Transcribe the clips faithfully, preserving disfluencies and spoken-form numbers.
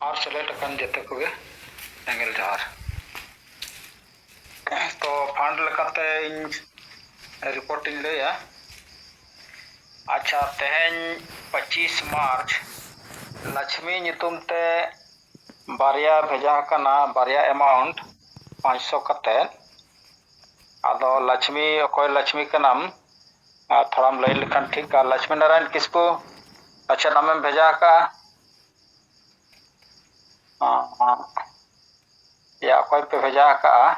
ᱟᱨ ᱥᱮᱞᱮᱫ ᱟᱠᱟᱱ ᱡᱚᱛᱚ ᱠᱚᱜᱮ ᱮᱸᱜᱮᱞ ᱡᱚᱦᱟᱨ᱾ ᱛᱚ, ᱯᱷᱟᱱᱰ ᱞᱮᱠᱟᱛᱮ ᱤᱧ ᱨᱤᱯᱳᱨᱴ ᱤᱧ ᱞᱟᱹᱭᱟ᱾ ᱟᱪᱪᱷᱟ, ᱛᱮᱦᱮᱧ ᱯᱚᱸᱪᱤᱥ ᱢᱟᱨᱪ, ᱞᱟᱪᱷᱢᱤ ᱧᱩᱛᱩᱢ ᱛᱮ ᱵᱟᱨᱭᱟ ᱵᱷᱮᱡᱟ ᱟᱠᱟᱱᱟ, ᱵᱟᱨᱭᱟ ᱮᱢᱟᱣᱩᱱᱴ ᱯᱟᱸᱪᱥᱚ ᱠᱟᱛᱮ᱾ ᱟᱫᱚ ᱞᱟᱪᱷᱢᱤ, ᱚᱠᱚᱭ ᱞᱟᱪᱷᱢᱤ ᱠᱟᱱᱟᱢ? ᱟᱨ ᱛᱷᱚᱲᱟᱢ ᱞᱟᱹᱭ ᱞᱮᱠᱷᱟᱱ ᱴᱷᱤᱠ᱾ ᱟᱨ ᱞᱟᱪᱷᱢᱤ ᱱᱟᱨᱟᱭᱚᱱ ᱠᱤᱥᱠᱩ, ᱟᱪᱪᱷᱟ, ᱟᱢᱮᱢ ᱵᱷᱮᱡᱟ ᱟᱠᱟᱫᱼᱟ? ᱦᱚᱸ, ᱦᱚᱸ᱾ ᱭᱟ, ᱚᱠᱚᱭ ᱯᱮ ᱵᱷᱮᱡᱟ ᱟᱠᱟᱫᱼᱟ?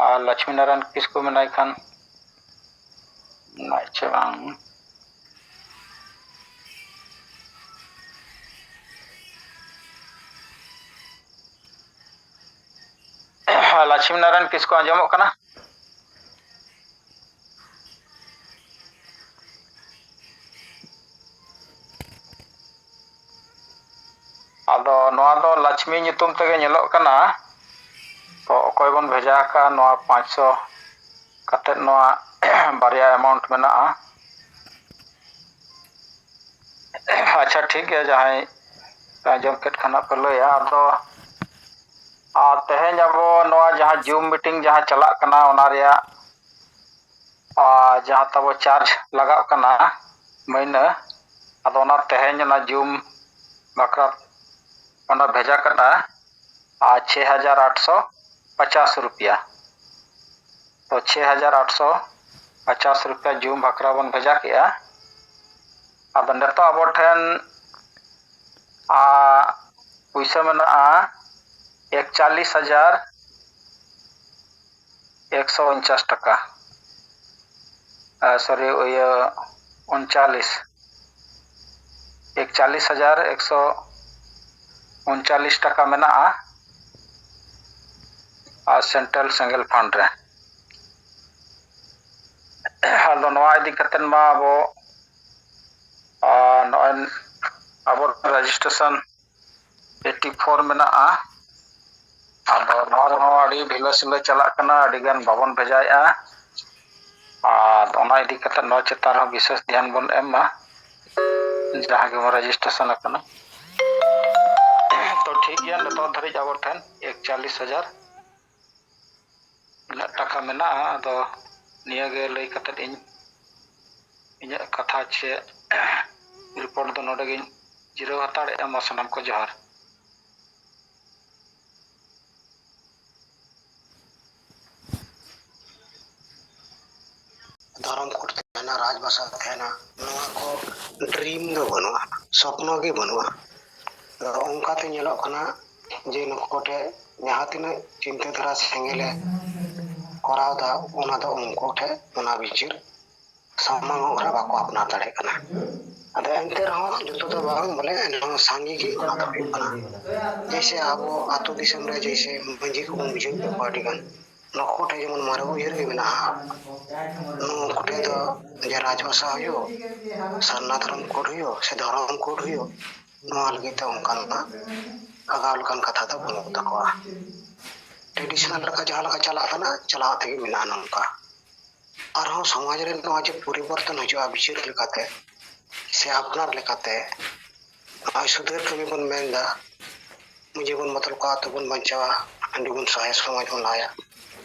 ᱟᱨ ᱞᱚᱪᱷᱢᱤ ᱱᱟᱨᱟᱭᱚᱱ ᱠᱤᱥᱠᱩ ᱢᱮᱱᱟᱭ ᱠᱷᱟᱱ, ᱢᱮᱱᱟᱭ ᱪᱮ ᱵᱟᱝ? ᱞᱚᱪᱷᱢᱤ ᱱᱟᱨᱟᱭᱚᱱ ᱠᱤᱥᱠᱩ ᱟᱸᱡᱚᱢᱚᱜ ᱠᱟᱱᱟ? ᱟᱫᱚ ᱱᱚᱣᱟ ᱫᱚ ᱞᱟᱪᱷᱢᱤ ᱧᱩᱛᱩᱢ ᱛᱮᱜᱮ ᱧᱮᱞᱚᱜ ᱠᱟᱱᱟ᱾ ᱛᱚ ᱚᱠᱚᱭ ᱵᱚᱱ ᱵᱷᱮᱡᱟ ᱟᱠᱟᱫᱼᱟ ᱱᱚᱣᱟ ᱯᱟᱸᱪᱥᱚ ᱠᱟᱛᱮᱫ ᱱᱚᱣᱟ ᱵᱟᱨᱭᱟ ᱮᱢᱟᱣᱩᱱᱴ ᱢᱮᱱᱟᱜᱼᱟ᱾ ᱟᱪᱪᱷᱟ, ᱴᱷᱤᱠ ᱜᱮᱭᱟ, ᱡᱟᱦᱟᱸᱭ ᱯᱮ ᱟᱸᱡᱚᱢ ᱠᱮᱫ ᱠᱷᱟᱱ ᱦᱟᱸᱜ ᱯᱮ ᱞᱟᱹᱭᱟ᱾ ᱟᱫᱚ ᱟᱨ ᱛᱮᱦᱮᱧ ᱟᱵᱚ ᱱᱚᱣᱟ ᱡᱟᱦᱟᱸ ᱡᱩᱢ ᱢᱤᱴᱤᱝ ᱡᱟᱦᱟᱸ ᱪᱟᱞᱟᱜ ᱠᱟᱱᱟ, ᱚᱱᱟ ᱨᱮᱭᱟᱜ ᱟᱨ ᱡᱟᱦᱟᱸ ᱛᱟᱵᱚ ᱪᱟᱨᱡᱽ ᱞᱟᱜᱟᱜ ᱠᱟᱱᱟ ᱢᱟᱹᱦᱱᱟᱹ, ᱟᱫᱚ ᱚᱱᱟ ᱛᱮᱦᱮᱧ ᱚᱱᱟ ᱡᱩᱢ ᱵᱟᱠᱷᱨᱟ ᱚᱱᱟ ᱵᱷᱮᱡᱟ ᱠᱟᱱᱟ ᱟᱨ ᱪᱷᱮ ᱦᱟᱡᱟᱨ ᱟᱴᱥᱚ ᱯᱚᱪᱟᱥ ᱨᱩᱯᱤᱭᱟ᱾ ᱛᱚ ᱪᱷᱮ ᱦᱟᱡᱟᱨ ᱟᱴᱥᱚ ᱯᱚᱪᱟᱥ ᱨᱩᱯᱤᱭᱟ ᱡᱩᱢ ᱵᱟᱠᱷᱨᱟ ᱵᱚᱱ ᱵᱷᱮᱡᱟ ᱠᱮᱜᱼᱟ᱾ ᱟᱫᱚ ᱱᱤᱛᱚᱜ ᱟᱵᱚ ᱴᱷᱮᱱ ᱟᱨ ᱯᱩᱭᱥᱟᱹ ᱢᱮᱱᱟᱜᱼᱟ ᱮᱠᱪᱟᱞᱤᱥ ᱦᱟᱡᱟᱨ ᱮᱠᱥᱚ ᱩᱱᱪᱟᱥ ᱴᱟᱠᱟ᱾ ᱟᱨ, ᱥᱚᱨᱤ, ᱤᱭᱟᱹ, ᱩᱱᱪᱟᱞᱤᱥ, ᱮᱠᱪᱟᱞᱤᱥ ᱦᱟᱡᱟᱨ ᱮᱠᱥᱚ ᱩᱱᱪᱟᱞᱤᱥ ᱴᱟᱠᱟ ᱢᱮᱱᱟᱜᱼᱟ ᱟᱨ ᱥᱮᱱᱴᱨᱟᱞ ᱥᱮᱸᱜᱮᱞ ᱯᱷᱟᱱᱰ ᱨᱮ᱾ ᱟᱫᱚ ᱱᱚᱣᱟ ᱤᱫᱤ ᱠᱟᱛᱮᱫ ᱢᱟ ᱟᱵᱚ, ᱟᱨ ᱱᱚᱜᱼᱚᱭ ᱟᱵᱚ ᱨᱮᱡᱤᱥᱴᱨᱮᱥᱚᱱ ᱮᱭᱤᱴᱤ ᱯᱷᱳᱨ ᱢᱮᱱᱟᱜᱼᱟ᱾ ᱟᱫᱚ ᱱᱚᱣᱟ ᱨᱮᱦᱚᱸ ᱟᱹᱰᱤ ᱰᱷᱤᱞᱟᱹ ᱥᱤᱞᱟᱹ ᱪᱟᱞᱟᱜ ᱠᱟᱱᱟ, ᱟᱹᱰᱤ ᱜᱟᱱ ᱵᱟᱵᱚᱱ ᱵᱷᱮᱡᱟᱭᱮᱫᱼᱟ᱾ ᱟᱨ ᱚᱱᱟ ᱤᱫᱤ ᱠᱟᱛᱮ ᱱᱚᱣᱟ ᱪᱮᱛᱟᱱ ᱨᱮᱦᱚᱸ ᱵᱤᱥᱮᱥ ᱫᱷᱮᱭᱟᱱ ᱵᱚᱱ ᱮᱢ ᱢᱟ᱾ ᱡᱟᱦᱟᱸ ᱜᱮᱵᱚᱱ ᱨᱮᱡᱤᱥᱴᱨᱮᱥᱚᱱ ᱟᱠᱟᱱᱟ᱾ ᱛᱚ ᱴᱷᱤᱠ ᱜᱮᱭᱟ, ᱱᱤᱛᱚᱜ ᱫᱷᱟᱹᱨᱤᱡ ᱟᱵᱚ ᱴᱷᱮᱱ ᱮᱠᱪᱟᱞᱤᱥ ᱦᱟᱡᱟᱨ ᱤᱱᱟᱹᱜ ᱴᱟᱠᱟ ᱢᱮᱱᱟᱜᱼᱟ᱾ ᱟᱫᱚ ᱱᱤᱭᱟᱹ ᱜᱮ ᱞᱟᱹᱭ ᱠᱟᱛᱮᱫ ᱤᱧ ᱤᱧᱟᱹᱜ ᱠᱟᱛᱷᱟ ᱪᱮ ᱨᱤᱯᱳᱨᱴ ᱫᱚ ᱱᱚᱰᱮ ᱜᱤᱧ ᱡᱤᱨᱟᱹᱣ ᱦᱟᱛᱟᱲᱮᱜᱼᱟ᱾ ᱢᱟ ᱥᱟᱱᱟᱢ ᱠᱚ ᱡᱚᱦᱟᱨ᱾ ᱫᱷᱚᱨᱚᱢ ᱠᱳᱰ ᱛᱟᱦᱮᱱᱟ, ᱨᱟᱡᱽ ᱵᱷᱟᱥᱟ ᱛᱟᱦᱮᱱᱟ, ᱱᱚᱣᱟ ᱠᱚ ᱰᱨᱤᱢ ᱫᱚ ᱵᱟᱹᱱᱩᱜᱼᱟ, ᱥᱚᱯᱱᱚ ᱜᱮ ᱵᱟᱹᱱᱩᱜᱼᱟ᱾ ᱟᱫᱚ ᱚᱱᱠᱟᱛᱮ ᱧᱮᱞᱚᱜ ᱠᱟᱱᱟ ᱡᱮ ᱱᱩᱠᱩ ᱴᱷᱮᱱ ᱡᱟᱦᱟᱸ ᱛᱤᱱᱟᱹᱜ ᱪᱤᱱᱛᱟᱹ ᱫᱷᱟᱨᱟ ᱥᱮᱸᱜᱮᱞᱮ ᱠᱚᱨᱟᱣ ᱮᱫᱟ, ᱚᱱᱟ ᱫᱚ ᱩᱱᱠᱩ ᱴᱷᱮᱱ ᱚᱱᱟ ᱵᱤᱪᱟᱹᱨ ᱥᱟᱢᱟᱝ ᱚᱜ ᱨᱮ ᱵᱟᱠᱚ ᱟᱯᱱᱟᱨ ᱫᱟᱲᱮᱭᱟᱜ ᱠᱟᱱᱟ᱾ ᱟᱫᱚ ᱮᱱᱛᱮ ᱨᱮᱦᱚᱸ ᱡᱚᱛᱚ ᱫᱚ ᱵᱟᱝ, ᱵᱚᱞᱮ ᱮᱱᱦᱚᱸ ᱥᱟᱸᱜᱮ ᱜᱮ ᱚᱱᱟ ᱫᱚ ᱦᱩᱭᱩᱜ ᱠᱟᱱᱟ᱾ ᱡᱮᱭᱥᱮ ᱟᱵᱚ ᱟᱹᱛᱩ ᱫᱤᱥᱚᱢ ᱨᱮ ᱡᱮᱭᱥᱮ ᱢᱟᱹᱡᱷᱤ ᱠᱚᱵᱚᱱ ᱵᱩᱡᱷᱟᱹᱣ ᱠᱚᱣᱟ ᱟᱹᱰᱤ ᱜᱟᱱ, ᱱᱩᱠᱩ ᱴᱷᱮᱱ ᱡᱮᱢᱚᱱ ᱢᱟᱨᱮ ᱩᱭᱦᱟᱹᱨ ᱜᱮ ᱢᱮᱱᱟᱜᱼᱟ, ᱱᱩᱠᱩ ᱴᱷᱮᱱ ᱫᱚ ᱡᱮ ᱨᱟᱡᱽᱵᱷᱟᱥᱟ ᱦᱩᱭᱩᱜ, ᱥᱟᱨᱱᱟ ᱫᱷᱚᱨᱚᱢ ᱠᱳᱰ ᱦᱩᱭᱩᱜ ᱥᱮ ᱫᱷᱚᱨᱚᱢ ᱠᱳᱰ ᱦᱩᱭᱩᱜ, ᱱᱚᱣᱟ ᱞᱟᱹᱜᱤᱫ ᱛᱮ ᱚᱱᱠᱟᱱ ᱟᱜᱟᱣ ᱞᱮᱠᱟᱱ ᱠᱟᱛᱷᱟ ᱫᱚ ᱵᱟᱹᱱᱩᱜ ᱛᱟᱠᱚᱣᱟ᱾ ᱴᱨᱮᱰᱤᱥᱚᱱᱟᱞ ᱞᱮᱠᱟ ᱡᱟᱦᱟᱸ ᱞᱮᱠᱟ ᱪᱟᱞᱟᱜ ᱠᱟᱱᱟ, ᱪᱟᱞᱟᱣ ᱛᱮᱜᱮ ᱢᱮᱱᱟᱜᱼᱟ ᱱᱚᱝᱠᱟ᱾ ᱟᱨᱦᱚᱸ ᱥᱚᱢᱟᱡᱽ ᱨᱮ ᱱᱚᱣᱟ ᱡᱮ ᱯᱚᱨᱤᱵᱚᱨᱛᱚᱱ ᱦᱤᱡᱩᱜᱼᱟ ᱵᱤᱪᱟᱹᱨ ᱞᱮᱠᱟᱛᱮ ᱥᱮ ᱟᱯᱱᱟᱨ ᱞᱮᱠᱟᱛᱮ, ᱱᱚᱜᱼᱚᱭ ᱥᱩᱫᱷᱟᱹᱨ ᱠᱟᱹᱢᱤ ᱵᱚᱱ ᱢᱮᱱᱫᱟ, ᱢᱟᱹᱡᱷᱤ ᱵᱚᱱ ᱵᱚᱫᱚᱞ ᱠᱚᱣᱟ, ᱟᱹᱛᱩ ᱵᱚᱱ ᱵᱟᱧᱪᱟᱣᱟ, ᱦᱟᱺᱰᱤ ᱵᱚᱱ ᱥᱟᱦᱟᱭᱟ, ᱥᱚᱢᱟᱡᱽ ᱵᱚᱱ ᱞᱟᱦᱟᱭᱟ᱾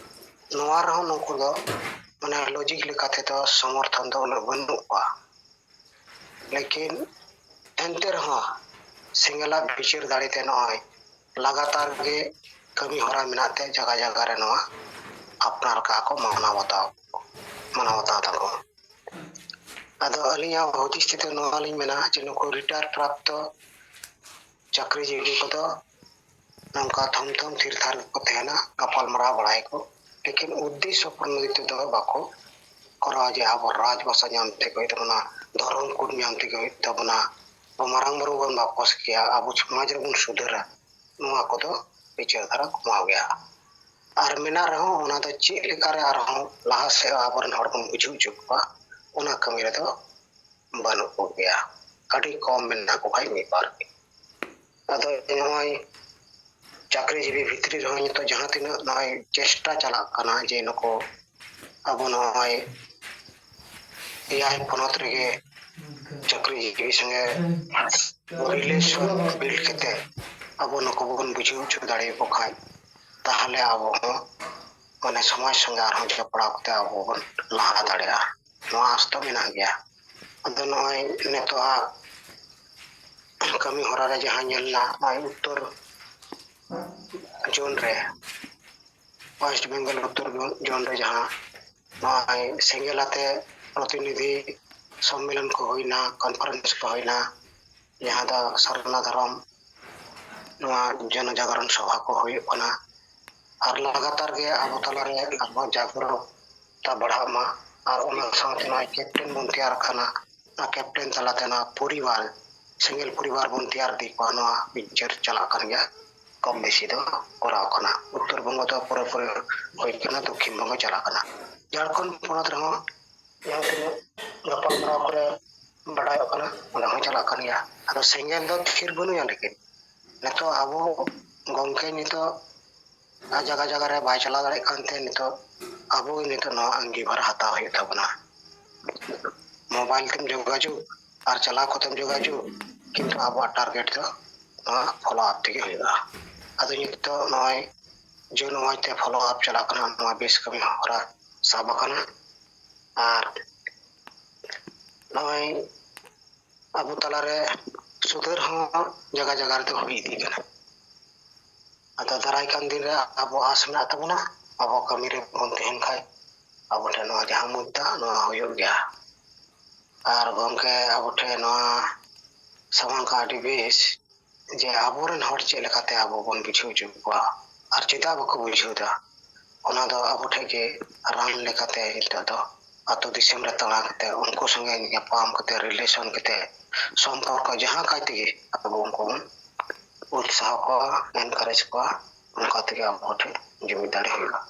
ᱱᱚᱣᱟ ᱨᱮᱦᱚᱸ ᱱᱩᱠᱩ ᱫᱚ ᱢᱟᱱᱮ ᱞᱚᱡᱤᱠ ᱞᱮᱠᱟ ᱛᱮᱫᱚ ᱥᱚᱢᱚᱨᱛᱷᱚᱱ ᱫᱚ ᱩᱱᱟᱹᱜ ᱵᱟᱹᱱᱩᱜ ᱠᱚᱣᱟ᱾ ᱞᱮᱠᱤᱱ ᱮᱱᱛᱮ ᱨᱮᱦᱚᱸ ᱥᱮᱸᱜᱮᱞᱟᱜ ᱵᱤᱪᱟᱹᱨ ᱫᱟᱲᱮᱛᱮ ᱱᱚᱜᱼᱚᱭ ᱞᱟᱜᱟᱛᱟᱨ ᱜᱮ ᱠᱟᱹᱢᱤ ᱦᱚᱨᱟ ᱢᱮᱱᱟᱜ ᱛᱮ ᱡᱟᱭᱜᱟ ᱡᱟᱭᱜᱟ ᱨᱮ ᱱᱚᱣᱟ ᱟᱯᱱᱟᱨ ᱠᱟᱜᱼᱟ ᱠᱚ, ᱢᱟᱱᱟᱣ ᱵᱟᱛᱟᱣ, ᱢᱟᱱᱟᱣ ᱵᱟᱛᱟᱣ ᱫᱟᱠᱚ᱾ ᱟᱫᱚ ᱟᱹᱞᱤᱧᱟᱜ ᱦᱩᱫᱤᱥ ᱛᱮᱫᱚ ᱱᱚᱣᱟ ᱞᱤᱧ ᱢᱮᱱᱟ ᱡᱮ ᱱᱩᱠᱩ ᱨᱤᱴᱟᱭᱟᱨ ᱯᱨᱟᱯᱛᱚ ᱪᱟᱹᱠᱨᱤᱡᱤᱵᱤ ᱠᱚᱫᱚ ᱱᱚᱝᱠᱟ ᱛᱷᱚᱢ ᱛᱷᱚᱢ ᱛᱷᱤᱨ ᱛᱷᱟᱨ ᱜᱮᱠᱚ ᱛᱟᱦᱮᱱᱟ, ᱜᱟᱯᱟᱞ ᱢᱟᱨᱟᱣ ᱵᱟᱲᱟᱭᱟᱠᱚ, ᱞᱮᱠᱤᱱ ᱩᱫᱽᱫᱮᱥᱥᱚ ᱯᱨᱚᱱᱳᱫᱤᱛ ᱫᱚ ᱵᱟᱠᱚ ᱠᱚᱨᱟᱣᱟ ᱡᱮ ᱟᱵᱚ ᱨᱟᱡᱽ ᱵᱷᱟᱥᱟ ᱧᱟᱢ ᱛᱮᱜᱮ ᱦᱩᱭᱩᱜ ᱛᱟᱵᱚᱱᱟ, ᱫᱷᱚᱨᱚᱢ ᱠᱳᱰ ᱧᱟᱢ ᱛᱮᱜᱮ ᱦᱩᱭᱩᱜ ᱛᱟᱵᱚᱱᱟ, ᱟᱵᱚ ᱢᱟᱨᱟᱝ ᱵᱩᱨᱩ ᱵᱚᱱ ᱵᱟᱯᱚᱥ ᱠᱮᱭᱟ, ᱟᱵᱚ ᱥᱚᱢᱟᱡᱽ ᱨᱮᱵᱚᱱ ᱥᱩᱫᱷᱟᱹᱨᱟ, ᱱᱚᱣᱟ ᱠᱚᱫᱚ ᱵᱤᱪᱟᱹᱨ ᱫᱷᱟᱨᱟ ᱠᱚᱢᱟᱣ ᱜᱮᱭᱟ᱾ ᱟᱨ ᱢᱮᱱᱟᱜ ᱨᱮᱦᱚᱸ ᱚᱱᱟ ᱫᱚ ᱪᱮᱫ ᱞᱮᱠᱟᱨᱮ ᱟᱨᱦᱚᱸ ᱞᱟᱦᱟ ᱥᱮᱫ ᱟᱵᱚᱨᱮᱱ ᱦᱚᱲ ᱵᱚᱱ ᱵᱩᱡᱷᱟᱹᱣ ᱦᱚᱪᱚ ᱠᱚᱣᱟ, ᱚᱱᱟ ᱠᱟᱹᱢᱤ ᱨᱮᱫᱚ ᱵᱟᱹᱱᱩᱜ ᱠᱚᱜᱮᱭᱟ, ᱟᱹᱰᱤ ᱠᱚᱢ ᱢᱮᱱᱟᱜ ᱠᱚ ᱠᱷᱟᱡ ᱢᱤᱫ ᱵᱟᱨ ᱜᱮ᱾ ᱟᱫᱚ ᱱᱚᱜᱼᱚᱭ ᱪᱟᱹᱠᱨᱤᱡᱤᱵᱤ ᱵᱷᱤᱛᱨᱤ ᱨᱮᱦᱚᱸ ᱱᱤᱛᱚᱜ ᱡᱟᱦᱟᱸ ᱛᱤᱱᱟᱹᱜ ᱱᱚᱜᱼᱚᱭ ᱪᱮᱥᱴᱟ ᱪᱟᱞᱟᱜ ᱠᱟᱱᱟ ᱡᱮ ᱱᱩᱠᱩ ᱟᱵᱚ ᱱᱚᱜᱼᱚᱭ ᱮᱭᱟᱭ ᱯᱚᱱᱚᱛ ᱨᱮᱜᱮ ᱪᱟᱹᱠᱨᱤ ᱡᱤᱵᱤ ᱥᱚᱸᱜᱮ ᱨᱤᱞᱮᱥᱚᱱ ᱵᱤᱞᱰ ᱠᱟᱛᱮ ᱟᱵᱚ ᱱᱩᱠᱩ ᱵᱚᱱ ᱵᱩᱡᱷᱟᱹᱣ ᱦᱚᱪᱚ ᱫᱟᱲᱮᱭᱟᱠᱚ ᱠᱷᱟᱱ, ᱛᱟᱦᱚᱞᱮ ᱟᱵᱚ ᱦᱚᱸ ᱢᱟᱱᱮ ᱥᱚᱢᱟᱡᱽ ᱥᱚᱸᱜᱮ ᱟᱨᱦᱚᱸ ᱡᱚᱯᱲᱟᱣ ᱠᱟᱛᱮ ᱟᱵᱚ ᱵᱚᱱ ᱞᱟᱦᱟ ᱫᱟᱲᱮᱭᱟᱜᱼᱟ᱾ ᱱᱚᱣᱟ ᱟᱥ ᱫᱚ ᱢᱮᱱᱟᱜ ᱜᱮᱭᱟ᱾ ᱟᱫᱚ ᱱᱚᱜᱼᱚᱭ ᱱᱤᱛᱚᱜ ᱟᱜ ᱠᱟᱹᱢᱤ ᱦᱚᱨᱟ ᱨᱮ ᱡᱟᱦᱟᱸ ᱧᱮᱞ ᱮᱱᱟ, ᱱᱚᱜᱼᱚᱭ ᱩᱛᱛᱚᱨ ᱡᱳᱱ ᱨᱮ, ᱳᱭᱮᱥᱴ ᱵᱮᱝᱜᱚᱞ ᱩᱛᱛᱚᱨ ᱡᱳᱱ ᱨᱮ ᱡᱟᱦᱟᱸ ᱱᱚᱜᱼᱚᱭ ᱥᱮᱸᱜᱮᱞ ᱟᱛᱮ ᱯᱨᱚᱛᱤᱱᱤᱫᱷᱤ ᱥᱚᱢᱢᱮᱞᱚᱱ ᱠᱚ ᱦᱩᱭᱱᱟ, ᱠᱚᱱᱯᱷᱟᱨᱮᱱᱥ ᱠᱚ ᱦᱩᱭᱱᱟ, ᱡᱟᱦᱟᱸ ᱫᱚ ᱥᱟᱨᱱᱟ ᱫᱷᱚᱨᱚᱢ ᱱᱚᱣᱟ ᱡᱚᱱᱚ ᱡᱟᱜᱚᱨᱚᱱ ᱥᱚᱵᱷᱟ ᱠᱚ ᱦᱩᱭᱩᱜ ᱠᱟᱱᱟ᱾ ᱟᱨ ᱞᱟᱜᱟᱛᱟᱨ ᱜᱮ ᱟᱵᱚ ᱛᱟᱞᱟᱨᱮ ᱟᱵᱚ ᱡᱟᱜᱽᱨᱚᱛᱟ ᱵᱟᱲᱦᱟᱜ ᱢᱟ᱾ ᱟᱨ ᱚᱱᱟ ᱥᱟᱶᱛᱮ ᱱᱚᱜᱼᱚᱭ ᱠᱮᱯᱴᱮᱱ ᱵᱚᱱ ᱛᱮᱭᱟᱨ ᱠᱟᱱᱟ, ᱚᱱᱟ ᱠᱮᱯᱴᱮᱱ ᱛᱟᱞᱟᱛᱮ ᱱᱚᱣᱟ ᱯᱚᱨᱤᱵᱟᱨ, ᱥᱮᱸᱜᱮᱞ ᱯᱚᱨᱤᱵᱟᱨ ᱵᱚᱱ ᱛᱮᱭᱟᱨ ᱤᱫᱤ ᱠᱚᱣᱟ, ᱱᱚᱣᱟ ᱵᱤᱪᱟᱹᱨ ᱪᱟᱞᱟᱜ ᱠᱟᱱ ᱜᱮᱭᱟ᱾ ᱠᱚᱢ ᱵᱮᱥᱤ ᱫᱚ ᱠᱚᱨᱟᱣ ᱠᱟᱱᱟ᱾ ᱩᱛᱛᱚᱨ ᱵᱚᱝᱜᱚ ᱫᱚ ᱯᱩᱨᱟᱹᱯᱩᱨᱤ ᱦᱩᱭ ᱠᱟᱱᱟ, ᱫᱚᱠᱠᱷᱤᱱ ᱵᱚᱝᱜᱚ ᱪᱟᱞᱟᱜ ᱠᱟᱱᱟ᱾ ᱡᱷᱟᱲᱠᱷᱚᱸᱰ ᱯᱚᱱᱚᱛ ᱨᱮᱦᱚᱸ ᱡᱟᱦᱟᱸ ᱛᱤᱱᱟᱹᱜ ᱜᱟᱯᱟᱞᱢᱟᱨᱟᱣ ᱠᱚᱨᱮ ᱵᱟᱰᱟᱭᱚᱜ ᱠᱟᱱᱟ, ᱚᱸᱰᱮ ᱦᱚᱸ ᱪᱟᱞᱟᱜ ᱠᱟᱱ ᱜᱮᱭᱟ᱾ ᱟᱫᱚ ᱥᱮᱸᱜᱮᱞ ᱫᱚ ᱛᱷᱤᱨ ᱵᱟᱹᱱᱩᱜᱼᱟ᱾ ᱞᱮᱠᱤᱱ ᱱᱤᱛᱚᱜ ᱟᱵᱚ ᱜᱚᱢᱠᱮ ᱱᱤᱛᱚᱜ ᱟᱨ ᱡᱟᱭᱜᱟ ᱡᱟᱭᱜᱟ ᱨᱮ ᱵᱟᱭ ᱪᱟᱞᱟᱣ ᱫᱟᱲᱮᱭᱟᱜ ᱠᱟᱱᱛᱮ ᱱᱤᱛᱚᱜ ᱟᱵᱚ ᱜᱮ ᱱᱤᱛᱚᱜ ᱱᱚᱣᱟ ᱟᱸᱜᱤᱵᱷᱟᱨ ᱦᱟᱛᱟᱣ ᱦᱩᱭᱩᱜ ᱛᱟᱵᱚᱱᱟ᱾ ᱢᱳᱵᱟᱭᱤᱞ ᱛᱮᱢ ᱡᱳᱜᱟᱡᱳᱜᱽ ᱟᱨ ᱪᱟᱞᱟᱣ ᱠᱟᱛᱮᱢ ᱡᱳᱜᱟᱡᱳᱜᱽ, ᱠᱤᱱᱛᱩ ᱟᱵᱚᱣᱟᱜ ᱴᱟᱨᱜᱮᱴ ᱫᱚ ᱱᱚᱣᱟ ᱯᱷᱚᱞᱳ ᱟᱯ ᱛᱮᱜᱮ ᱦᱩᱭᱩᱜᱼᱟ᱾ ᱟᱫᱚ ᱱᱤᱛᱚᱜ ᱱᱚᱜᱼᱚᱭ ᱡᱩᱱ ᱢᱟᱥ ᱛᱮ ᱯᱷᱚᱞᱳ ᱟᱯ ᱪᱟᱞᱟᱜ ᱠᱟᱱᱟ, ᱱᱚᱣᱟ ᱵᱮᱥ ᱠᱟᱹᱢᱤ ᱦᱚᱨᱟ ᱥᱟᱵ ᱟᱠᱟᱱᱟ᱾ ᱟᱨ ᱱᱚᱜᱼᱚᱭ ᱟᱵᱚ ᱛᱟᱞᱟᱨᱮ ᱥᱩᱫᱷᱟᱹᱨ ᱦᱚᱸ ᱡᱟᱭᱜᱟ ᱡᱟᱭᱜᱟ ᱨᱮᱫᱚ ᱦᱩᱭ ᱤᱫᱤᱜ ᱠᱟᱱᱟ᱾ ᱟᱫᱚ ᱫᱟᱨᱟᱭ ᱠᱟᱱ ᱫᱤᱱ ᱨᱮ ᱟᱵᱚ ᱟᱥ ᱢᱮᱱᱟᱜ ᱛᱟᱵᱚᱱᱟ, ᱟᱵᱚ ᱠᱟᱹᱢᱤ ᱨᱮᱵᱚᱱ ᱛᱟᱦᱮᱱ ᱠᱷᱟᱡ ᱟᱵᱚ ᱴᱷᱮᱱ ᱱᱚᱣᱟ ᱡᱟᱦᱟᱸ ᱢᱩᱫᱽᱫᱟ ᱱᱚᱣᱟ ᱦᱩᱭᱩᱜ ᱜᱮᱭᱟ᱾ ᱟᱨ ᱜᱚᱢᱠᱮ ᱟᱵᱚ ᱴᱷᱮᱱ ᱱᱚᱣᱟ ᱥᱟᱢᱟᱝ ᱠᱟᱜ ᱟᱹᱰᱤ ᱵᱮᱥ ᱡᱮ ᱟᱵᱚᱨᱮᱱ ᱦᱚᱲ ᱪᱮᱫ ᱞᱮᱠᱟᱛᱮ ᱟᱵᱚ ᱵᱚᱱ ᱵᱩᱡᱷᱟᱹᱣ ᱦᱚᱪᱚ ᱠᱚᱣᱟ ᱟᱨ ᱪᱮᱫᱟᱜ ᱵᱟᱠᱚ ᱵᱩᱡᱷᱟᱹᱣ ᱮᱫᱟ, ᱚᱱᱟ ᱫᱚ ᱟᱵᱚ ᱴᱷᱮᱱ ᱜᱮ ᱨᱟᱱ ᱞᱮᱠᱟᱛᱮ ᱱᱤᱛᱚᱜ ᱫᱚ ᱟᱹᱛᱩ ᱫᱤᱥᱚᱢ ᱨᱮ ᱫᱟᱬᱟ ᱠᱟᱛᱮ ᱩᱱᱠᱩ ᱥᱚᱸᱜᱮ ᱧᱟᱯᱟᱢ ᱠᱟᱛᱮ ᱨᱤᱞᱮᱥᱚᱱ ᱠᱟᱛᱮ ᱥᱚᱢᱯᱚᱨᱠᱚ ᱡᱟᱦᱟᱸ ᱠᱟᱭ ᱛᱮᱜᱮ ᱟᱵᱚ ᱩᱱᱠᱩ ᱵᱚᱱ ᱩᱛᱥᱟᱦᱚ ᱠᱚᱣᱟ, ᱮᱱᱠᱟᱨᱮᱡᱽ ᱠᱚᱣᱟ, ᱚᱱᱠᱟ ᱛᱮᱜᱮ ᱟᱵᱚ ᱴᱷᱮᱱ ᱡᱩᱢᱤᱫ ᱫᱟᱲᱮ ᱦᱩᱭᱩᱜᱼᱟ᱾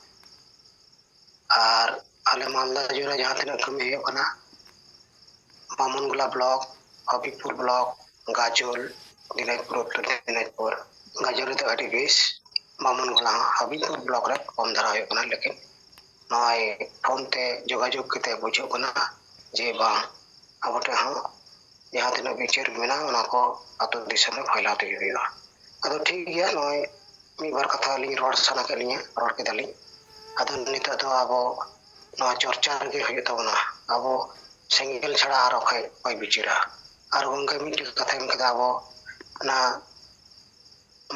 ᱟᱨ ᱟᱞᱮ ᱢᱟᱞᱫᱟ ᱡᱮᱞᱟ ᱡᱟᱦᱟᱸ ᱛᱤᱱᱟᱹᱜ ᱠᱟᱹᱢᱤ ᱦᱩᱭᱩᱜ ᱠᱟᱱᱟ, ᱵᱟᱢᱚᱱᱜᱳᱞᱟ ᱵᱞᱚᱠ, ᱦᱚᱵᱤᱵᱽᱯᱩᱨ ᱵᱞᱚᱠ, ᱜᱟᱡᱚᱞ, ᱫᱤᱱᱟᱡᱽᱯᱩᱨ, ᱩᱛᱛᱚᱨ ᱫᱤᱱᱟᱡᱽᱯᱩᱨ, ᱜᱟᱡᱚᱞ ᱨᱮᱫᱚ ᱟᱹᱰᱤ ᱵᱮᱥ, ᱵᱟᱢᱚᱱᱜᱳᱞᱟ ᱦᱚᱸ ᱦᱚᱵᱤᱵᱽᱯᱩᱨ ᱵᱞᱚᱠ ᱨᱮ ᱠᱚᱢ ᱫᱷᱟᱨᱟ ᱦᱩᱭᱩᱜ ᱠᱟᱱᱟ, ᱞᱮᱠᱤᱱ ᱱᱚᱜᱼᱚᱭ ᱯᱷᱳᱱ ᱛᱮ ᱡᱳᱜᱟᱡᱳᱜᱽ ᱠᱟᱛᱮ ᱵᱩᱡᱷᱟᱹᱜ ᱠᱟᱱᱟ ᱡᱮ ᱵᱟᱝ, ᱟᱵᱚ ᱴᱷᱮᱱ ᱦᱚᱸ ᱡᱟᱦᱟᱸ ᱛᱤᱱᱟᱹᱜ ᱵᱤᱪᱟᱹᱨ ᱢᱮᱱᱟᱜᱼᱟ, ᱚᱱᱟ ᱠᱚ ᱟᱹᱛᱩ ᱫᱤᱥᱚᱢ ᱨᱮ ᱯᱷᱟᱭᱞᱟᱣ ᱛᱮᱜᱮ ᱦᱩᱭᱩᱜᱼᱟ᱾ ᱟᱫᱚ ᱴᱷᱤᱠ ᱜᱮᱭᱟ, ᱱᱚᱜᱼᱚᱭ ᱢᱤᱫ ᱵᱟᱨ ᱠᱟᱛᱷᱟ ᱟᱹᱞᱤᱧ ᱨᱚᱲ ᱥᱟᱱᱟ ᱠᱮᱫ ᱞᱤᱧᱟ, ᱨᱚᱲ ᱠᱮᱫᱟᱞᱤᱧ᱾ ᱟᱫᱚ ᱱᱤᱛᱚᱜ ᱫᱚ ᱟᱵᱚ ᱱᱚᱣᱟ ᱪᱚᱨᱪᱟ ᱨᱮᱜᱮ ᱦᱩᱭᱩᱜ ᱛᱟᱵᱚᱱᱟ᱾ ᱟᱵᱚ ᱥᱮᱸᱜᱮᱞ ᱪᱷᱟᱲᱟ ᱟᱨ ᱚᱠᱚᱭ ᱵᱟᱭ ᱵᱤᱪᱟᱹᱨᱟ᱾ ᱟᱨ ᱜᱚᱢᱠᱮ ᱢᱤᱫᱴᱮᱡ ᱠᱟᱛᱷᱟᱭ ᱢᱮᱱ ᱠᱮᱫᱟ, ᱟᱵᱚ ᱚᱱᱟ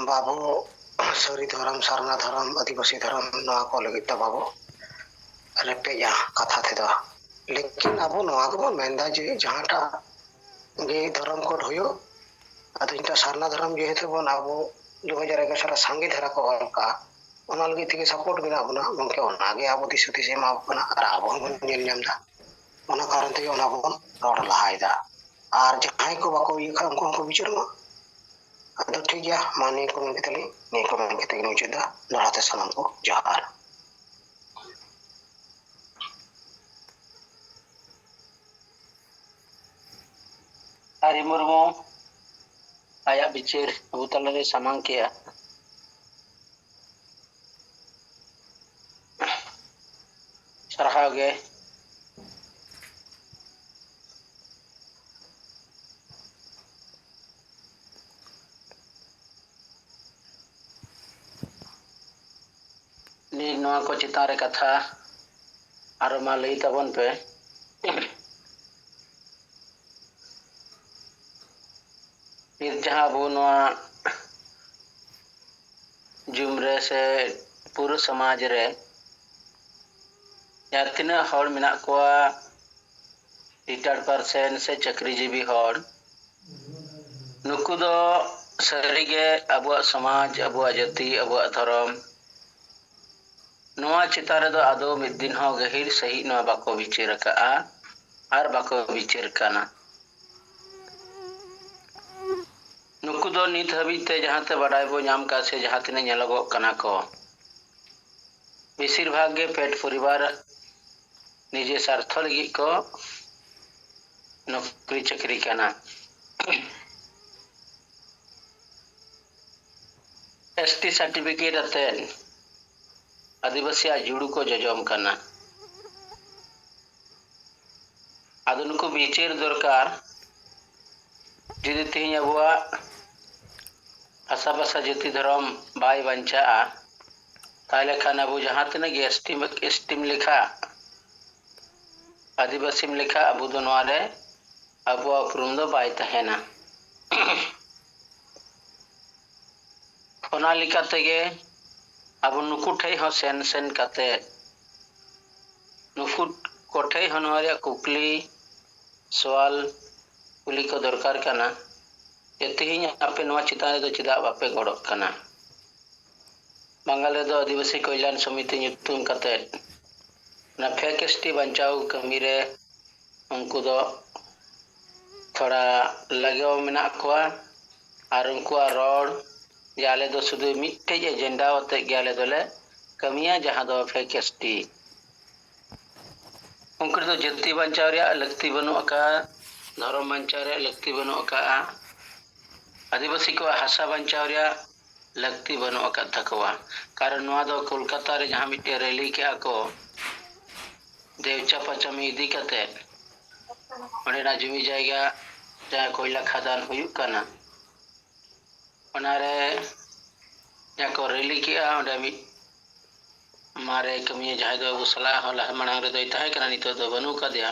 ᱵᱟᱵᱚ ᱥᱟᱹᱨᱤ ᱫᱷᱚᱨᱚᱢ, ᱥᱟᱨᱱᱟ ᱫᱷᱚᱨᱚᱢ, ᱟᱹᱫᱤᱵᱟᱹᱥᱤ ᱫᱷᱚᱨᱚᱢ, ᱱᱚᱣᱟ ᱠᱚ ᱞᱟᱹᱜᱤᱫ ᱫᱚ ᱵᱟᱵᱚ ᱨᱮᱯᱮᱡᱟ ᱠᱟᱛᱷᱟ ᱛᱮᱫᱚ᱾ ᱞᱮᱠᱤᱱ ᱟᱵᱚ ᱱᱚᱣᱟ ᱜᱮᱵᱚ ᱢᱮᱱᱫᱟ ᱡᱮ ᱡᱟᱦᱟᱸᱴᱟᱜ ᱜᱮ ᱫᱷᱚᱨᱚᱢ ᱠᱳᱰ ᱦᱩᱭᱩᱜ, ᱟᱫᱚ ᱱᱤᱛᱚᱜ ᱥᱟᱨᱱᱟ ᱫᱷᱚᱨᱚᱢ ᱡᱮᱦᱮᱛᱩ ᱵᱚᱱ ᱟᱵᱚ ᱫᱩ ᱦᱟᱡᱟᱨ ᱮᱜᱟᱨᱚ ᱥᱟᱞ ᱨᱮ ᱥᱟᱸᱜᱮ ᱫᱷᱟᱨᱟ ᱠᱚ ᱚᱞ ᱠᱟᱜᱼᱟ, ᱚᱱᱟ ᱞᱟᱹᱜᱤᱫ ᱛᱮᱜᱮ ᱥᱟᱯᱳᱨᱴ ᱢᱮᱱᱟᱜ ᱵᱚᱱᱟ᱾ ᱜᱚᱢᱠᱮ ᱚᱱᱟᱜᱮ ᱟᱵᱚ ᱫᱤᱥ ᱦᱩᱫᱤᱥ ᱮ ᱮᱢᱟ ᱵᱚᱱᱟ ᱟᱨ ᱟᱵᱚ ᱦᱚᱸᱵᱚᱱ ᱧᱮᱞ ᱧᱟᱢ ᱮᱫᱟ᱾ ᱚᱱᱟ ᱠᱟᱨᱚᱱ ᱛᱮᱜᱮ ᱚᱱᱟ ᱵᱚᱱ ᱨᱚᱲ ᱞᱟᱦᱟᱭᱮᱫᱟ᱾ ᱟᱨ ᱡᱟᱦᱟᱸᱭ ᱠᱚ ᱵᱟᱠᱚ ᱤᱭᱟᱹ ᱠᱷᱟᱱ ᱩᱱᱠᱩ ᱦᱚᱸᱠᱚ ᱵᱤᱪᱟᱹᱨ ᱢᱟ᱾ ᱟᱫᱚ ᱴᱷᱤᱠ ᱜᱮᱭᱟ, ᱢᱟ ᱱᱤᱭᱟᱹ ᱠᱚ ᱢᱮᱱ ᱠᱟᱛᱮ ᱞᱤᱧ, ᱱᱤᱭᱟᱹ ᱠᱚ ᱢᱮᱱ ᱠᱟᱛᱮ ᱜᱮᱞᱤᱧ ᱢᱩᱪᱟᱹᱫ ᱮᱫᱟ᱾ ᱫᱚᱦᱲᱟ ᱛᱮ ᱥᱟᱱᱟᱢ ᱠᱚ ᱡᱚᱦᱟᱨ᱾ ᱟᱨᱤ ᱢᱩᱨᱢᱩ ᱟᱭᱟᱜ ᱵᱤᱪᱟᱹᱨ ᱟᱵᱚ ᱛᱟᱞᱟᱨᱮ ᱥᱟᱢᱟᱝ ᱠᱮᱜᱼᱟ᱾ ᱥᱟᱨᱦᱟᱣ ᱜᱮ᱾ ᱱᱤᱛ ᱱᱚᱣᱟ ᱠᱚ ᱪᱮᱛᱟᱱ ᱨᱮ ᱠᱟᱛᱷᱟ ᱟᱨᱚ ᱢᱟ ᱞᱟᱹᱭ ᱛᱟᱵᱚᱱ ᱯᱮ᱾ ᱱᱤᱛ ᱡᱟᱦᱟᱸ ᱟᱵᱚ ᱱᱚᱣᱟ ᱡᱩᱢ ᱨᱮ ᱥᱮ ᱯᱩᱨᱟᱹ ᱥᱚᱢᱟᱡᱽ ᱨᱮ ᱡᱟᱦᱟᱸ ᱛᱤᱱᱟᱹᱜ ᱦᱚᱲ ᱢᱮᱱᱟᱜ ᱠᱚᱣᱟ, ᱨᱤᱴᱟᱭᱟᱨᱰ ᱯᱟᱨᱥᱮᱱ ᱥᱮ ᱪᱟᱹᱠᱨᱤᱡᱤᱵᱤ ᱦᱚᱲ, ᱱᱩᱠᱩ ᱫᱚ ᱥᱟᱹᱨᱤᱜᱮ ᱟᱵᱚᱣᱟᱜ ᱥᱚᱢᱟᱡᱽ, ᱟᱵᱚᱣᱟᱜ ᱡᱟᱹᱛᱤ, ᱟᱵᱚᱣᱟᱜ ᱫᱷᱚᱨᱚᱢ, ᱱᱚᱣᱟ ᱪᱮᱛᱟᱱ ᱨᱮᱫᱚ ᱟᱫᱚ ᱢᱤᱫ ᱫᱤᱱ ᱦᱚᱸ ᱜᱟᱹᱦᱤᱨ ᱥᱟᱹᱦᱤᱡ ᱱᱚᱣᱟ ᱵᱟᱠᱚ ᱵᱤᱪᱟᱹᱨ ᱟᱠᱟᱫᱼᱟ ᱟᱨ ᱵᱟᱠᱚ ᱵᱤᱪᱟᱹᱨ ᱠᱟᱱᱟ᱾ ᱱᱩᱠᱩ ᱫᱚ ᱱᱤᱛ ᱦᱟᱹᱵᱤᱡ ᱛᱮ ᱡᱟᱦᱟᱸ ᱛᱮ ᱵᱟᱰᱟᱭ ᱵᱚ ᱧᱟᱢ ᱠᱟᱜ ᱥᱮ ᱡᱟᱦᱟᱸ ᱛᱤᱱᱟᱹᱜ ᱧᱮᱞᱚᱜᱚᱜ ᱠᱟᱱᱟ ᱠᱚ, ᱵᱮᱥᱤᱨ ᱵᱷᱟᱜᱽ ᱜᱮ ᱯᱮᱴ ᱯᱚᱨᱤᱵᱟᱨ ᱱᱤᱡᱮ ᱥᱟᱨᱛᱷᱚ ᱞᱟᱹᱜᱤᱫ ᱠᱚ ᱱᱚᱠᱨᱤ ᱪᱟᱹᱠᱨᱤ ᱠᱟᱱᱟ᱾ ᱮᱥ ᱴᱤ ᱥᱟᱨᱴᱤᱯᱷᱤᱠᱮᱴ ᱟᱛᱮᱫ ᱟᱹᱫᱤᱵᱟᱹᱥᱤᱭᱟᱜ ᱡᱩᱲᱩ ᱠᱚ ᱡᱚᱡᱚᱢ ᱠᱟᱱᱟ᱾ ᱟᱫᱚ ᱱᱩᱠᱩ ᱵᱤᱪᱟᱹᱨ ᱫᱚᱨᱠᱟᱨ, ᱡᱩᱫᱤ ᱛᱮᱦᱮᱧ ᱟᱵᱚᱣᱟᱜ ᱵᱷᱟᱥᱟ ᱵᱷᱟᱥᱟ ᱡᱟᱹᱛᱤ ᱫᱷᱚᱨᱚᱢ ᱵᱟᱭ ᱵᱟᱧᱪᱟᱜᱼᱟ, ᱛᱟᱦᱚᱞᱮ ᱠᱷᱟᱱ ᱟᱵᱚ ᱡᱟᱦᱟᱸ ᱛᱤᱱᱟᱹᱜ ᱜᱮ ᱮᱥᱴᱤᱢ ᱮᱥᱴᱤᱢ ᱞᱮᱠᱷᱟ, ᱟᱹᱫᱤᱵᱟᱹᱥᱤᱢ ᱞᱮᱠᱷᱟ, ᱟᱵᱚ ᱫᱚ ᱱᱚᱣᱟ ᱨᱮ ᱟᱵᱚᱣᱟᱜ ᱩᱯᱨᱩᱢ ᱫᱚ ᱵᱟᱭ ᱛᱟᱦᱮᱱᱟ᱾ ᱚᱱᱟ ᱞᱮᱠᱟ ᱛᱮᱜᱮ ᱟᱵᱚ ᱱᱩᱠᱩ ᱴᱷᱮᱡ ᱦᱚᱸ ᱥᱮᱱ ᱥᱮᱱ ᱠᱟᱛᱮ ᱱᱩᱠᱩ ᱠᱚᱴᱷᱮᱡ ᱦᱚᱸ ᱱᱚᱣᱟ ᱨᱮᱭᱟᱜ ᱠᱩᱠᱞᱤ, ᱥᱚᱣᱟᱞ, ᱠᱩᱞᱤ ᱠᱚ ᱫᱚᱨᱠᱟᱨ ᱠᱟᱱᱟ ᱡᱮ ᱛᱮᱦᱮᱧ ᱟᱯᱮ ᱱᱚᱣᱟ ᱪᱮᱛᱟᱱ ᱨᱮᱫᱚ ᱪᱮᱫᱟᱜ ᱵᱟᱯᱮ ᱜᱚᱲᱚᱜ ᱠᱟᱱᱟ? ᱵᱟᱝᱜᱟᱞ ᱨᱮᱫᱚ ᱟᱹᱫᱤᱵᱟᱹᱥᱤ ᱠᱚᱞᱭᱟᱱ ᱥᱚᱢᱤᱛᱤ ᱧᱩᱛᱩᱢ ᱠᱟᱛᱮ ᱚᱱᱟ ᱯᱷᱮᱠ ᱮᱥᱴᱤ ᱵᱟᱧᱪᱟᱣ ᱠᱟᱹᱢᱤ ᱨᱮ ᱩᱱᱠᱩ ᱫᱚ ᱛᱷᱚᱲᱟ ᱞᱟᱜᱟᱣ ᱢᱮᱱᱟᱜ ᱠᱚᱣᱟ᱾ ᱟᱨ ᱩᱱᱠᱩᱣᱟᱜ ᱨᱚᱲ ᱡᱮ ᱟᱞᱮ ᱫᱚ ᱥᱩᱫᱷᱩ ᱢᱤᱫᱴᱮᱡ ᱮᱡᱮᱱᱰᱟ ᱟᱛᱮᱫ ᱜᱮ ᱟᱞᱮ ᱫᱚᱞᱮ ᱠᱟᱹᱢᱤᱭᱟ, ᱡᱟᱦᱟᱸ ᱫᱚ ᱯᱷᱮᱠ ᱮᱥᱴᱤ᱾ ᱩᱱᱠᱩ ᱫᱚ ᱡᱟᱹᱛᱤ ᱵᱟᱧᱪᱟᱣ ᱨᱮᱭᱟᱜ ᱞᱟᱹᱠᱛᱤ ᱵᱟᱹᱱᱩᱜ ᱟᱠᱟᱫᱼᱟ, ᱫᱷᱚᱨᱚᱢ ᱵᱟᱧᱪᱟᱣ ᱨᱮᱭᱟᱜ ᱞᱟᱹᱠᱛᱤ ᱵᱟᱹᱱᱩᱜ ᱟᱠᱟᱫᱼᱟ᱾ ᱟᱹᱫᱤᱵᱟᱹᱥᱤ ᱠᱚᱣᱟᱜ ᱦᱟᱥᱟ ᱵᱟᱧᱪᱟᱣ ᱨᱮᱭᱟᱜ ᱞᱟᱹᱠᱛᱤ ᱵᱟᱹᱱᱩᱜ ᱟᱠᱟᱫ ᱛᱟᱠᱚᱣᱟ᱾ ᱠᱟᱨᱚᱱ ᱱᱚᱣᱟ ᱫᱚ ᱠᱳᱞᱠᱟᱛᱟ ᱨᱮ ᱡᱟᱦᱟᱸ ᱢᱤᱫᱴᱮᱱ ᱨᱮᱞᱤ ᱠᱮᱜᱼᱟ ᱠᱚ, ᱫᱮᱣᱪᱟ ᱯᱟᱪᱟᱢᱤ ᱤᱫᱤ ᱠᱟᱛᱮ ᱚᱸᱰᱮᱱᱟᱜ ᱡᱩᱢᱤ ᱡᱟᱭᱜᱟ ᱡᱟᱦᱟᱸ ᱠᱚᱭᱞᱟ ᱠᱷᱟᱫᱟᱱ ᱦᱩᱭᱩᱜ ᱠᱟᱱᱟ, ᱚᱱᱟᱨᱮ ᱡᱟᱦᱟᱸ ᱠᱚ ᱨᱮᱞᱤ ᱠᱮᱜᱼᱟ, ᱚᱸᱰᱮ ᱢᱤᱫ ᱢᱟᱨᱮ ᱠᱟᱹᱢᱤᱭᱟᱹ ᱡᱟᱦᱟᱸᱭ ᱫᱚ ᱟᱵᱚ ᱥᱟᱞᱟᱜ ᱦᱚᱸ ᱞᱟᱦᱟ ᱢᱟᱲᱟᱝ ᱨᱮᱫᱚᱭ ᱛᱟᱦᱮᱸ ᱠᱟᱱᱟ, ᱱᱤᱛᱚᱜ ᱫᱚ ᱵᱟᱹᱱᱩᱜ ᱟᱠᱟᱫᱮᱭᱟ,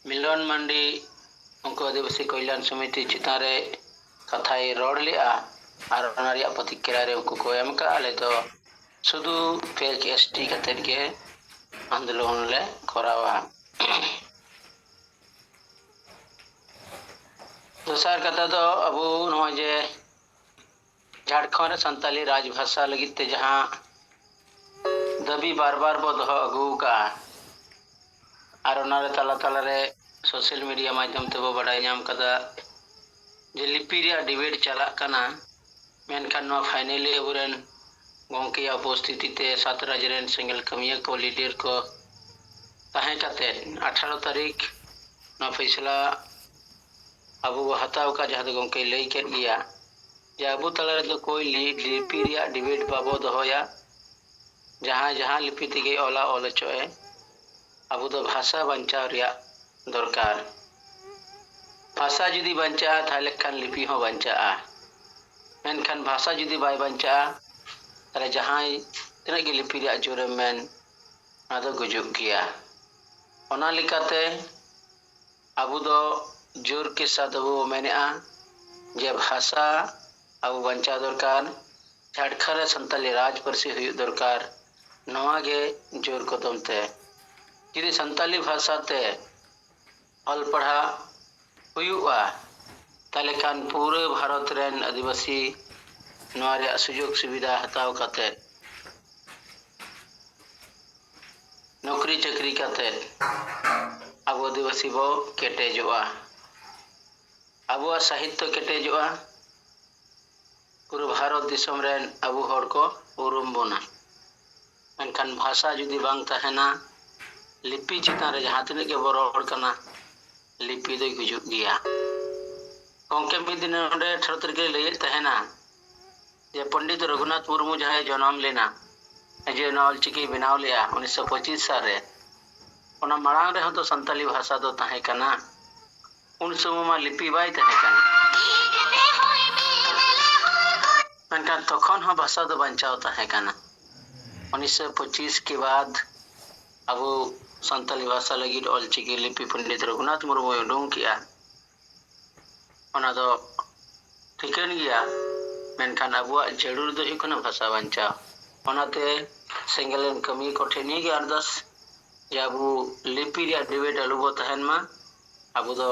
ᱢᱤᱞᱚᱱ ᱢᱟᱱᱰᱤ, ᱩᱱᱠᱩ ᱟᱹᱫᱤᱵᱟᱹᱥᱤ ᱠᱚᱞᱭᱟᱱ ᱥᱚᱢᱤᱛᱤ ᱪᱮᱛᱟᱱ ᱨᱮ ᱠᱟᱛᱷᱟᱭ ᱨᱚᱲ ᱞᱮᱜᱼᱟ᱾ ᱟᱨ ᱚᱱᱟ ᱨᱮᱭᱟᱜ ᱯᱨᱚᱛᱤᱠᱨᱤᱭᱟ ᱨᱮ ᱩᱱᱠᱩ ᱠᱚ ᱮᱢ ᱠᱟᱜᱼᱟ, ᱟᱞᱮ ᱫᱚ ᱥᱩᱫᱷᱩ ᱯᱷᱮᱠ ᱮᱥᱴᱤ ᱠᱟᱛᱮᱫ ᱜᱮ ᱟᱱᱫᱳᱞᱚᱱ ᱞᱮ ᱠᱚᱨᱟᱣᱟ᱾ ᱫᱚᱥᱟᱨ ᱠᱟᱛᱷᱟ ᱫᱚ ᱟᱵᱚ ᱱᱚᱜᱼᱚᱭ ᱡᱮ ᱡᱷᱟᱲᱠᱷᱚᱸᱰ ᱨᱮ ᱥᱟᱱᱛᱟᱞᱤ ᱨᱟᱡᱽ ᱵᱷᱟᱥᱟ ᱞᱟᱹᱜᱤᱫ ᱛᱮ ᱡᱟᱦᱟᱸ ᱫᱟᱹᱵᱤ ᱵᱟᱨ ᱵᱟᱨ ᱵᱚ ᱫᱚᱦᱚ ᱟᱹᱜᱩ ᱟᱠᱟᱫᱼᱟ, ᱟᱨ ᱚᱱᱟ ᱨᱮ ᱛᱟᱞᱟ ᱛᱟᱞᱟ ᱨᱮ ᱥᱳᱥᱟᱞ ᱢᱤᱰᱤᱭᱟ ᱢᱟᱫᱽᱫᱷᱚᱢ ᱛᱮᱵᱚ ᱵᱟᱰᱟᱭ ᱧᱟᱢ ᱠᱟᱫᱟ ᱡᱮ ᱞᱤᱯᱤ ᱨᱮᱭᱟᱜ ᱰᱤᱵᱮᱴ ᱪᱟᱞᱟᱜ ᱠᱟᱱᱟ, ᱢᱮᱱᱠᱷᱟᱱ ᱱᱚᱣᱟ ᱯᱷᱟᱭᱱᱮᱞᱤ ᱟᱵᱚᱨᱮᱱ ᱜᱚᱢᱠᱮᱭᱟᱜ ᱩᱯᱚᱥᱛᱷᱤᱛᱤ ᱛᱮ ᱥᱟᱛ ᱨᱟᱡᱽ ᱨᱮᱱ ᱥᱮᱸᱜᱮᱞ ᱠᱟᱹᱢᱤᱭᱟᱹ ᱠᱚ, ᱞᱤᱰᱟᱨ ᱠᱚ ᱛᱟᱦᱮᱸ ᱠᱟᱛᱮ ᱟᱴᱷᱟᱨᱚ ᱛᱟᱹᱨᱤᱠᱷ ᱱᱚᱣᱟ ᱯᱷᱮᱥᱞᱟ ᱟᱵᱚ ᱵᱚ ᱦᱟᱛᱟᱣ ᱟᱠᱟᱫ, ᱡᱟᱦᱟᱸ ᱫᱚ ᱜᱚᱢᱠᱮᱭ ᱞᱟᱹᱭ ᱠᱮᱫ ᱜᱮᱭᱟ ᱡᱮ ᱟᱵᱚ ᱛᱟᱞᱟ ᱨᱮᱫᱚ ᱠᱳᱭ ᱞᱤ-, ᱞᱤᱯᱤ ᱨᱮᱭᱟᱜ ᱰᱤᱵᱮᱴ ᱵᱟᱵᱚ ᱫᱚᱦᱚᱭᱟ᱾ ᱡᱟᱦᱟᱸᱭ ᱡᱟᱦᱟᱸ ᱞᱤᱯᱤ ᱛᱮᱜᱮ ᱚᱞᱟ, ᱚᱞ ᱦᱚᱪᱚᱜ ᱮ, ᱟᱵᱚ ᱫᱚ ᱵᱷᱟᱥᱟ ᱵᱟᱧᱪᱟᱣ ᱨᱮᱭᱟᱜ ᱫᱚᱨᱠᱟᱨ᱾ ᱵᱷᱟᱥᱟ ᱡᱩᱫᱤ ᱵᱟᱧᱪᱟᱜᱼᱟ, ᱛᱟᱦᱞᱮ ᱠᱷᱟᱱ ᱞᱤᱯᱤ ᱦᱚᱸ ᱵᱟᱧᱪᱟᱜᱼᱟ᱾ ᱢᱮᱱᱠᱷᱟᱱ ᱵᱷᱟᱥᱟ ᱡᱩᱫᱤ ᱵᱟᱭ ᱵᱟᱧᱪᱟᱜᱼᱟ, ᱛᱟᱦᱞᱮ ᱡᱟᱦᱟᱸᱭ ᱛᱤᱱᱟᱹᱜ ᱜᱮ ᱞᱤᱯᱤ ᱨᱮᱭᱟᱜ ᱡᱳᱨᱮᱢ ᱢᱮᱱ, ᱚᱱᱟ ᱫᱚ ᱜᱩᱡᱩᱜ ᱜᱮᱭᱟ᱾ ᱚᱱᱟ ᱞᱮᱠᱟᱛᱮ ᱟᱵᱚ ᱫᱚ ᱡᱳᱨ ᱠᱮ ᱥᱟᱛ ᱟᱵᱚ ᱵᱚ ᱢᱮᱱᱮᱫᱼᱟ ᱡᱮ ᱵᱷᱟᱥᱟ ᱟᱵᱚ ᱵᱟᱧᱪᱟᱣ ᱫᱚᱨᱠᱟᱨ, ᱡᱷᱟᱲᱠᱷᱚᱸᱰ ᱨᱮ ᱥᱟᱱᱛᱟᱞᱤ ᱨᱟᱡᱽ ᱯᱟᱹᱨᱥᱤ ᱦᱩᱭᱩᱜ ᱫᱚᱨᱠᱟᱨ, ᱱᱚᱣᱟ ᱜᱮ ᱡᱳᱨ ᱠᱚᱫᱚᱢ ᱛᱮ᱾ ᱡᱩᱫᱤ ᱥᱟᱱᱛᱟᱞᱤ ᱵᱷᱟᱥᱟ ᱛᱮ ᱚᱞ ᱯᱟᱲᱦᱟᱣ ᱦᱩᱭᱩᱜᱼᱟ, ᱛᱟᱦᱞᱮ ᱠᱷᱟᱱ ᱯᱩᱨᱟᱹ ᱵᱷᱟᱨᱚᱛ ᱨᱮᱱ ᱟᱹᱫᱤᱵᱟᱹᱥᱤ ᱱᱚᱣᱟ ᱨᱮᱭᱟᱜ ᱥᱩᱡᱳᱜᱽ ᱥᱩᱵᱤᱫᱷᱟ ᱦᱟᱛᱟᱣ ᱠᱟᱛᱮ ᱱᱚᱠᱨᱤ ᱪᱟᱹᱠᱨᱤ ᱠᱟᱛᱮ ᱟᱵᱚ ᱟᱹᱫᱤᱵᱟᱹᱥᱤ ᱵᱚ ᱠᱮᱴᱮᱡᱚᱜᱼᱟ, ᱟᱵᱚᱣᱟᱜ ᱥᱟᱦᱤᱛᱛᱚ ᱠᱮᱴᱮᱡᱚᱜᱼᱟ, ᱯᱩᱨᱟᱹ ᱵᱷᱟᱨᱚᱛ ᱫᱤᱥᱚᱢ ᱨᱮᱱ ᱟᱵᱚ ᱦᱚᱲ ᱠᱚ ᱩᱨᱩᱢ ᱵᱚᱱᱟ᱾ ᱢᱮᱱᱠᱷᱟᱱ ᱵᱷᱟᱥᱟ ᱡᱩᱫᱤ ᱵᱟᱝ ᱛᱟᱦᱮᱱᱟ, ᱞᱤᱯᱤ ᱪᱮᱛᱟᱱ ᱨᱮ ᱡᱟᱦᱟᱸ ᱛᱤᱱᱟᱹᱜ ᱜᱮᱵᱚ ᱨᱚᱲ ᱠᱟᱱᱟ, ᱞᱤᱯᱤ ᱫᱚᱭ ᱜᱩᱡᱩᱜ ᱜᱮᱭᱟ᱾ ᱜᱚᱢᱠᱮ ᱢᱤᱫ ᱫᱤᱱ ᱱᱚᱰᱮ ᱴᱷᱟᱹᱣ ᱛᱮᱜᱮ ᱞᱟᱹᱭᱮᱫ ᱛᱟᱦᱮᱱᱟ ᱡᱮ ᱯᱚᱱᱰᱤᱛ ᱨᱚᱜᱷᱩᱱᱟᱛᱷ ᱢᱩᱨᱢᱩ ᱡᱟᱦᱟᱸᱭ ᱡᱚᱱᱚᱢ ᱞᱮᱱᱟ, ᱡᱮ ᱱᱚᱣᱟ ᱚᱞᱪᱤᱠᱤ ᱵᱮᱱᱟᱣ ᱞᱮᱜᱼᱟ ᱩᱱᱤᱥᱥᱚ ᱯᱚᱸᱪᱤᱥ ᱥᱟᱞ ᱨᱮ, ᱚᱱᱟ ᱢᱟᱲᱟᱝ ᱨᱮᱦᱚᱸ ᱛᱚ ᱥᱟᱱᱛᱟᱞᱤ ᱵᱷᱟᱥᱟ ᱫᱚ ᱛᱟᱦᱮᱸ ᱠᱟᱱᱟ᱾ ᱩᱱ ᱥᱚᱢᱚᱭ ᱢᱟ ᱞᱤᱯᱤ ᱵᱟᱭ ᱛᱟᱦᱮᱸ ᱠᱟᱱᱟ᱾ ᱢᱮᱱᱠᱷᱟᱱ ᱛᱚᱠᱷᱚᱱ ᱦᱚᱸ ᱵᱷᱟᱥᱟ ᱫᱚ ᱵᱟᱧᱪᱟᱣ ᱛᱟᱦᱮᱸ ᱠᱟᱱᱟ᱾ ᱩᱱᱤᱥᱥᱚ ᱯᱚᱸᱪᱤᱥ ᱠᱮ ᱵᱟᱫ ᱟᱵᱚ ᱥᱟᱱᱛᱟᱞᱤ ᱵᱷᱟᱥᱟ ᱞᱟᱹᱜᱤᱫ ᱚᱞᱪᱤᱠᱤ ᱞᱤᱯᱤ ᱯᱚᱱᱰᱤᱛ ᱨᱚᱜᱷᱩᱱᱟᱛᱷ ᱢᱩᱨᱢᱩᱭ ᱩᱰᱩᱝ ᱠᱮᱜᱼᱟ᱾ ᱚᱱᱟ ᱫᱚ ᱴᱷᱤᱠᱟᱹᱱ ᱜᱮᱭᱟ, ᱢᱮᱱᱠᱷᱟᱱ ᱟᱵᱚᱣᱟᱜ ᱡᱟᱹᱨᱩᱲ ᱫᱚ ᱦᱩᱭᱩᱜ ᱠᱟᱱᱟ ᱵᱷᱟᱥᱟ ᱵᱟᱧᱪᱟᱣ᱾ ᱚᱱᱟᱛᱮ ᱥᱮᱸᱜᱮᱞ ᱨᱮᱱ ᱠᱟᱹᱢᱤᱭᱟᱹ ᱠᱚᱴᱷᱮᱱ ᱱᱤᱭᱟᱹ ᱜᱮ ᱟᱨᱫᱟᱥ ᱡᱮ ᱟᱵᱚ ᱞᱤᱯᱤ ᱨᱮᱭᱟᱜ ᱰᱤᱵᱮᱴ ᱟᱞᱚ ᱵᱚ ᱛᱟᱦᱮᱱ ᱢᱟ᱾ ᱟᱵᱚ ᱫᱚ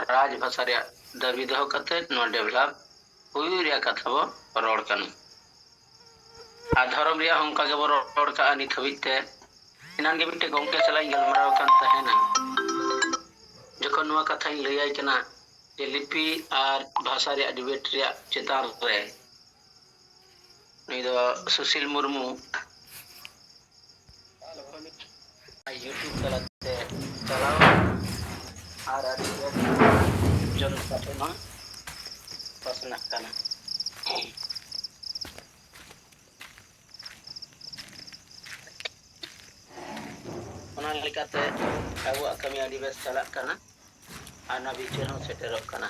ᱨᱟᱡᱽ ᱵᱷᱟᱥᱟ ᱨᱮᱭᱟᱜ ᱫᱟᱹᱵᱤ ᱫᱚᱦᱚ ᱠᱟᱛᱮ ᱱᱚᱣᱟ ᱰᱮᱵᱷᱞᱚᱯ ᱦᱩᱭᱩᱜ ᱨᱮᱭᱟᱜ ᱠᱟᱛᱷᱟ ᱵᱚ ᱨᱚᱲ ᱠᱟᱱᱟ᱾ ᱟᱨ ᱫᱷᱚᱨᱚᱢ ᱨᱮᱭᱟᱜ ᱦᱚᱸ ᱚᱱᱠᱟ ᱜᱮᱵᱚ ᱨᱚᱲ ᱠᱟᱜᱼᱟ ᱱᱤᱛ ᱦᱟᱹᱵᱤᱡ ᱛᱮ᱾ ᱮᱱᱟᱱ ᱜᱮ ᱢᱤᱫᱴᱮᱡ ᱜᱚᱢᱠᱮ ᱥᱟᱞᱟᱜ ᱤᱧ ᱜᱟᱞᱢᱟᱨᱟᱣ ᱠᱟᱱ ᱛᱟᱦᱮᱱᱟ, ᱡᱚᱠᱷᱚᱱ ᱱᱚᱣᱟ ᱠᱟᱛᱷᱟᱧ ᱞᱟᱹᱭᱟᱭ ᱠᱟᱱᱟ ᱡᱮ ᱞᱤᱯᱤ ᱟᱨ ᱵᱷᱟᱥᱟ ᱨᱮᱭᱟᱜ ᱰᱤᱵᱮᱴ ᱨᱮᱭᱟᱜ ᱪᱮᱛᱟᱱ ᱨᱮ ᱱᱩᱭ ᱫᱚ ᱥᱩᱥᱤᱞ ᱢᱩᱨᱢᱩ YouTube ᱛᱟᱞᱟᱛᱮ ᱪᱟᱞᱟᱣ ᱟᱨ ᱟᱹᱰᱤ ᱡᱚᱱ ᱠᱟᱛᱮ ᱱᱚᱣᱟ ᱯᱟᱥᱱᱟᱜ ᱠᱟᱱᱟ᱾ ᱚᱱᱟ ᱞᱮᱠᱟᱛᱮ ᱟᱵᱚᱣᱟᱜ ᱠᱟᱹᱢᱤ ᱟᱹᱰᱤ ᱵᱮᱥ ᱪᱟᱞᱟᱜ ᱠᱟᱱᱟ᱾ ᱟᱨ ᱚᱱᱟ ᱵᱤᱪᱟᱹᱨ ᱦᱚᱸ ᱥᱮᱴᱮᱨᱚᱜ ᱠᱟᱱᱟ᱾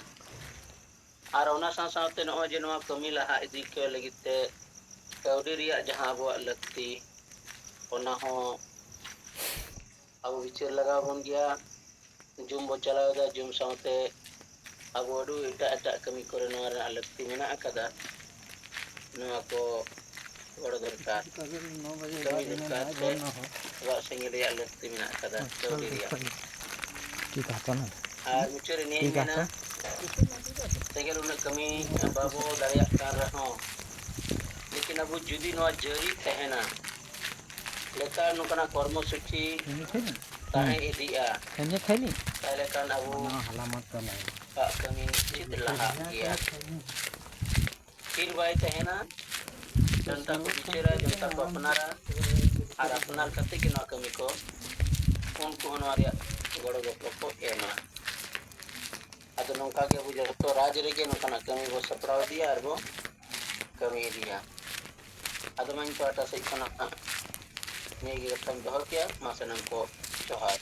ᱟᱨ ᱚᱱᱟ ᱥᱟᱶ ᱥᱟᱶᱛᱮ ᱱᱚᱜᱼᱚᱭ ᱡᱮ ᱱᱚᱣᱟ ᱠᱟᱹᱢᱤ ᱞᱟᱦᱟ ᱤᱫᱤ ᱠᱚ ᱞᱟᱹᱜᱤᱫ ᱛᱮ ᱠᱟᱹᱣᱰᱤ ᱨᱮᱭᱟᱜ ᱡᱟᱦᱟᱸ ᱟᱵᱚᱣᱟᱜ ᱞᱟᱹᱠᱛᱤ, ᱚᱱᱟ ᱦᱚᱸ ᱟᱵᱚ ᱵᱤᱪᱟᱹᱨ ᱞᱟᱜᱟᱣ ᱵᱚᱱ ᱜᱮᱭᱟ᱾ ᱡᱩᱢ ᱵᱚ ᱪᱟᱞᱟᱣ ᱮᱫᱟ, ᱡᱩᱢ ᱥᱟᱶᱛᱮ ᱟᱵᱚ ᱟᱹᱰᱤ ᱮᱴᱟᱜ ᱮᱴᱟᱜ ᱠᱟᱹᱢᱤ ᱠᱚᱨᱮ ᱱᱚᱣᱟ ᱨᱮᱱᱟᱜ ᱞᱟᱹᱠᱛᱤ ᱢᱮᱱᱟᱜ ᱟᱠᱟᱫᱟ᱾ ᱱᱚᱣᱟ ᱠᱚ ᱜᱚᱲᱚ ᱫᱚᱨᱠᱟᱨ, ᱠᱟᱹᱢᱤ ᱫᱚᱨᱠᱟᱨ ᱥᱮ ᱟᱵᱚᱣᱟᱜ ᱥᱮᱸᱜᱮᱞ ᱨᱮᱭᱟᱜ ᱞᱟᱹᱠᱛᱤ ᱢᱮᱱᱟᱜ ᱟᱠᱟᱫᱟ, ᱠᱟᱹᱣᱰᱤ ᱨᱮᱭᱟᱜ᱾ ᱟᱨ ᱢᱩᱪᱟᱹᱫ ᱨᱮ ᱱᱤᱭᱟᱹᱧ ᱢᱮᱱᱟ, ᱥᱮᱸᱜᱮᱞ ᱩᱱᱟᱹᱜ ᱠᱟᱹᱢᱤ ᱵᱟᱵᱚ ᱫᱟᱲᱮᱭᱟᱜ ᱠᱟᱱ ᱨᱮᱦᱚᱸ, ᱞᱮᱠᱤᱱ ᱟᱵᱚ ᱡᱩᱫᱤ ᱱᱚᱣᱟ ᱡᱟᱹᱨᱤ ᱛᱟᱦᱮᱱᱟ, ᱞᱮᱛᱟᱲ ᱱᱚᱝᱠᱟᱱᱟᱜ ᱠᱚᱨᱢᱚ ᱥᱩᱪᱤ ᱛᱟᱦᱮᱸ ᱤᱫᱤᱜᱼᱟ, ᱛᱟᱦᱞᱮ ᱠᱷᱟᱱ ᱟᱵᱚᱣᱟᱜ ᱠᱟᱹᱢᱤ ᱱᱤᱥᱪᱤᱛ ᱞᱟᱦᱟᱜ ᱜᱮᱭᱟ᱾ ᱛᱷᱤᱨ ᱵᱟᱭ ᱛᱟᱦᱮᱱᱟ, ᱡᱚᱱᱛᱟ ᱠᱚ ᱵᱤᱪᱟᱹᱨᱟ, ᱡᱚᱱᱛᱟ ᱠᱚ ᱟᱯᱱᱟᱨᱟ, ᱟᱨ ᱟᱯᱱᱟᱨ ᱠᱟᱛᱮ ᱜᱮ ᱱᱚᱣᱟ ᱠᱟᱹᱢᱤ ᱠᱚ ᱩᱱᱠᱩ ᱦᱚᱸ ᱱᱚᱣᱟ ᱨᱮᱭᱟᱜ ᱜᱚᱲᱚ ᱜᱚᱯᱚᱲ ᱠᱚ ᱮᱢᱟ᱾ ᱟᱫᱚ ᱱᱚᱝᱠᱟ ᱜᱮ ᱟᱵᱚ ᱡᱚᱛᱚ ᱨᱟᱡᱽ ᱨᱮᱜᱮ ᱱᱚᱝᱠᱟᱱᱟᱜ ᱠᱟᱹᱢᱤ ᱵᱚ ᱥᱟᱯᱲᱟᱣ ᱤᱫᱤᱭᱟ ᱟᱨ ᱵᱚ ᱠᱟᱹᱢᱤ ᱤᱫᱤᱭᱟ᱾ ᱟᱫᱚ ᱢᱟ ᱤᱧ ᱯᱟᱦᱴᱟ ᱥᱮᱫ ᱠᱷᱚᱱᱟᱜ ᱱᱤᱭᱟᱹ ᱜᱮ ᱠᱟᱛᱷᱟᱧ ᱫᱚᱦᱚ ᱠᱮᱭᱟ᱾ ᱢᱟ ᱥᱟᱱᱟᱢ ᱠᱚ ᱡᱚᱦᱟᱨ᱾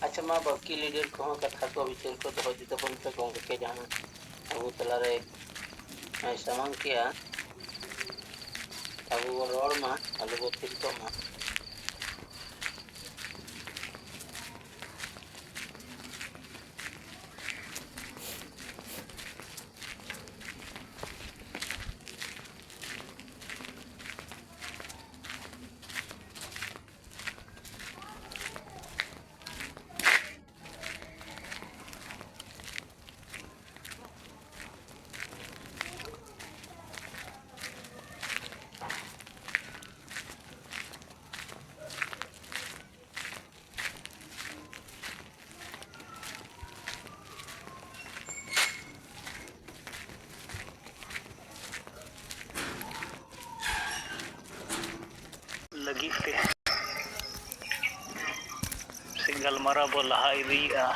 ᱟᱪᱪᱷᱟ, ᱢᱟ ᱵᱟᱹᱠᱤ leader ᱠᱚᱦᱚᱸ ᱠᱟᱛᱷᱟ ᱠᱚ ᱵᱤᱪᱟᱹᱨ ᱠᱚ ᱫᱚᱦᱚ ᱤᱫᱤ ᱛᱟᱵᱚᱱ ᱯᱮ, ᱜᱚᱢᱠᱮ ᱡᱟᱦᱟᱸ ᱟᱵᱚ ᱛᱟᱞᱟᱨᱮ ᱥᱟᱢᱟᱝ ᱠᱮᱜᱼᱟ, ᱟᱵᱚ ᱵᱚ ᱨᱚᱲ ᱢᱟ, ᱟᱞᱚ ᱵᱚ ᱛᱷᱤᱨ ᱠᱚᱜ ᱢᱟ᱾ ᱞᱟᱹᱜᱤᱫ ᱛᱮ ᱥᱮ ᱜᱟᱞᱢᱟᱨᱟᱣ ᱵᱚ ᱞᱟᱦᱟ ᱤᱫᱤᱭᱮᱫᱼᱟ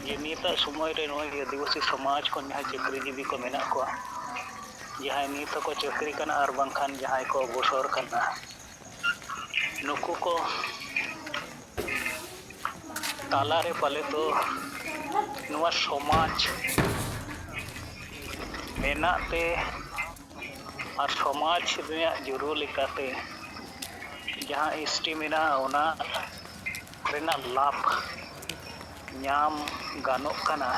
ᱡᱮ ᱱᱤᱛᱟᱜ ᱥᱚᱢᱚᱭ ᱨᱮ ᱱᱚᱜᱼᱚᱭ ᱟᱹᱫᱤᱵᱟᱹᱥᱤ ᱥᱚᱢᱟᱡᱽ ᱠᱷᱚᱱ ᱡᱟᱦᱟᱸᱭ ᱪᱟᱹᱠᱨᱤᱡᱤᱵᱤ ᱠᱚ ᱢᱮᱱᱟᱜ ᱠᱚᱣᱟ, ᱡᱟᱦᱟᱸᱭ ᱱᱤᱛ ᱦᱚᱸᱠᱚ ᱪᱟᱹᱠᱨᱤ ᱠᱟᱱᱟ ᱟᱨ ᱵᱟᱝᱠᱷᱟᱱ ᱡᱟᱦᱟᱸᱭ ᱠᱚ ᱚᱵᱚᱥᱚᱨ ᱠᱟᱱᱟ, ᱱᱩᱠᱩ ᱠᱚ ᱛᱟᱞᱟᱨᱮ ᱯᱟᱞᱮ ᱫᱚ ᱱᱚᱣᱟ ᱥᱚᱢᱟᱡᱽ ᱢᱮᱱᱟᱜ ᱛᱮ ᱟᱨ ᱥᱚᱢᱟᱡᱽ ᱨᱮᱭᱟᱜ ᱡᱩᱨᱩ ᱞᱮᱠᱟᱛᱮ ᱡᱟᱦᱟᱸ ᱮᱥ ᱴᱤ ᱢᱮᱱᱟᱜᱼᱟ, ᱚᱱᱟ ᱨᱮᱱᱟᱜ ᱞᱟᱵᱷ ᱧᱟᱢ ᱜᱟᱱᱚᱜ ᱠᱟᱱᱟ᱾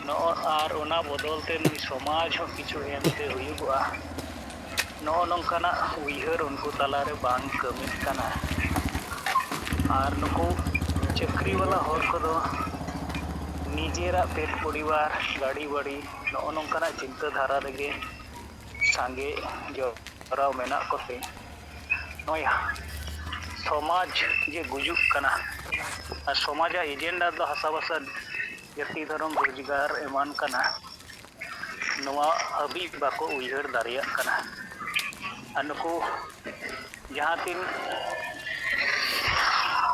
ᱱᱚᱜᱼᱚ, ᱟᱨ ᱚᱱᱟ ᱵᱚᱫᱚᱞ ᱛᱮ ᱱᱩᱭ ᱥᱚᱢᱟᱡᱽ ᱦᱚᱸ ᱠᱤᱪᱷᱩ ᱮᱢᱛᱮ ᱦᱩᱭᱩᱜᱚᱜᱼᱟ, ᱱᱚᱜᱼᱚ ᱱᱚᱝᱠᱟᱱᱟᱜ ᱩᱭᱦᱟᱹᱨ ᱩᱱᱠᱩ ᱛᱟᱞᱟᱨᱮ ᱵᱟᱝ ᱠᱟᱹᱢᱤᱜ ᱠᱟᱱᱟ᱾ ᱟᱨ ᱱᱩᱠᱩ ᱪᱟᱹᱠᱨᱤ ᱵᱟᱞᱟ ᱦᱚᱲ ᱠᱚᱫᱚ ᱱᱤᱡᱮᱨᱟᱜ ᱯᱮᱴ ᱯᱚᱨᱤᱵᱟᱨ, ᱜᱟᱹᱰᱤ ᱵᱟᱹᱲᱤ, ᱱᱚᱜᱼᱚ ᱱᱚᱝᱠᱟᱱᱟᱜ ᱪᱤᱱᱛᱟᱹ ᱫᱷᱟᱨᱟ ᱨᱮᱜᱮ ᱥᱟᱸᱜᱮ ᱡᱚᱲᱟᱣ ᱢᱮᱱᱟᱜ ᱠᱚᱛᱮ, ᱱᱚᱜᱼᱚᱭ ᱥᱚᱢᱟᱡᱽ ᱡᱮ ᱜᱩᱡᱩᱜ ᱠᱟᱱᱟ, ᱟᱨ ᱥᱚᱢᱟᱡᱟᱜ ᱮᱡᱮᱱᱰᱟ ᱫᱚ ᱦᱟᱥᱟᱵᱷᱟᱥᱟ, ᱡᱟᱹᱛᱤ, ᱫᱷᱚᱨᱚᱢ, ᱨᱳᱡᱽᱜᱟᱨ ᱮᱢᱟᱱ ᱠᱟᱱᱟ, ᱱᱚᱣᱟ ᱦᱟᱹᱵᱤᱡ ᱵᱟᱠᱚ ᱩᱭᱦᱟᱹᱨ ᱫᱟᱲᱮᱭᱟᱜ ᱠᱟᱱᱟ᱾ ᱟᱨ ᱱᱩᱠᱩ ᱡᱟᱦᱟᱸ ᱛᱤᱱ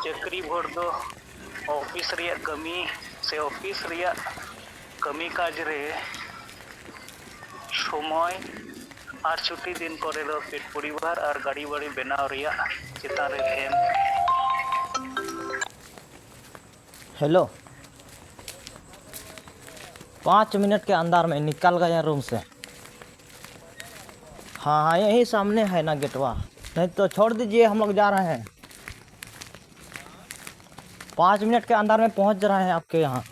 ᱪᱟᱹᱠᱨᱤ ᱵᱷᱳᱨ ᱫᱚ ᱚᱯᱷᱤᱥ ᱨᱮᱭᱟᱜ ᱠᱟᱹᱢᱤ ᱥᱮ ᱚᱯᱷᱤᱥ ᱨᱮᱭᱟᱜ ᱠᱟᱹᱢᱤ ᱠᱟᱡᱽ ᱨᱮ ᱥᱚᱢᱚᱭ ᱟᱨ ᱪᱷᱩᱴᱤ ᱫᱤᱱ ᱠᱚᱨᱮ ᱫᱚ ᱯᱮᱴ ᱯᱚᱨᱤᱵᱟᱨ ᱟᱨ ᱜᱟᱹᱰᱤ ᱵᱟᱹᱲᱤ ᱵᱮᱱᱟᱣ ᱨᱮᱭᱟᱜ ᱪᱮᱛᱟᱱ ᱨᱮ ᱫᱷᱮᱭᱟᱱ᱾ हेलो, पाँच मिनट के अंदर में निकल गया रूम से। हाँ हाँ, यही सामने है ना गेटवा। नहीं तो छोड़ दीजिए, हम लोग जा रहे हैं। पाँच मिनट के अंदर में पहुंच रहे हैं आपके यहाँ।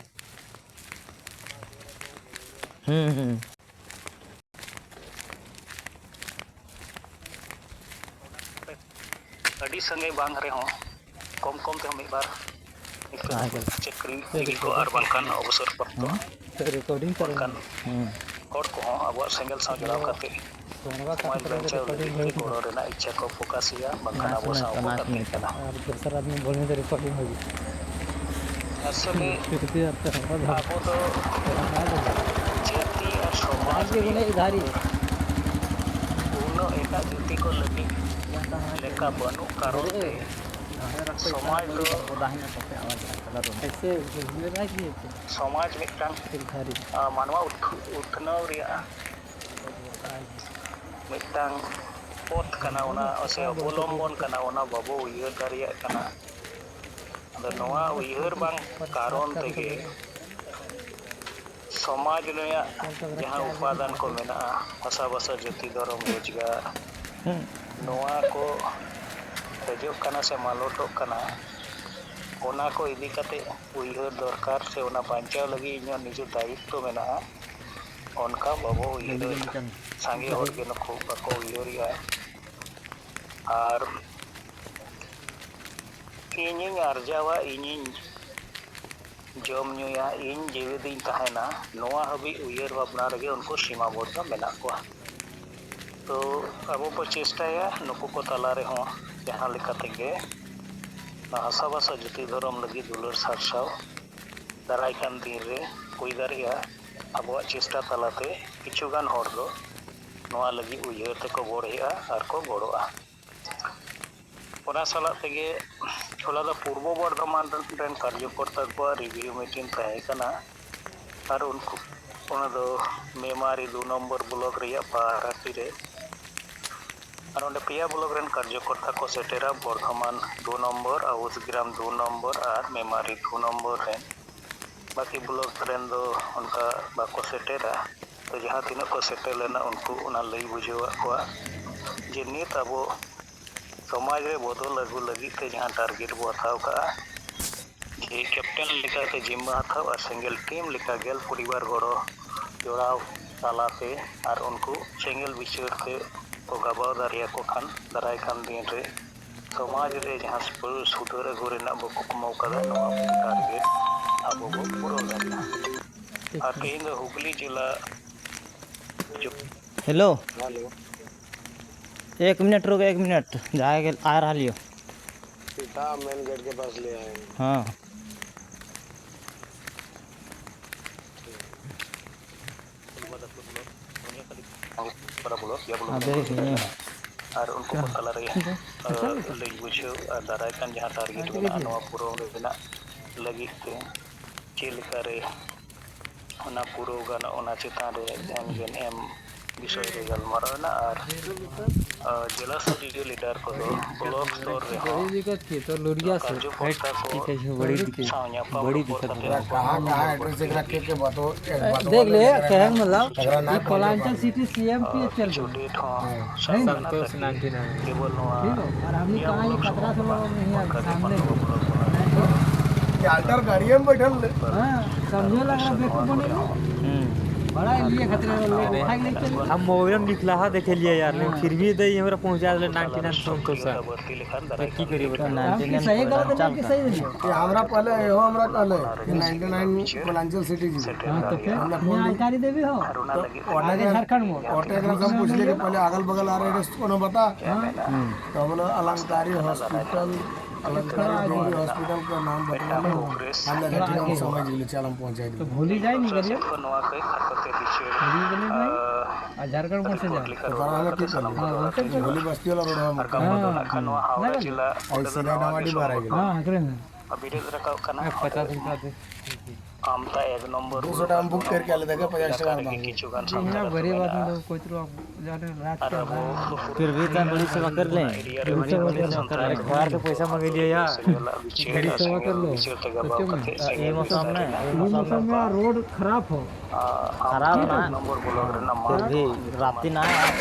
हम्म हम्म। ᱟᱹᱰᱤ ᱥᱟᱸᱜᱮ ᱵᱟᱝ ᱨᱮᱦᱚᱸ, ᱠᱚᱢ ᱠᱚᱢ ᱛᱮᱦᱚᱸ ᱢᱤᱫ ᱵᱟᱨ ᱱᱤᱛᱚᱜ ᱟᱪᱪᱷᱟ᱾ ᱪᱟᱹᱠᱨᱤ ᱡᱤᱵᱤ ᱠᱚ ᱟᱨ ᱵᱟᱝᱠᱷᱟᱱ ᱚᱵᱚᱥᱚᱨ ᱯᱨᱟᱯᱛᱚ ᱦᱮᱸ᱾ ᱨᱮᱠᱚᱨᱰᱤᱝ ᱚᱱᱠᱟᱱ ᱦᱮᱸ᱾ ᱦᱚᱲ ᱠᱚᱦᱚᱸ ᱟᱵᱚᱣᱟᱜ ᱥᱮᱸᱜᱮᱞ ᱥᱟᱶ ᱡᱚᱲᱟᱣ ᱠᱟᱛᱮ ᱥᱚᱢᱟᱡᱽ ᱵᱟᱧᱪᱟᱣ ᱞᱟᱹᱜᱤᱫ ᱛᱮ ᱜᱚᱲᱚ ᱨᱮᱱᱟᱜ ᱤᱪᱪᱷᱟ ᱠᱚ ᱯᱨᱚᱠᱟᱥ ᱮᱫᱟ, ᱵᱟᱝᱠᱷᱟᱱ ᱟᱵᱚ ᱥᱟᱶ ᱠᱚ ᱠᱟᱹᱢᱤ ᱠᱟᱱᱟ᱾ ᱟᱨ ᱫᱚᱥᱟᱨ ᱟᱫᱢᱤ ᱵᱚᱞ ᱢᱮᱱᱛᱮ ᱨᱮᱠᱚᱨᱰᱤᱝ ᱦᱩᱭᱩᱜᱼᱟ᱾ ᱟᱥᱚᱞᱮ ᱟᱵᱚ ᱫᱚ ᱡᱟᱹᱛᱤ ᱟᱨ ᱥᱚᱢᱟᱡᱽ ᱨᱮᱭᱟᱜ ᱩᱱᱟᱹᱜ ᱮᱴᱟᱜ ᱡᱟᱹᱛᱤ ᱠᱚ ᱞᱟᱹᱜᱤᱫ ᱞᱮᱠᱟ ᱵᱟᱹᱱᱩᱜ ᱠᱟᱨᱚᱱ ᱛᱮ ᱥᱚᱢᱟᱡᱽ ᱫᱚ, ᱥᱚᱢᱟᱡᱽ ᱢᱤᱫᱴᱟᱝ, ᱟᱸ, ᱢᱟᱱᱣᱟ ᱩᱛ-, ᱩᱛᱱᱟᱹᱣ ᱨᱮᱭᱟᱜ ᱢᱤᱫᱴᱟᱝ ᱯᱚᱛᱷ ᱠᱟᱱᱟ, ᱚᱱᱟ ᱥᱮ ᱚᱵᱚᱞᱚᱢᱵᱚᱱ ᱠᱟᱱᱟ, ᱚᱱᱟ ᱵᱟᱵᱚ ᱩᱭᱦᱟᱹᱨ ᱫᱟᱲᱮᱭᱟᱜ ᱠᱟᱱᱟ᱾ ᱟᱫᱚ ᱱᱚᱣᱟ ᱩᱭᱦᱟᱹᱨ ᱵᱟᱝ ᱠᱟᱨᱚᱱ ᱛᱮᱜᱮ ᱥᱚᱢᱟᱡᱽ ᱨᱮᱭᱟᱜ ᱡᱟᱦᱟᱸ ᱩᱯᱟᱫᱟᱱ ᱠᱚ ᱢᱮᱱᱟᱜᱼᱟ, ᱦᱟᱥᱟ ᱵᱷᱟᱥᱟ ᱡᱟᱹᱛᱤ ᱫᱷᱚᱨᱚᱢ ᱨᱳᱡᱽᱜᱟᱨ, ᱱᱚᱣᱟ ᱠᱚ ᱠᱷᱚᱡᱚᱜ ᱠᱟᱱᱟ ᱥᱮ ᱢᱟᱞᱚᱴᱚᱜ ᱠᱟᱱᱟ, ᱚᱱᱟ ᱠᱚ ᱤᱫᱤ ᱠᱟᱛᱮ ᱩᱭᱦᱟᱹᱨ ᱫᱚᱨᱠᱟᱨ ᱥᱮ ᱚᱱᱟ ᱵᱟᱧᱪᱟᱣ ᱞᱟᱹᱜᱤᱫ ᱤᱧᱟᱹᱜ ᱱᱤᱡᱮ ᱫᱟᱭᱤᱛᱛᱚ ᱢᱮᱱᱟᱜᱼᱟ, ᱚᱱᱠᱟ ᱵᱟᱵᱚ ᱩᱭᱦᱟᱹᱨ᱾ ᱥᱟᱸᱜᱮ ᱦᱚᱲ ᱜᱮ ᱱᱩᱠᱩ ᱵᱟᱠᱚ ᱩᱭᱦᱟᱹᱨᱮᱜᱼᱟ᱾ ᱟᱨ ᱤᱧᱤᱧ ᱟᱨᱡᱟᱣᱟ, ᱤᱧᱤᱧ ᱡᱚᱢ ᱧᱩᱭᱟ, ᱤᱧ ᱡᱤᱣᱤᱫᱤᱧ ᱛᱟᱦᱮᱱᱟ, ᱱᱚᱣᱟ ᱦᱟᱹᱵᱤᱡ ᱩᱭᱦᱟᱹᱨ ᱵᱷᱟᱵᱽᱱᱟ ᱨᱮᱜᱮ ᱩᱱᱠᱩ ᱥᱤᱢᱟ ᱵᱚᱫᱽᱫᱷᱚ ᱢᱮᱱᱟᱜ ᱠᱚᱣᱟ᱾ ᱛᱚ ᱟᱵᱚ ᱵᱚ ᱪᱮᱥᱴᱟᱭᱟ ᱱᱩᱠᱩ ᱠᱚ ᱛᱟᱞᱟ ᱨᱮᱦᱚᱸ ᱡᱟᱦᱟᱸ ᱞᱮᱠᱟ ᱛᱮᱜᱮ ᱱᱚᱣᱟ ᱦᱟᱥᱟ ᱵᱷᱟᱥᱟ ᱡᱟᱹᱛᱤ ᱫᱷᱚᱨᱚᱢ ᱞᱟᱹᱜᱤᱫ ᱫᱩᱞᱟᱹᱲ ᱥᱟᱨᱥᱟᱣ ᱫᱟᱨᱟᱭ ᱠᱟᱱ ᱫᱤᱱ ᱨᱮ ᱦᱩᱭ ᱫᱟᱲᱮᱭᱟᱜᱼᱟ᱾ ᱟᱵᱚᱣᱟᱜ ᱪᱮᱥᱴᱟ ᱛᱟᱞᱟᱛᱮ ᱠᱤᱪᱷᱩ ᱜᱟᱱ ᱦᱚᱲ ᱫᱚ ᱱᱚᱣᱟ ᱞᱟᱹᱜᱤᱫ ᱩᱭᱦᱟᱹᱨ ᱛᱮᱠᱚ ᱵᱚᱲᱦᱮᱜᱼᱟ ᱟᱨ ᱠᱚ ᱜᱚᱲᱚᱜᱼᱟ᱾ ᱚᱱᱟ ᱥᱟᱞᱟᱜ ᱛᱮᱜᱮ ᱦᱚᱞᱟ ᱫᱚ ᱯᱩᱨᱵᱚ ᱵᱚᱨᱫᱷᱚᱢᱟᱱ ᱨᱮᱱ ᱠᱟᱨᱡᱚᱠᱚᱨᱛᱟ ᱠᱚᱣᱟᱜ ᱨᱤᱵᱷᱤᱭᱩ ᱢᱤᱴᱤᱝ ᱛᱟᱦᱮᱸ ᱠᱟᱱᱟ᱾ ᱟᱨ ᱩᱱᱠᱩ, ᱚᱱᱟ ᱫᱚ ᱢᱮᱢᱟᱨᱤ ᱫᱩ ᱱᱚᱢᱵᱚᱨ ᱵᱞᱚᱠ ᱨᱮᱭᱟᱜ ᱯᱟᱦᱟᱨᱟᱴᱤ ᱨᱮ᱾ ᱟᱨ ᱚᱸᱰᱮ ᱯᱮᱭᱟ ᱵᱞᱚᱠ ᱨᱮᱱ ᱠᱟᱨᱡᱚᱠᱚᱨᱛᱟ ᱠᱚ ᱥᱮᱴᱮᱨᱟ, ᱵᱚᱨᱫᱷᱚᱢᱟᱱ ᱫᱩ ᱱᱚᱢᱵᱚᱨ, ᱟᱣᱩᱥᱜᱨᱟᱢ ᱫᱩ ᱱᱚᱢᱵᱚᱨ ᱟᱨ ᱢᱮᱢᱟᱨᱤ ᱫᱩ ᱱᱚᱢᱵᱚᱨ ᱨᱮᱱ᱾ ᱵᱟᱹᱠᱤ ᱵᱞᱚᱠ ᱨᱮᱱ ᱫᱚ ᱚᱱᱠᱟ ᱵᱟᱠᱚ ᱥᱮᱴᱮᱨᱟ᱾ ᱛᱚ ᱡᱟᱦᱟᱸ ᱛᱤᱱᱟᱹᱜ ᱠᱚ ᱥᱮᱴᱮᱨ ᱞᱮᱱᱟ, ᱩᱱᱠᱩ ᱚᱱᱟ ᱞᱟᱹᱭ ᱵᱩᱡᱷᱟᱹᱣᱟᱫ ᱠᱚᱣᱟ ᱡᱮ ᱱᱤᱛ ᱟᱵᱚ ᱥᱚᱢᱟᱡᱽ ᱨᱮ ᱵᱚᱫᱚᱞ ᱟᱹᱜᱩ ᱞᱟᱹᱜᱤᱫ ᱛᱮ ᱡᱟᱦᱟᱸ ᱴᱟᱨᱜᱮᱴ ᱵᱚ ᱦᱟᱛᱟᱣ ᱠᱟᱜᱼᱟ, ᱡᱮ ᱠᱮᱯᱴᱮᱱ ᱞᱮᱠᱟᱛᱮ ᱡᱤᱢᱢᱟᱹ ᱦᱟᱛᱟᱣ ᱟᱨ ᱥᱮᱸᱜᱮᱞ ᱴᱤᱢ ᱞᱮᱠᱟ ᱜᱮᱞ ᱯᱚᱨᱤᱵᱟᱨ ᱜᱚᱲᱚ ᱡᱚᱲᱟᱣ ᱛᱟᱞᱟᱛᱮ ᱟᱨ ᱩᱱᱠᱩ ᱥᱮᱸᱜᱮᱞ ᱵᱤᱪᱟᱹᱨ ᱛᱮ ᱠᱚ ᱜᱟᱵᱟᱣ ᱫᱟᱲᱮᱭᱟᱠᱚ ᱠᱷᱟᱱ, ᱫᱟᱨᱟᱭ ᱠᱟᱱ ᱫᱤᱱ ᱨᱮ ᱥᱚᱢᱟᱡᱽ ᱨᱮ ᱡᱟᱦᱟᱸ ᱥᱩ-, ᱥᱩᱫᱷᱟᱹᱨ ᱟᱹᱜᱩ ᱨᱮᱱᱟᱜ ᱵᱚ ᱠᱩᱠᱢᱩ ᱠᱟᱫᱟ, ᱱᱚᱣᱟ ᱴᱟᱨᱜᱮᱴ ᱟᱵᱚ ᱵᱚ ᱯᱩᱨᱟᱹᱣ ᱫᱟᱲᱮᱭᱟᱜᱼᱟ᱾ ᱟᱨ ᱛᱮᱦᱮᱧ ᱫᱚ ᱦᱩᱜᱽᱞᱤ ᱡᱮᱞᱟ ᱡᱚ- ᱦᱮᱞᱳ᱾ ᱦᱮᱞᱳ᱾ ᱮᱠ ᱢᱤᱱᱤᱴ ᱨᱩᱠ, ᱮᱠ ᱢᱤᱱᱤᱴ, ᱡᱟᱦᱟᱸᱭ ᱜᱮ ᱟᱭ ᱨᱟᱦᱟ ᱞᱤᱭᱳ᱾ सीधा मेन गेट के पास ले आएंगे। ᱦᱮᱸ᱾ ᱟᱫᱚ ᱦᱮᱸ᱾ ᱟᱨ ᱩᱱᱠᱩ ᱠᱚ ᱛᱟᱞᱟᱨᱮ ᱞᱟᱹᱭ ᱵᱩᱡᱷᱟᱹᱣ ᱟᱨ ᱫᱟᱨᱟᱭ ᱠᱟᱱ ᱡᱟᱦᱟᱸ ᱴᱟᱨᱜᱮᱴ ᱢᱮᱱᱟᱜᱼᱟ, ᱱᱚᱣᱟ ᱯᱩᱨᱟᱹᱣ ᱨᱮᱱᱟᱜ ᱞᱟᱹᱜᱤᱫ ᱛᱮ ᱪᱮᱫ ᱞᱮᱠᱟᱨᱮ ᱚᱱᱟ ᱯᱩᱨᱟᱹᱣ ᱜᱟᱱᱚᱜ, ᱚᱱᱟ ᱪᱮᱛᱟᱱ ᱨᱮ ᱫᱷᱮᱭᱟᱱ ᱜᱮ ᱮᱢ ᱵᱤᱥᱚᱭ ᱨᱮ ᱜᱟᱞᱢᱟᱨᱟᱣ ᱮᱱᱟ᱾ ᱟᱨ ᱡᱮᱞᱟ ᱥᱛᱚᱨᱤᱭᱚ ᱞᱤᱰᱟᱨ ᱠᱚᱫᱚ ᱵᱞᱚᱠ ᱥᱛᱚᱨ ᱨᱮᱦᱚᱸ ᱠᱟᱨᱡᱚᱠᱚᱨᱛᱟ ᱠᱚ ᱥᱟᱶ ᱧᱟᱯᱟᱢ ᱨᱚᱯᱚᱲ ᱠᱟᱛᱮ कहाँ कहाँ एड्रेस एक रखे के बताओ, एक बताओ। देख ले, कहने का मतलब, ये कोलांचल सिटी सीएम पीएचएल में। नहीं, संतोष नाइंटी नाइन। ठीक है, और हमने कहा ये खतरा से लोग नहीं आते सामने। ये अल्टर गाड़ी में बैठल ले। हाँ, समझो लग रहा बेवकूफ बने को। बड़ा लिए खतरे में लोग उठा के नहीं चले। हम मोबाइल में लिखला हा देखे लिए यार, लेकिन फिर भी दे हमरा पहुंचा दे नाइंटी नाइन संतोष। तो की करी बता? नाइंटी नाइन सही गलत नहीं कि सही नहीं। ये हमरा पहले, ये हमरा कहले कि नाइंटी नाइन कोलांचल सिटी जी। हाँ, तो फिर हमरा कौन जानकारी देवी हो? तो ऑटो झारखंड मोड़। ऑटो एकरा से हम पूछले कि पहले अगल बगल आ रहे एड्रेस कोनो बता। हाँ। तो बोले अलंकारी हॉस्पिटल, अलंकारी देवी हॉस्पिटल का नाम बता। हम लगे ठीक हम समझ गेले, चल हम पहुंचा देबे। तो भूली जाए नहीं करिए। भूली गेले भाई। आ झारखंड मोड़ से जा। तो बड़ा हमें की कर? हाँ, होटल से। भूली बस्ती वाला रोड हम। हाँ। ऐसे सीधा नवाडी बाहर आ गेल। हाँ, हकरे में। ᱟᱨ ᱵᱤᱨᱮᱫ ᱨᱟᱠᱟᱵ ᱠᱟᱱᱟ᱾ ᱯᱚᱪᱟᱥ ᱴᱟᱠᱟ ᱫᱮ᱾ ᱟᱢᱫᱟ ᱮᱠ ᱱᱚᱢᱵᱚᱨ ᱫᱩᱥᱚ ᱴᱟᱠᱟ ᱵᱩᱠ ᱠᱮᱫ ᱠᱮᱭᱟ ᱞᱮ ᱫᱮᱠᱷᱟ, ᱯᱚᱪᱟᱥ ᱴᱟᱠᱟ ᱫᱟᱢ᱾ ᱠᱤᱪᱷᱩ ᱜᱟᱱ ᱤᱧ ᱦᱚᱸ ᱥᱟᱱᱛᱟᱲ ᱜᱚᱨᱤᱵ ᱟᱫᱢᱤ ᱫᱚ ᱠᱚᱪᱨᱚ ᱡᱟᱦᱟᱸ ᱨᱟᱡᱽ ᱟᱨ ᱠᱚ ᱟᱵᱚ ᱵᱟᱝ᱾ फिर भी इतना बड़ी सेवा कर ले। ᱮᱨᱤᱭᱟ ᱨᱮ ᱵᱟᱹᱲᱤᱡ ᱵᱟᱹᱲᱤᱡ ᱥᱟᱱᱛᱟᱲ ᱮᱠ ᱵᱟᱨ ᱠᱚ ᱯᱚᱭᱥᱟ मांगे लिए यार। ᱥᱮᱸᱜᱮᱞ ᱟᱜ ᱵᱤᱪᱟᱹᱨ ᱵᱟᱹᱲᱤᱡ ᱟᱨ ᱥᱮᱸᱜᱮᱞ ᱵᱤᱪᱟᱹᱨ ᱛᱮ ᱜᱟᱵᱟᱣ ᱠᱟᱛᱮ ᱥᱮᱸᱜᱮᱞ ᱵᱤᱪᱟᱹᱨ ᱛᱮ ᱜᱟᱵᱟᱣ ᱠᱟᱛᱮ᱾ ᱟᱨ ᱟᱵᱚ ᱠᱷᱟᱨᱟᱯ ᱮᱠ ᱱᱟ, ᱱᱚᱢᱵᱚᱨ ᱵᱞᱚᱠ ᱨᱮᱱᱟᱜ ᱯᱷᱤᱨ ᱢᱟᱨᱟᱝ ᱵᱷᱤ ᱨᱟᱛᱤ ᱱᱟ,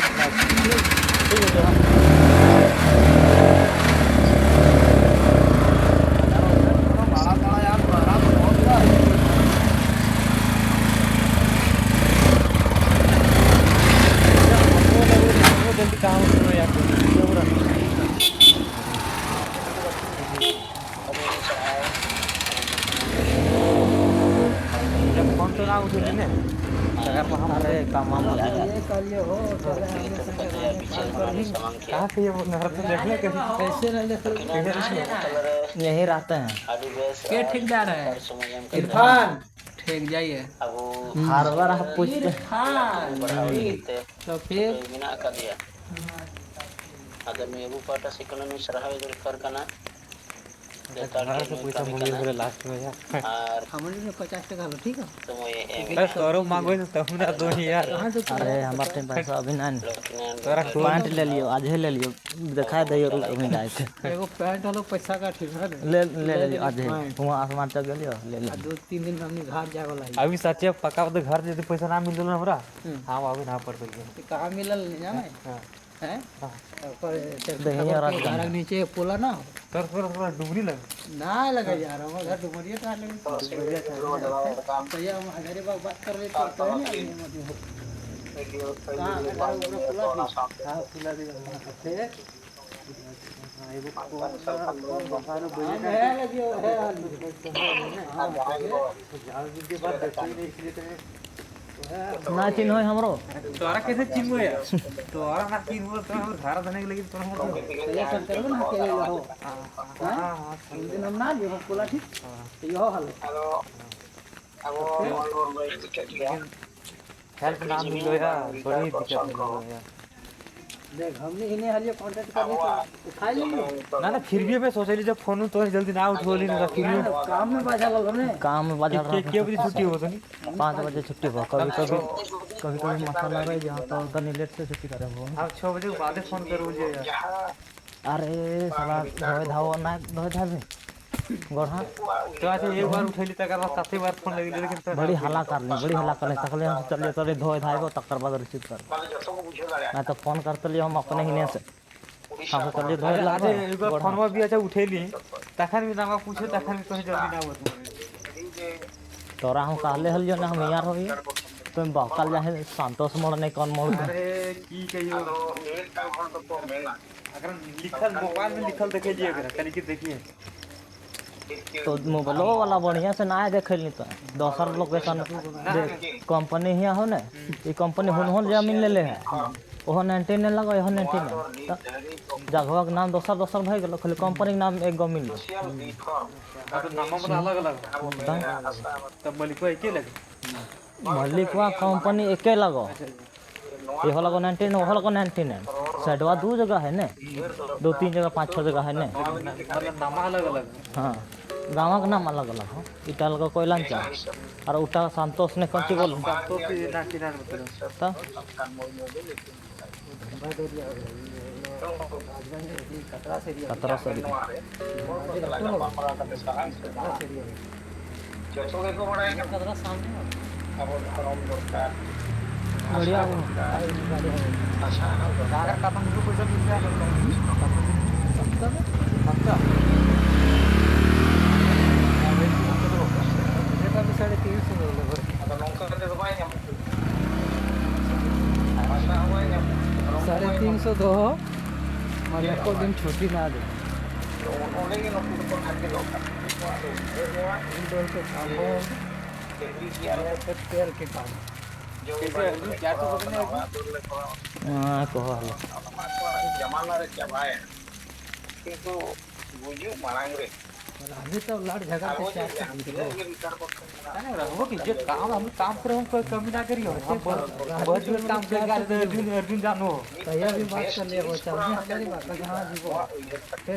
ᱴᱷᱤᱠ ᱜᱮᱭᱟ᱾ जब फोन तो ना उठे ने, अगर वहाँ पर काम वाम होता है। कहाँ से ये बोल रहा था? देखने के कैसे? यहीं रहते हैं। के ठेकेदार है? इरफान। ठीक, जाइए। हर बार आप पूछते हैं। इरफान। तो फिर? ᱢᱮᱱᱟᱜ ᱟᱠᱟᱫᱮᱭᱟ᱾ ᱟᱫᱚ ᱱᱩᱭ ᱟᱵᱚ ᱯᱟᱦᱴᱟ ᱥᱮᱫ ᱠᱷᱚᱱ ᱱᱩᱭ ᱥᱟᱨᱦᱟᱣ ᱫᱚᱨᱠᱟᱨ ᱠᱟᱱᱟ᱾ ᱡᱚᱛᱚ ᱦᱚᱲ ᱜᱮ ᱱᱩᱭ ᱠᱟᱹᱢᱤ ᱠᱟᱱᱟ᱾ ᱞᱟᱥᱴ ᱨᱮ ᱭᱟ᱾ ᱟᱨ ᱦᱟᱢᱟᱞ ᱨᱮ ᱯᱚᱪᱟᱥ ᱴᱟᱠᱟ ᱦᱚᱞᱚ, ᱴᱷᱤᱠ ᱜᱮᱭᱟ? ᱥᱚᱢᱚᱭ ᱮ ᱮᱢ ᱵᱮᱥ, ᱮᱫᱟ᱾ ᱛᱚᱨᱚ ᱢᱟᱜᱚᱭ ᱛᱟᱵᱚᱱᱟ ᱫᱚ ᱭᱟᱨ᱾ ᱠᱟᱦᱟᱸ ᱥᱮ ᱛᱩᱢᱦᱟᱨᱟ ᱟᱨᱮ, ᱦᱢᱟᱨᱮ ᱯᱟᱥ ᱟᱵᱷᱤ ᱱᱟᱦᱤ᱾ ᱛᱚᱨᱟ ᱯᱮᱱᱴ ᱞᱮ ᱞᱤᱭᱳ, ᱟᱡ ᱦᱤ ᱞᱮ ᱞᱤᱭᱳ᱾ ᱫᱤᱠᱷᱟᱭ ᱫᱮ ᱭᱳ ᱞᱟᱜ ᱢᱤ ᱰᱟᱭ ᱛᱮ᱾ ᱮᱜᱳ ᱯᱮᱱᱴ ᱦᱚᱞᱚ ᱯᱚᱭᱥᱟ ᱠᱟ ᱴᱷᱤᱠ ᱦᱮ ᱞᱮ, ᱞᱮ ᱞᱤᱭᱳ, ᱟᱡ ᱦᱤ᱾ ᱦᱮᱸ᱾ ᱯᱩᱣᱟ ᱟᱥᱢᱟᱱ ᱪᱟ ᱜᱮ ᱞᱤᱭᱳ, ᱞᱮ ᱞᱤᱭᱳ᱾ ᱟᱨ ᱫᱩ ᱛᱤᱱ ᱫᱤᱱ ᱦᱟᱢ ᱜᱷᱟᱨ ᱡᱟᱣᱟ ᱞᱟᱜᱤ᱾ ᱟᱵᱷᱤ ᱥᱟᱪᱮ ᱯᱟᱠᱟ ᱵᱚᱞᱛᱮ ᱜᱷᱟᱨ ᱡᱩᱫᱤ ᱯᱚᱭᱥᱟ ᱱᱟ ᱢᱤᱞᱮ ᱱᱟ ᱦᱢᱟᱨᱟ, ᱦᱩᱸ᱾ ᱦᱟᱢ ᱟᱵᱷᱤ ᱱᱟ ᱯᱟᱲ ᱥᱟᱠᱛᱮ ᱦᱮ᱾ ᱠᱟᱦᱟᱸ ᱢᱤᱞᱮ ᱞᱮ ᱧᱟᱢᱟ? ᱦᱮᱸ᱾ ᱦᱮᱸ? ᱦᱮᱸ᱾ ᱚᱠᱚᱭ ᱪᱮᱫ ᱫᱮᱦᱮᱧ ᱠᱷᱚᱵᱚᱨ ᱟᱨᱟᱜ ᱠᱚ ᱠᱟᱱᱟ᱾ ᱜᱷᱟᱨᱟ ᱱᱤᱪᱮ ᱯᱳᱞᱟ ᱱᱟ? ᱛᱚᱨ, ᱛᱚᱨ, ᱛᱚᱨ, ᱰᱩᱝᱨᱤ ᱞᱟᱜᱟ᱾ ᱱᱟ ᱞᱟᱜᱟ ᱭᱟᱨ, ᱦᱢᱟᱨᱟ ᱜᱷᱟᱨ ᱰᱩᱢᱨᱤᱭᱟ ᱛᱟᱦᱮᱸ ᱞᱮᱱ᱾ ᱰᱩᱢᱨᱤᱭᱟ ᱛᱟᱦᱮᱸ ᱞᱮᱱ᱾ ᱵᱷᱟᱭᱭᱟ, ᱦᱟᱡᱟᱨᱤ ᱵᱟᱜᱽ ᱵᱟᱛ ᱠᱟᱨ ᱨᱮ ᱛᱚ, ᱛᱚ ᱦᱮ ᱱᱟ, ᱠᱟᱦᱟᱸ ᱞᱟᱜᱟ ᱦᱩᱭ ᱱᱟ ᱯᱳᱞᱟ ᱵᱷᱤ? ᱦᱮᱸ, ᱯᱳᱞᱟ ᱵᱷᱤ ᱞᱟᱜᱟ ᱦᱩᱭ ᱱᱟ᱾ ᱦᱮᱸ, ᱞᱟᱜᱟ ᱦᱩᱭ ᱱᱟ᱾ ᱦᱮᱸ, ᱦᱮᱸ, ᱦᱮᱸ, ᱦᱮᱸ᱾ ᱱᱟ ᱪᱤᱱᱦᱳᱭ ᱦᱟᱢᱨᱳ᱾ ᱛᱚᱨᱟ ᱠᱮᱥᱮ ᱪᱤᱱᱦᱳᱭᱟ? ᱛᱚᱨᱟ ᱱᱟ ᱪᱤᱱᱦᱳ ᱛᱚ ᱦᱟᱢᱨᱳ ᱜᱷᱟᱨᱟ ᱫᱷᱟᱨᱟ ᱞᱟᱹᱜᱤᱫ ᱛᱚᱨᱟ ᱦᱟᱢᱨᱳ᱾ ᱦᱮᱸ, ᱦᱮᱸ, ᱦᱮᱸ᱾ ᱩᱱ ᱫᱤᱱ ᱦᱟᱢ ᱱᱟ ᱞᱤᱭᱳ ᱦᱳ ᱯᱳᱞᱟ ᱴᱷᱤᱠ? ᱭᱳ ᱦᱟᱞᱚ᱾ हेल्प ना मिलो यार, बड़ी दिक्कत है यार। देख, हमने इन्हें हर ये कॉन्टैक्ट करने को उठा ही नहीं। ना, ना, फिर भी मैं सोच लीजिए, फोन तो जल्दी ना उठो, लेकिन फिर भी काम में बाझा लग रहे हैं। काम में बाझा कि-, लग रहे हैं। कितने बजे छुट्टी हो तुम? पाँच बजे छुट्टी हो, कभी, कभी, कभी, कभी मौका लग रहा है, जहाँ तो उधर नहीं लेट से छुट्टी करे हो। आप छः बजे के बाद फोन करो मुझे यार। अरे साला, दोहे धावो ना, दोहे धावे। गोढ़ा। तो अच्छा, एक बार उठे ली, तकर बाद सात ही बार फोन लगे, लेकिन तो बड़ी हल्ला कर ली, बड़ी हल्ला कर ली। तकले हम चलिए, चलिए, धोए धाइबो, तकर बाद रिसीव कर। मैं तो फोन करते लिए हम अपने ही ने से। हम तो चलिए, धोए अरे, लागो। अरे, एक बार गोढ़ा। फोन भी अच्छा उठे ली, तखन भी नाम पूछे, तखन भी तो जल्दी ना बता। तोरा हम कहले हल जो ना हम यार होई, तुम बहकाल जाहे संतोष मोड़ नहीं कौन मोड़। अरे, की कहियो। अगर लिखल, मोबाइल में लिखल देखे लिए अगर, तनिक देखिए। तो मोबाइलो वाला बढ़िया से ना देखे ली तो। दोसर लोकेशन दे, कंपनी हिया हो ने, ई कंपनी हुन हुन जमीन ले ले है। ओहो नाइनटीन ने लगो, ओहो नाइनटीन ने। त जगह के नाम दोसर दोसर भए गेलो, खाली कंपनी के नाम एक गो मिल गेलो। हाँ, तो नाम वाला अलग अलग। त तब मालिको एके लगे। मालिकवा कंपनी एके लगो। इहो लगो नाइनटीन, ओहो लगो नाइनटीन। लडवा दो जगह है ना, दो तीन जगह, पाँच छः जगह है ना। मतलब नामा अलग अलग है। हाँ, गाँव का नाम अलग अलग हो। इटा लगा कोयलांचा और उटा संतोष ने कौन सी बोलो? संतोष की ना किनारे मतलब। तो खतरा से भी। ᱡᱚᱛᱚ ᱜᱮᱠᱚ ᱵᱟᱲᱟᱭ ᱠᱟᱱᱟ᱾ ᱟᱵᱚ ᱫᱷᱚᱨᱚᱢ ᱫᱚᱨᱠᱟᱨ, ᱵᱷᱟᱥᱟ ᱫᱚᱨᱠᱟᱨ, ᱵᱷᱟᱥᱟ ᱫᱚᱨᱠᱟᱨ᱾ ᱟᱫᱚ ᱱᱚᱝᱠᱟ ᱠᱟᱛᱮ ᱫᱚ ᱵᱟᱭ ᱧᱟᱢᱚᱜ ᱠᱟᱱᱟ᱾ ᱵᱷᱟᱥᱟ ᱦᱚᱸ ᱵᱟᱭ ᱧᱟᱢᱚᱜ ᱠᱟᱱᱟ, ᱫᱷᱚᱨᱚᱢ ᱦᱚᱸ ᱵᱟᱭ ᱧᱟᱢᱚᱜ ᱠᱟᱱᱟ᱾ ᱥᱟᱲᱮ ᱛᱤᱱ ᱥᱚ ᱫᱚᱦᱚ, ᱢᱟᱱᱮ ᱠᱚ ᱫᱤᱱ ᱪᱷᱩᱴᱤ ᱱᱟ ᱫᱮ᱾ ᱛᱚ ᱚᱸᱰᱮ ᱜᱮ ᱱᱩᱠᱩ ᱫᱚᱠᱚ ᱴᱷᱟᱹᱠᱤᱫᱚᱜ ᱠᱟᱱᱟ᱾ ᱩᱱᱠᱩᱣᱟᱜ ᱫᱚ ᱩᱭᱦᱟᱹᱨ ᱱᱚᱣᱟ ᱤᱧ ᱫᱚ ᱦᱚᱭᱛᱳ ᱠᱟᱢ ᱦᱚᱸ ᱡᱮ ᱛᱮᱞ ᱠᱮᱭᱟ ᱞᱮ᱾ ᱛᱮᱞ ᱠᱮ ᱠᱟᱢ᱾ ᱡᱚᱢ ᱠᱤᱱᱛᱩ ᱵᱟᱲᱟ ᱟᱹᱞᱩ ᱠᱟᱛᱮ ᱪᱟᱥ ᱠᱚᱨᱟᱣ ᱠᱟᱛᱮ ᱠᱟᱱᱟ, ᱟᱹᱞᱩ ᱚᱲᱟᱜ ᱫᱩᱣᱟᱹᱨ ᱞᱮ ᱠᱚᱨᱟᱣ᱾ ᱱᱚᱣᱟ ᱠᱚ ᱦᱚᱸ ᱟᱞᱚ᱾ ᱚᱱᱟ ᱠᱚ ᱡᱟᱢᱟᱱᱟ ᱨᱮ ᱪᱟᱵᱟᱭᱮᱱᱟ᱾ ᱠᱤᱱᱛᱩ ᱜᱩᱡᱩᱜ ᱢᱟᱲᱟᱝ ᱨᱮ ᱟᱵᱚ ᱡᱮ ᱡᱟᱦᱟᱸ ᱛᱤᱱᱟᱹᱜ ᱜᱮ ᱱᱮᱛᱟᱨ ᱵᱚᱱ ᱠᱟᱹᱢᱤ ᱠᱟᱱᱟ, ᱟᱨᱮ ᱨᱟᱹᱦᱩ ᱠᱤ ᱡᱮ ᱠᱟᱢ, ᱟᱢ ᱠᱟᱢ ᱠᱚᱨᱮ ᱦᱚᱸ ᱠᱚᱭ ᱠᱟᱹᱢᱤ ᱱᱟ ᱠᱟᱹᱨᱤ ᱦᱚᱸ᱾ ᱟᱢ ᱵᱟᱹᱫᱽ ᱠᱟᱹᱢᱤ ᱠᱟᱹᱨᱤ ᱟᱨᱡᱩᱱ, ᱟᱨᱡᱩᱱ ᱡᱟᱱ ᱦᱚᱸ᱾ ᱢᱤᱫᱴᱟᱝ ᱵᱮᱥ ᱪᱤᱡᱽ ᱠᱚᱨᱟᱣ ᱠᱟᱛᱮ ᱱᱚᱣᱟ ᱩᱭᱦᱟᱹᱨ ᱠᱟᱛᱮ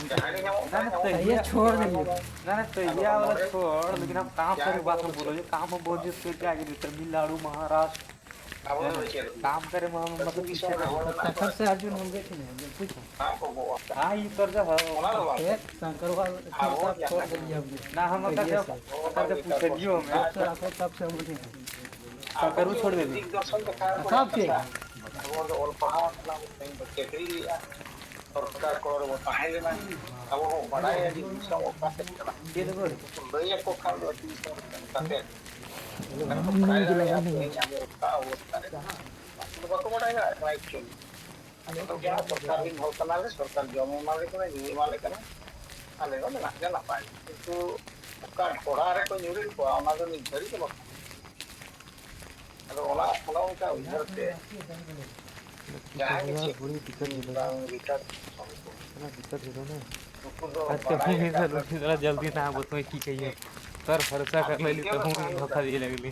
ᱡᱟᱦᱟᱸ ᱜᱮ ᱧᱟᱢᱚᱜ ᱠᱟᱱᱟ, ᱧᱟᱢᱚᱜ ᱠᱟᱱᱟ᱾ ᱱᱟ, ᱱᱟ, ᱛᱟᱹᱭᱭᱟ ᱪᱷᱳᱲ ᱫᱮᱸᱜᱮ, ᱱᱟ, ᱱᱟ, ᱛᱟᱹᱭᱭᱟ ᱣᱟᱞᱟ ᱪᱷᱳᱲ, ᱞᱮᱠᱤᱱ ᱟᱢ ᱠᱟᱢ ᱠᱟᱹᱨᱤ ᱵᱟᱛ ᱵᱚᱞᱚ, ᱠᱟᱢ ᱦᱚᱸ ᱵᱚᱱᱫ ᱠᱟᱨ ᱫᱤᱭᱟ, ᱡᱮ ᱛᱟᱢᱤᱞᱱᱟᱲᱩ, ᱢᱚᱦᱟᱨᱟᱥᱴᱨᱚ, ᱟᱵᱚ ᱫᱚ ᱪᱮᱫ? ᱠᱟᱢ ᱠᱟᱹᱨᱤ ᱢᱟ, ᱢᱟ, ᱟᱹᱛᱩ ᱫᱤᱥᱚᱢ ᱨᱮ ᱦᱚᱲ ᱢᱮᱱᱟᱜ ᱠᱚᱣᱟ᱾ ᱥᱟᱠᱷᱟᱛ ᱥᱮ ᱟᱨᱡᱩᱱ ᱦᱚᱸᱜᱮ ᱛᱷᱤᱱᱟ, ᱵᱩᱡᱷᱟᱹᱣ? ᱦᱮᱸ, ᱤᱭᱟᱹ ᱛᱚᱨ ᱡᱟ ᱦᱚᱸ᱾ ᱚᱱᱟ ᱫᱚ ᱵᱟᱝ᱾ ᱪᱮᱫ? ᱥᱚᱝᱠᱚᱨ ᱵᱟᱞ ᱟᱵᱚ ᱠᱷᱟᱛᱟ ᱡᱟᱦᱟᱸ ᱯᱷᱚᱨ ᱫᱚ ᱞᱤᱭᱟ ᱦᱚᱸᱜᱮ᱾ ᱱᱟ ᱦᱚᱸ ᱢᱟ ᱠᱟᱛᱮ, ᱠᱟᱛᱮ ᱯᱩᱪᱷᱟᱹ ᱞᱤᱭᱳ ᱢᱮ᱾ ᱥᱚᱝᱠᱚᱨ ᱵᱟᱞ ᱠᱷᱟᱛᱟ ᱯᱷᱚᱨ ᱫᱚ ᱞᱤᱭᱟ ᱦᱚᱸᱜᱮ᱾ ᱥᱚᱝᱠᱚᱨ ᱵᱟᱞ ᱠᱷᱟᱛᱟ ᱯᱷᱚᱨ ᱫᱚ ᱞᱤᱭᱟ ᱦᱚᱸᱜᱮ᱾ ᱟᱵᱚ ᱫᱚ ᱚᱞ ᱯᱟᱲᱦᱟᱣ ᱠᱟᱱᱟ ᱵᱚᱱ, ᱛᱮᱦᱮᱧ ᱵᱚᱱ ᱪᱟᱹᱠᱨᱤ ᱞᱮᱜᱼᱟ, ᱥᱚᱨᱠᱟᱨ ᱠᱚ ᱨᱮᱵᱚᱱ ᱛᱟᱦᱮᱸ ᱞᱮᱱᱟ᱾ ᱟᱵᱚ ᱵᱚᱱ ᱵᱟᱲᱟᱭᱟ ᱡᱮ ᱫᱤᱥᱚᱢ ᱚᱠᱟ ᱥᱮᱫ ᱠᱟᱱᱟ᱾ ᱞᱟᱹᱭ ᱟᱠᱚ ᱠᱷᱟᱱ ᱫᱚ ᱟᱹᱛᱩ ᱫᱤᱥᱚᱢ ᱨᱮ ᱥᱮᱱ ᱠᱟᱛᱮ ᱵᱟᱠᱚ ᱵᱟᱲᱟᱭ ᱫᱟᱲᱮᱭᱟᱜᱼᱟ ᱛᱮᱦᱮᱧ ᱟᱵᱚ ᱚᱠᱟ ᱚᱵᱚᱥᱛᱷᱟ ᱨᱮ ᱢᱮᱱᱟᱜ ᱵᱚᱱᱟ᱾ ᱩᱱᱠᱩ ᱫᱚ ᱵᱟᱠᱚ ᱵᱟᱲᱟᱭ ᱫᱟᱲᱮᱭᱟᱜ ᱠᱟᱱᱟ actually᱾ ᱟᱫᱚ ᱡᱟᱦᱟᱸ ᱥᱚᱨᱠᱟᱨ ᱨᱮᱱ ᱦᱚᱲ ᱠᱟᱱᱟᱞᱮ, ᱥᱚᱨᱠᱟᱨ ᱡᱚᱢ ᱮᱢᱟᱞᱮ ᱠᱟᱱᱟ, ᱧᱩ ᱮᱢᱟᱞᱮ ᱠᱟᱱᱟ, ᱟᱞᱮ ᱫᱚ ᱢᱮᱱᱟᱜ ᱞᱮᱭᱟ ᱱᱟᱯᱟᱭ ᱜᱮ᱾ ᱠᱤᱱᱛᱩ ᱚᱠᱟ ᱰᱷᱚᱲᱟ ᱨᱮᱠᱚ ᱧᱩᱨᱮᱫ ᱠᱚᱣᱟ, ᱚᱱᱟ ᱫᱚ ᱱᱤᱛ ᱫᱷᱟᱹᱨᱤᱡ ᱫᱚ ᱵᱟᱠᱚ ᱟᱫᱚ ᱚᱱᱟ, ᱚᱱᱟ ᱚᱱᱠᱟ ᱩᱭᱦᱟᱹᱨ ᱛᱮ ᱡᱟᱦᱟᱸᱭ ᱜᱮ ᱪᱮᱫ ᱵᱟᱝ ᱵᱤᱪᱟᱨ ᱱᱩᱠᱩ ᱫᱚ ᱟᱡ ᱛᱮ ᱵᱟᱲᱟᱭ ᱦᱩᱭ ᱟᱠᱟᱫ ᱮᱱᱟ, ᱞᱩᱴᱷᱤ ᱫᱟᱲᱟ ᱡᱚᱞᱫᱤ ᱱᱟ ᱵᱚᱛᱚᱭ ᱠᱤ ᱠᱟᱹᱭᱟᱹ᱾ ᱛᱟᱨ ᱵᱷᱚᱨᱥᱟ ᱟᱨ ᱠᱟᱜ ᱞᱟᱹᱭ ᱫᱤᱛᱤᱭᱚ ᱛᱟᱵᱚᱱ ᱠᱟᱛᱷᱟ ᱫᱚ ᱫᱷᱳᱠᱟ ᱫᱤᱭᱮ ᱞᱟᱜᱞᱤ᱾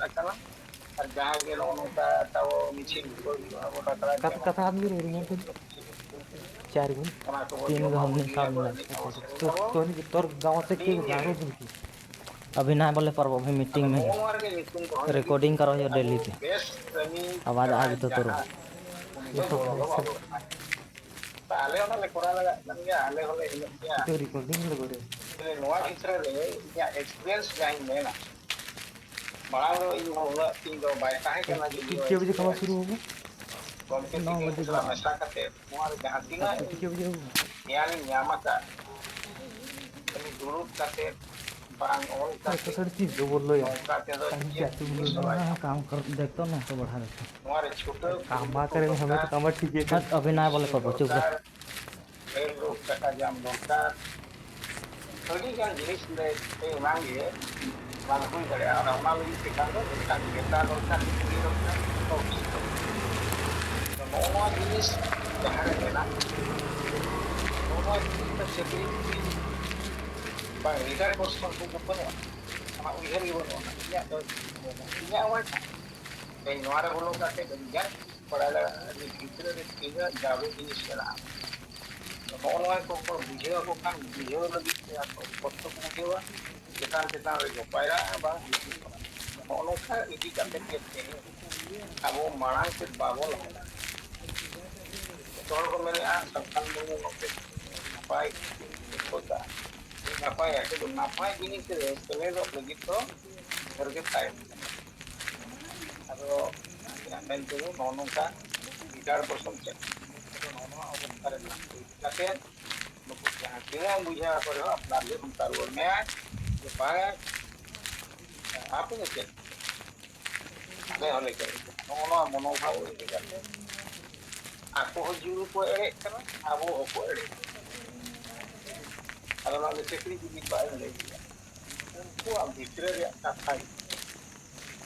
ᱥᱮᱞᱮᱫ ᱟᱠᱟᱱᱟ᱾ ᱟᱨ ᱡᱟᱦᱟᱸ ᱜᱮ ᱱᱚᱜᱼᱚ ᱱᱚᱝᱠᱟ ᱛᱟᱵᱚ ᱢᱤᱪᱷᱤᱞ ᱠᱚ ᱦᱩᱭᱩᱜᱼᱟ, ᱜᱚᱴᱟ ᱛᱟᱞᱟ ᱠᱟᱛ-, ᱠᱟᱛᱷᱟ ᱟᱢ ᱜᱮ ᱞᱟᱹᱭ ᱨᱮ ᱧᱮᱞ ᱠᱚ᱾ ᱪᱟᱨ ᱜᱩᱱ ᱚᱱᱟ ᱠᱚᱵᱚ ᱛᱤᱱ ᱡᱚᱢᱟ, ᱜᱷᱟᱢ ᱵᱚᱱ ᱱᱤᱥᱟᱵ ᱧᱩᱭᱟ, ᱵᱚᱱ ᱢᱮᱱᱟᱜ ᱮᱱᱮᱡ ᱟᱵᱚᱱ ᱛᱟᱠᱚᱣᱟ᱾ ᱥᱮᱨᱮᱧ ᱛᱚ, ᱟᱵᱚᱱ᱾ ᱛᱚ, ᱛᱚᱨ ᱜᱟᱶ ᱥᱮ ᱟᱹᱰᱤ ᱠᱮ ᱜᱮ ᱜᱟᱨᱚ ᱫᱤᱱ ᱠᱤ? ᱟᱵᱷᱤ ᱱᱟᱭ ᱵᱚᱞᱮ ᱯᱟᱨᱵᱚ, ᱟᱵᱷᱤ ᱢᱤᱴᱤᱝ ᱟᱫᱚ ᱢᱮ ᱱᱚᱜᱼᱚ ᱱᱚᱣᱟ ᱨᱮᱜᱮ ᱧᱩᱛᱩᱢ ᱫᱚᱦᱚᱭ ᱞᱟᱹᱜᱤᱫ ᱨᱮᱠᱚᱨᱰᱤᱝ ᱠᱟᱨᱚ ᱦᱩᱭᱩᱜᱼᱟ ᱟᱵᱚ ᱰᱮᱞᱤ ᱛᱮ᱾ ᱵᱮᱥ ᱠᱟᱹᱢᱤ ᱟᱣᱟᱡ ᱠᱟᱱᱟ ᱟᱡ ᱜᱮ ᱛᱚ ᱛᱚᱨᱚ᱾ ᱡᱟᱦᱟᱸ ᱩᱱᱤ ᱫᱚ ᱜᱚᱲᱚ ᱵᱟᱵᱚᱱ ᱮᱢᱟᱭ᱾ ᱟᱞᱮ ᱦᱚᱸᱞᱮ ᱠᱚᱨᱟᱣ ᱞᱟᱜᱟᱜ ᱠᱟᱱ ᱜᱮᱭᱟ, ᱟᱞᱮ ᱦᱚᱸᱞᱮ ᱮᱱᱮᱡ ᱜᱮᱭᱟ᱾ ᱛᱚ ᱨᱮᱠᱚᱨᱰᱤᱝ ᱞᱮ ᱵᱟᱹᱲᱤᱡ᱾ ᱱᱚᱣᱟ ᱠᱷᱮᱛᱨᱮ ᱨᱮ ᱤᱧᱟᱹᱜ ᱮᱠᱥᱯᱤᱨᱤᱭᱮᱱᱥ ᱡᱟᱦᱟᱸᱧ ᱢᱮᱱᱟ, ᱢᱟᱲᱟᱝ ᱫᱚ ᱤᱧ ᱦᱚᱸ ᱩᱱᱟᱹᱜ ᱤᱧ ᱫᱚ ᱵᱟᱭ ᱛᱟᱦᱮᱸ ᱠᱟᱱᱟ ᱡᱮ ᱠᱤᱛᱠᱤ ᱵᱟᱡᱮ ᱠᱷᱚᱱ ᱥᱩᱨᱩ ᱦᱩᱭᱩᱜᱼᱟ? ᱜᱚᱢᱠᱮ ᱱᱚ ᱛᱤᱠᱤᱱ ᱵᱟᱡᱮ ᱥᱟᱞᱟᱜ ᱵᱟᱡᱮ᱾ ᱢᱮᱥᱟ ᱠᱟᱛᱮ ᱱᱚᱣᱟ ᱨᱮ ᱡᱟᱦᱟᱸ ᱛᱤᱱᱟᱹᱜ ᱠᱤᱛᱠᱤ ᱵᱟᱡᱮ ᱦᱩᱭᱩᱜᱼᱟ? ᱜᱮᱭᱟᱱᱤᱧ ᱧᱟᱢ ᱟᱠᱟᱫ, ᱠᱷᱟᱹᱞᱤ ᱫᱩᱲᱩᱵ ᱠᱟᱛᱮ ᱵᱟᱝ ᱚᱞ ᱠᱟᱛᱮ ᱥᱟᱲᱮ ᱛᱤᱱ ᱥᱚ ᱵᱚᱞᱚᱭᱟ᱾ ᱱᱚᱝᱠᱟ ᱛᱮᱫᱚ ᱠᱟᱹᱢᱤ ᱪᱮᱫ ᱪᱟᱹᱞᱩ ᱦᱚᱸ ᱵᱟᱭ ᱵᱟᱹᱱᱩᱜᱼᱟ, ᱜᱟᱱᱚᱜᱼᱟ᱾ ᱠᱟᱢ ᱠᱚᱨᱟᱣ ᱫᱟᱭᱤᱛᱛᱚ ᱱᱚᱝᱠᱟ ᱵᱟᱲᱦᱟᱣ ᱫᱟᱭᱤᱛᱛᱚ᱾ ᱱᱚᱣᱟ ᱨᱮ ᱪᱷᱩᱴᱟᱹᱣ ᱠᱟᱢᱟ ᱠᱩᱨᱩᱢᱩᱴᱩ ᱠᱟᱨᱮ ᱢᱮ ᱦᱟᱢᱮ ᱫᱚᱨᱠᱟᱨ᱾ ᱛᱚ ᱠᱟᱢᱟ ᱴᱷᱤᱠ ᱜᱮᱭᱟ᱾ ᱟᱨ ᱟᱵᱤᱱᱟᱭ ᱵᱚᱞᱮ ᱠᱚ ᱵᱚᱪᱚ ᱫᱚᱨᱠᱟᱨ᱾ ᱰᱷᱮᱨ ᱞᱳᱠ ᱴᱟᱠᱟ ᱧᱟᱢ ᱫᱚᱨᱠᱟᱨ᱾ ᱟᱹᱰᱤ ᱜᱟᱱ ᱡᱤᱱᱤᱥ ᱞᱮ ᱮᱱᱟᱝ ᱜᱮ ᱵᱟᱝ ᱦᱩᱭ ᱫᱟᱲᱮᱭᱟᱜᱼᱟ᱾ ᱚᱱᱟ, ᱚᱱᱟ ᱞᱟᱹᱜᱤᱫ ᱛᱮ ᱠᱷᱟᱱ ᱫᱚ ᱢᱤᱫᱴᱟᱝ ᱱᱮᱛᱟ ᱫᱚᱨᱠᱟᱨ, ᱢᱤᱫ ᱠᱩᱲᱤ ᱫᱚᱨᱠᱟᱨ, ᱢᱤᱫ ᱫᱚᱨᱠᱟᱨ᱾ ᱟᱫᱚ ᱱᱚᱜᱼᱚ ᱱᱚᱣᱟ ᱡᱤᱱᱤᱥ ᱡᱟᱦᱟᱸ ᱨᱮ ᱢᱮᱱᱟᱜ, ᱱᱚᱜᱼᱚ ᱱᱚᱣᱟ ᱡᱤᱱᱤᱥ ᱫᱚ ᱪᱟᱹᱠᱨᱤ ᱱᱚᱠᱨᱤ ᱵᱟᱝ, ᱞᱤᱰᱟᱨ ᱠᱚ ᱥᱚᱢᱚᱭ ᱠᱚ ᱵᱟᱹᱱᱩᱜᱼᱟ, ᱚᱱᱟ ᱩᱭᱦᱟᱹᱨ ᱜᱮ ᱵᱟᱹᱱᱩᱜᱼᱟ᱾ ᱤᱧᱟᱹᱜ ᱫᱚ ᱤᱧᱟᱹᱜ ᱱᱚᱣᱟ ᱛᱮᱦᱮᱧ ᱱᱚᱣᱟ ᱨᱮ ᱵᱚᱞᱚ ᱠᱟᱛᱮ ᱟᱹᱰᱤ ᱜᱟᱱ ᱵᱟᱲᱟᱭ ᱞᱟᱜᱟᱜᱼᱟ ᱡᱮ ᱜᱤᱫᱽᱨᱟᱹ ᱨᱮ ᱛᱤᱱᱟᱹᱜ ᱡᱟᱹᱨᱩᱲ ᱡᱤᱱᱤᱥ ᱢᱮᱱᱟᱜᱼᱟ᱾ ᱱᱚᱜᱼᱚ ᱱᱚᱣᱟ ᱠᱚ ᱵᱩᱡᱷᱟᱹᱣ ᱟᱠᱚ ᱠᱷᱟᱱ, ᱵᱩᱡᱷᱟᱹᱣ ᱞᱟᱹᱜᱤᱫ ᱛᱮ ᱟᱠᱚ ᱠᱚᱥᱴᱚ ᱠᱚ ᱵᱩᱡᱷᱟᱹᱣᱟ, ᱪᱮᱛᱟᱱ ᱪᱮᱛᱟᱱ ᱨᱮᱠᱚ ᱯᱟᱭᱨᱟᱜᱼᱟ, ᱵᱟᱝ ᱦᱤᱡᱩᱜ ᱠᱟᱱᱟ᱾ ᱱᱚᱜᱼᱚ ᱱᱚᱝᱠᱟ ᱤᱫᱤ ᱠᱟᱛᱮ ᱜᱮ ᱛᱮᱦᱮᱧ ᱟᱵᱚ ᱢᱟᱲᱟᱝ ᱥᱮᱫ ᱵᱟᱵᱚ ᱞᱟᱦᱟ ᱫᱟᱲᱮᱭᱟᱜᱼᱟ᱾ ᱡᱚᱛᱚ ᱦᱚᱲ ᱠᱚ ᱢᱮᱱᱮᱫᱼᱟ, ᱥᱟᱱᱛᱟᱲ ᱢᱟᱹᱱᱢᱤ ᱜᱚᱢᱠᱮ ᱱᱟᱯᱟᱭ ᱠᱚ ᱠᱷᱚᱡᱟ, ᱱᱟᱯᱟᱭᱟ, ᱠᱤᱱᱛᱩ ᱱᱟᱯᱟᱭ ᱡᱤᱱᱤᱥ ᱨᱮ ᱥᱮᱞᱮᱫᱚᱜ ᱞᱟᱹᱜᱤᱫ ᱫᱚ ᱰᱷᱮᱨ ᱜᱮ ᱛᱟᱭᱚᱢ ᱠᱟᱱᱟ᱾ ᱟᱫᱚ ᱟᱹᱞᱤᱧᱟᱜ ᱢᱮᱱ ᱛᱮᱫᱚ ᱱᱚᱜᱼᱚ ᱱᱚᱝᱠᱟ ᱵᱷᱮᱜᱟᱨ ᱯᱨᱚᱥᱚᱝ ᱪᱮᱫ ᱱᱚᱜᱼᱚ ᱱᱚᱣᱟ ᱚᱵᱚᱥᱛᱷᱟ ᱨᱮ ᱢᱮᱱᱟᱜ ᱠᱚ ᱤᱫᱤ ᱠᱟᱛᱮ ᱱᱩᱠᱩ ᱡᱟᱦᱟᱸ ᱛᱤᱱᱟᱹᱜ ᱮᱢ ᱵᱩᱡᱷᱟᱹᱣ ᱟᱠᱚ ᱨᱮᱦᱚᱸ ᱟᱯᱱᱟᱨ ᱜᱮ ᱚᱱᱠᱟ ᱨᱩᱣᱟᱹᱲ ᱢᱮᱭᱟᱭ ᱡᱮ ᱵᱟᱝᱟ, ᱟᱯᱮ ᱫᱚ ᱪᱮᱫ? ᱟᱞᱮ ᱦᱚᱸᱞᱮ ᱪᱮᱫ? ᱱᱚᱜᱼᱚ ᱱᱚᱣᱟ ᱢᱚᱱᱳᱵᱷᱟᱵ ᱤᱫᱤ ᱠᱟᱛᱮ ᱟᱠᱚ ᱦᱚᱸ ᱡᱩᱨᱩ ᱠᱚ ᱮᱲᱮᱜ ᱠᱟᱱᱟ, ᱟᱵᱚ ᱦᱚᱸᱠᱚ ᱮᱲᱮᱜ ᱠᱟᱱᱟ᱾ ᱟᱫᱚ ᱱᱚᱣᱟ ᱫᱚ ᱪᱟᱹᱠᱨᱤ ᱡᱤᱵᱤ ᱠᱚᱣᱟᱜ ᱤᱧ ᱞᱟᱹᱭ ᱠᱮᱫᱟ᱾ ᱩᱱᱠᱩᱣᱟᱜ ᱵᱷᱤᱛᱨᱤ ᱨᱮᱭᱟᱜ ᱠᱟᱛᱷᱟ ᱜᱮ᱾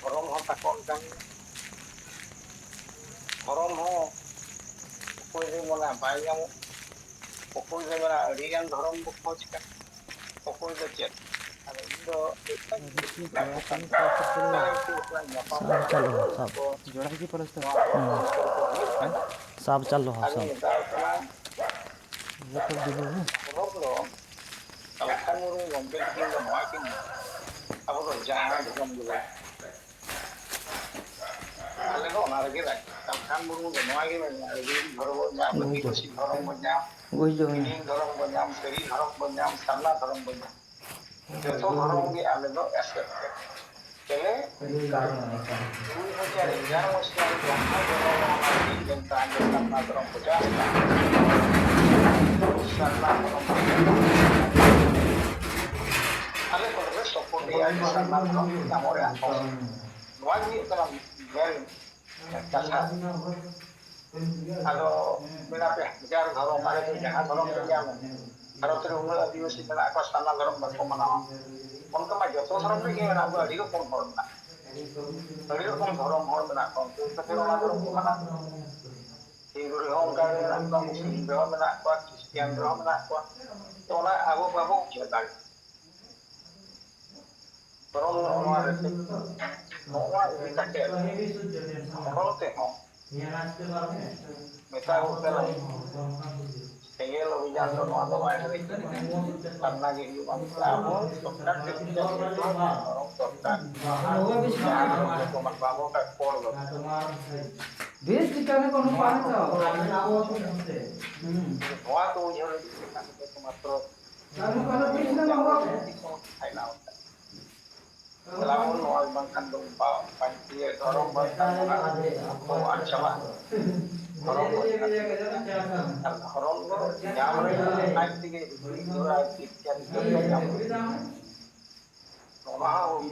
ᱫᱷᱚᱨᱚᱢ ᱦᱚᱸ ᱛᱟᱠᱚ ᱚᱱᱠᱟᱱ ᱜᱮᱭᱟ᱾ ᱫᱷᱚᱨᱚᱢ ᱦᱚᱸ ᱚᱠᱚᱭ ᱫᱚᱭ ᱢᱮᱱᱟ ᱵᱟᱭ ᱧᱟᱢᱚᱜ, ᱚᱠᱚᱭ ᱫᱚᱭ ᱢᱮᱱᱟ ᱟᱹᱰᱤᱜᱟᱱ ᱫᱷᱚᱨᱚᱢ ᱵᱚ ᱠᱷᱚᱡᱽ ᱠᱟᱱᱟ, ᱚᱠᱚᱭ ᱫᱚ ᱪᱮᱫ᱾ ᱟᱫᱚ ᱤᱧ ᱫᱚ ᱢᱤᱫᱴᱟᱝ ᱡᱤᱱᱤᱥ ᱞᱤᱧ ᱢᱮᱛᱟ ᱠᱚ ᱠᱟᱱᱟ, ᱡᱟᱦᱟᱸᱭ ᱠᱚ ᱧᱟᱯᱟᱢ ᱥᱟᱵ ᱠᱟᱱᱟ, ᱪᱟᱞᱩ ᱦᱚᱸ ᱥᱟᱵ᱾ ᱱᱚᱣᱟ ᱠᱚ ᱦᱚᱸ ᱦᱩᱭᱩᱜ ᱠᱟᱱᱟ᱾ ᱥᱟᱵ ᱪᱟᱞᱩ ᱦᱚᱸ ᱟᱨ ᱥᱟᱵ᱾ ᱢᱮᱛᱟ ᱠᱚ ᱠᱟᱱᱟ, ᱫᱷᱚᱨᱚᱢ ᱫᱚ ᱠᱟᱞᱠᱷᱟᱱ ᱢᱩᱨᱢᱩ ᱜᱚᱢᱠᱮ ᱛᱟᱹᱠᱤᱱ ᱫᱚ ᱱᱚᱣᱟ ᱠᱤᱱ ᱢᱮᱱᱟ, ᱟᱵᱚ ᱫᱚ ᱡᱟᱦᱟᱸ ᱫᱷᱚᱨᱚᱢ ᱜᱮᱵᱚᱱ, ᱟᱞᱮ ᱫᱚ ᱚᱱᱟ ᱨᱮᱜᱮ ᱨᱟᱡᱽ᱾ ᱠᱟᱞᱠᱷᱟᱱ ᱢᱩᱨᱢᱩ ᱫᱚ ᱱᱚᱣᱟ ᱜᱮ ᱢᱮᱱᱟ, ᱟᱹᱫᱤᱵᱟᱹᱥᱤ ᱫᱷᱚᱨᱚᱢ ᱵᱚᱱ ᱧᱟᱢ, ᱵᱩᱡᱷᱟᱹᱣ᱾ ᱟᱹᱫᱤᱵᱟᱹᱥᱤ ᱫᱷᱚᱨᱚᱢ ᱵᱚᱱ ᱧᱟᱢ, ᱵᱩᱡᱷᱟᱹᱣ᱾ ᱫᱤᱱ ᱫᱷᱚᱨᱚᱢ ᱵᱚᱱ ᱧᱟᱢ, ᱥᱟᱹᱨᱤ ᱫᱷᱚᱨᱚᱢ ᱵᱚᱱ ᱧᱟᱢ, ᱥᱟᱨᱱᱟ ᱫᱷᱚᱨᱚᱢ ᱵᱚᱱ ᱧᱟᱢ᱾ ᱡᱚᱛᱚ ᱫᱷᱚᱨᱚᱢ ᱜᱮ ᱟᱞᱮ ᱫᱚ accept ᱠᱮᱫ᱾ ᱛᱮᱞᱮ ᱫᱩᱭ ᱦᱟᱡᱟᱨ ᱮᱜᱟᱨᱚ ᱢᱟᱹᱦᱤᱛ ᱨᱮ ᱡᱟᱦᱟᱸ ᱫᱷᱚᱨᱚᱢ ᱚᱱᱟ ᱫᱤᱱ ᱵᱮᱱ ᱛᱟᱦᱮᱸ ᱞᱮᱱ ᱠᱷᱟᱱ ᱚᱱᱟ ᱫᱷᱚᱨᱚᱢ ᱠᱚ ᱪᱟᱥ ᱠᱟᱱᱟ᱾ ᱥᱟᱨᱱᱟ ᱫᱷᱚᱨᱚᱢ ᱠᱚ ᱪᱟᱥ ᱠᱟᱱᱟ᱾ ᱟᱞᱮ ᱠᱚᱨᱮ ᱫᱚ support ᱮᱭᱟ ᱡᱮ ᱥᱟᱨᱱᱟ ᱫᱷᱚᱨᱚᱢ ᱧᱟᱢᱚᱜ ᱨᱮᱭᱟᱜ ᱦᱚᱨ᱾ ᱱᱚᱣᱟ ᱜᱮ ᱦᱩᱭᱩᱜ ᱠᱟᱱᱟ ᱢᱮᱱ ᱠᱟᱛᱷᱟ᱾ ᱟᱫᱚ ᱢᱮᱱᱟᱜ ᱯᱮ ᱦᱟᱡᱟᱨ ᱫᱷᱚᱨᱚᱢ, ᱟᱞᱮ ᱫᱚ ᱡᱟᱦᱟᱸ ᱫᱷᱚᱨᱚᱢ ᱞᱮ ᱧᱟᱢᱟ, ᱵᱷᱟᱨᱚᱛ ᱨᱮ ᱩᱱᱟᱹᱜ ᱟᱹᱫᱤᱵᱟᱹᱥᱤ ᱢᱮᱱᱟᱜ ᱠᱚᱣᱟ, ᱥᱟᱨᱱᱟ ᱫᱷᱚᱨᱚᱢ ᱵᱟᱠᱚ ᱢᱟᱱᱟᱣᱟ᱾ ᱚᱱᱠᱟ ᱢᱟ ᱡᱚᱛᱚ ᱫᱷᱚᱨᱚᱢ ᱨᱮᱜᱮ ᱢᱮᱱᱟᱜ ᱠᱚᱣᱟ, ᱟᱹᱰᱤ ᱨᱚᱠᱚᱢ ᱦᱚᱲ ᱢᱮᱱᱟᱜ ᱠᱚᱣᱟ, ᱟᱹᱰᱤ ᱨᱚᱠᱚᱢ ᱫᱷᱚᱨᱚᱢ ᱦᱚᱲ ᱢᱮᱱᱟᱜ ᱠᱚᱣᱟ, ᱩᱱᱠᱩ ᱠᱷᱟᱹᱛᱤᱨ ᱚᱱᱟ ᱫᱷᱚᱨᱚᱢ ᱠᱚ ᱢᱟᱱᱟᱣᱟ᱾ ᱦᱤᱱᱫᱩ ᱨᱮᱦᱚᱸ ᱚᱱᱠᱟ ᱜᱮ ᱢᱮᱱᱟᱜ ᱠᱚᱣᱟ, ᱢᱩᱥᱞᱤᱢ ᱨᱮᱦᱚᱸ ᱢᱮᱱᱟᱜ ᱠᱚᱣᱟ, ᱠᱷᱨᱤᱥᱴᱤᱭᱟᱱ ᱨᱮᱦᱚᱸ ᱢᱮᱱᱟᱜ ᱠᱚᱣᱟ᱾ ᱛᱚ ᱚᱱᱟ ᱟᱵᱚ ᱵᱟᱵᱚ ᱩᱪᱟᱹᱲ ᱫᱟᱲᱮᱭᱟᱜᱼᱟ᱾ ᱵᱚᱨᱚᱝ ᱱᱚᱣᱟ ᱨᱮ ᱱᱚᱣᱟ ᱤᱫᱤ ᱠᱟᱛᱮ ᱫᱷᱚᱨᱚᱢ ᱛᱮᱦᱚᱸ ᱢᱮᱛᱟ ᱠᱚ ᱠᱟᱱᱟ, ᱥᱮᱸᱜᱮᱞ ᱚᱵᱷᱤᱡᱟᱱ ᱫᱚ ᱱᱚᱣᱟ ᱫᱚ ᱵᱟᱭ ᱞᱟᱹᱭ ᱠᱟᱱᱟ᱾ ᱥᱟᱨᱱᱟ ᱜᱮ ᱦᱩᱭᱩᱜᱼᱟ᱾ ᱟᱵᱚ ᱥᱚᱨᱠᱟᱨ ᱴᱷᱮᱱ ᱠᱷᱚᱱ ᱫᱚ ᱥᱚᱨᱠᱟᱨ ᱡᱟᱦᱟᱸ ᱠᱚ ᱢᱟᱱᱟᱣ ᱠᱟᱜ ᱠᱚ ᱫᱚ᱾ ᱵᱮᱥ ᱴᱷᱤᱠᱟᱹᱱᱟ ᱠᱚ ᱱᱚᱝᱠᱟ ᱦᱮᱸ ᱛᱚ᱾ ᱱᱚᱣᱟ ᱠᱚ ᱩᱭᱦᱟᱹᱨ ᱞᱟᱹᱜᱤᱫ ᱛᱮ ᱠᱟᱱ ᱫᱚ ᱢᱟᱛᱨᱚ ᱟᱨ ᱱᱚᱝᱠᱟ ᱫᱚ ᱛᱤᱥ ᱦᱚᱸ ᱵᱟᱝ ᱦᱚᱨᱚᱜ ᱛᱮ᱾ ᱪᱟᱞᱟᱣ ᱟᱠᱟᱱᱟ᱾ ᱪᱟᱞᱟᱣ ᱱᱚᱣᱟ ᱵᱟᱝᱠᱷᱟᱱ ᱫᱚ ᱵᱟ-, ᱵᱟᱝ ᱤᱭᱟᱹ ᱫᱷᱚᱨᱚᱢ ᱵᱟᱝᱠᱷᱟᱱ ᱫᱚ ᱦᱟᱸᱜ ᱠᱚ ᱟᱫ ᱪᱟᱵᱟᱜᱼᱟ᱾ ᱫᱷᱚᱨᱚᱢ ᱵᱟᱝᱠᱷᱟᱱ ᱫᱚ᱾ ᱟᱨ ᱫᱷᱚᱨᱚᱢ ᱫᱚ ᱧᱟᱢ ᱨᱮ ᱟᱡ ᱛᱮᱜᱮ ᱦᱤᱡᱩᱜᱼᱟ, ᱪᱮᱫ ᱠᱟᱱ ᱪᱮᱫ ᱠᱟᱱ ᱧᱟᱢ᱾ ᱱᱚᱣᱟ ᱦᱚᱸ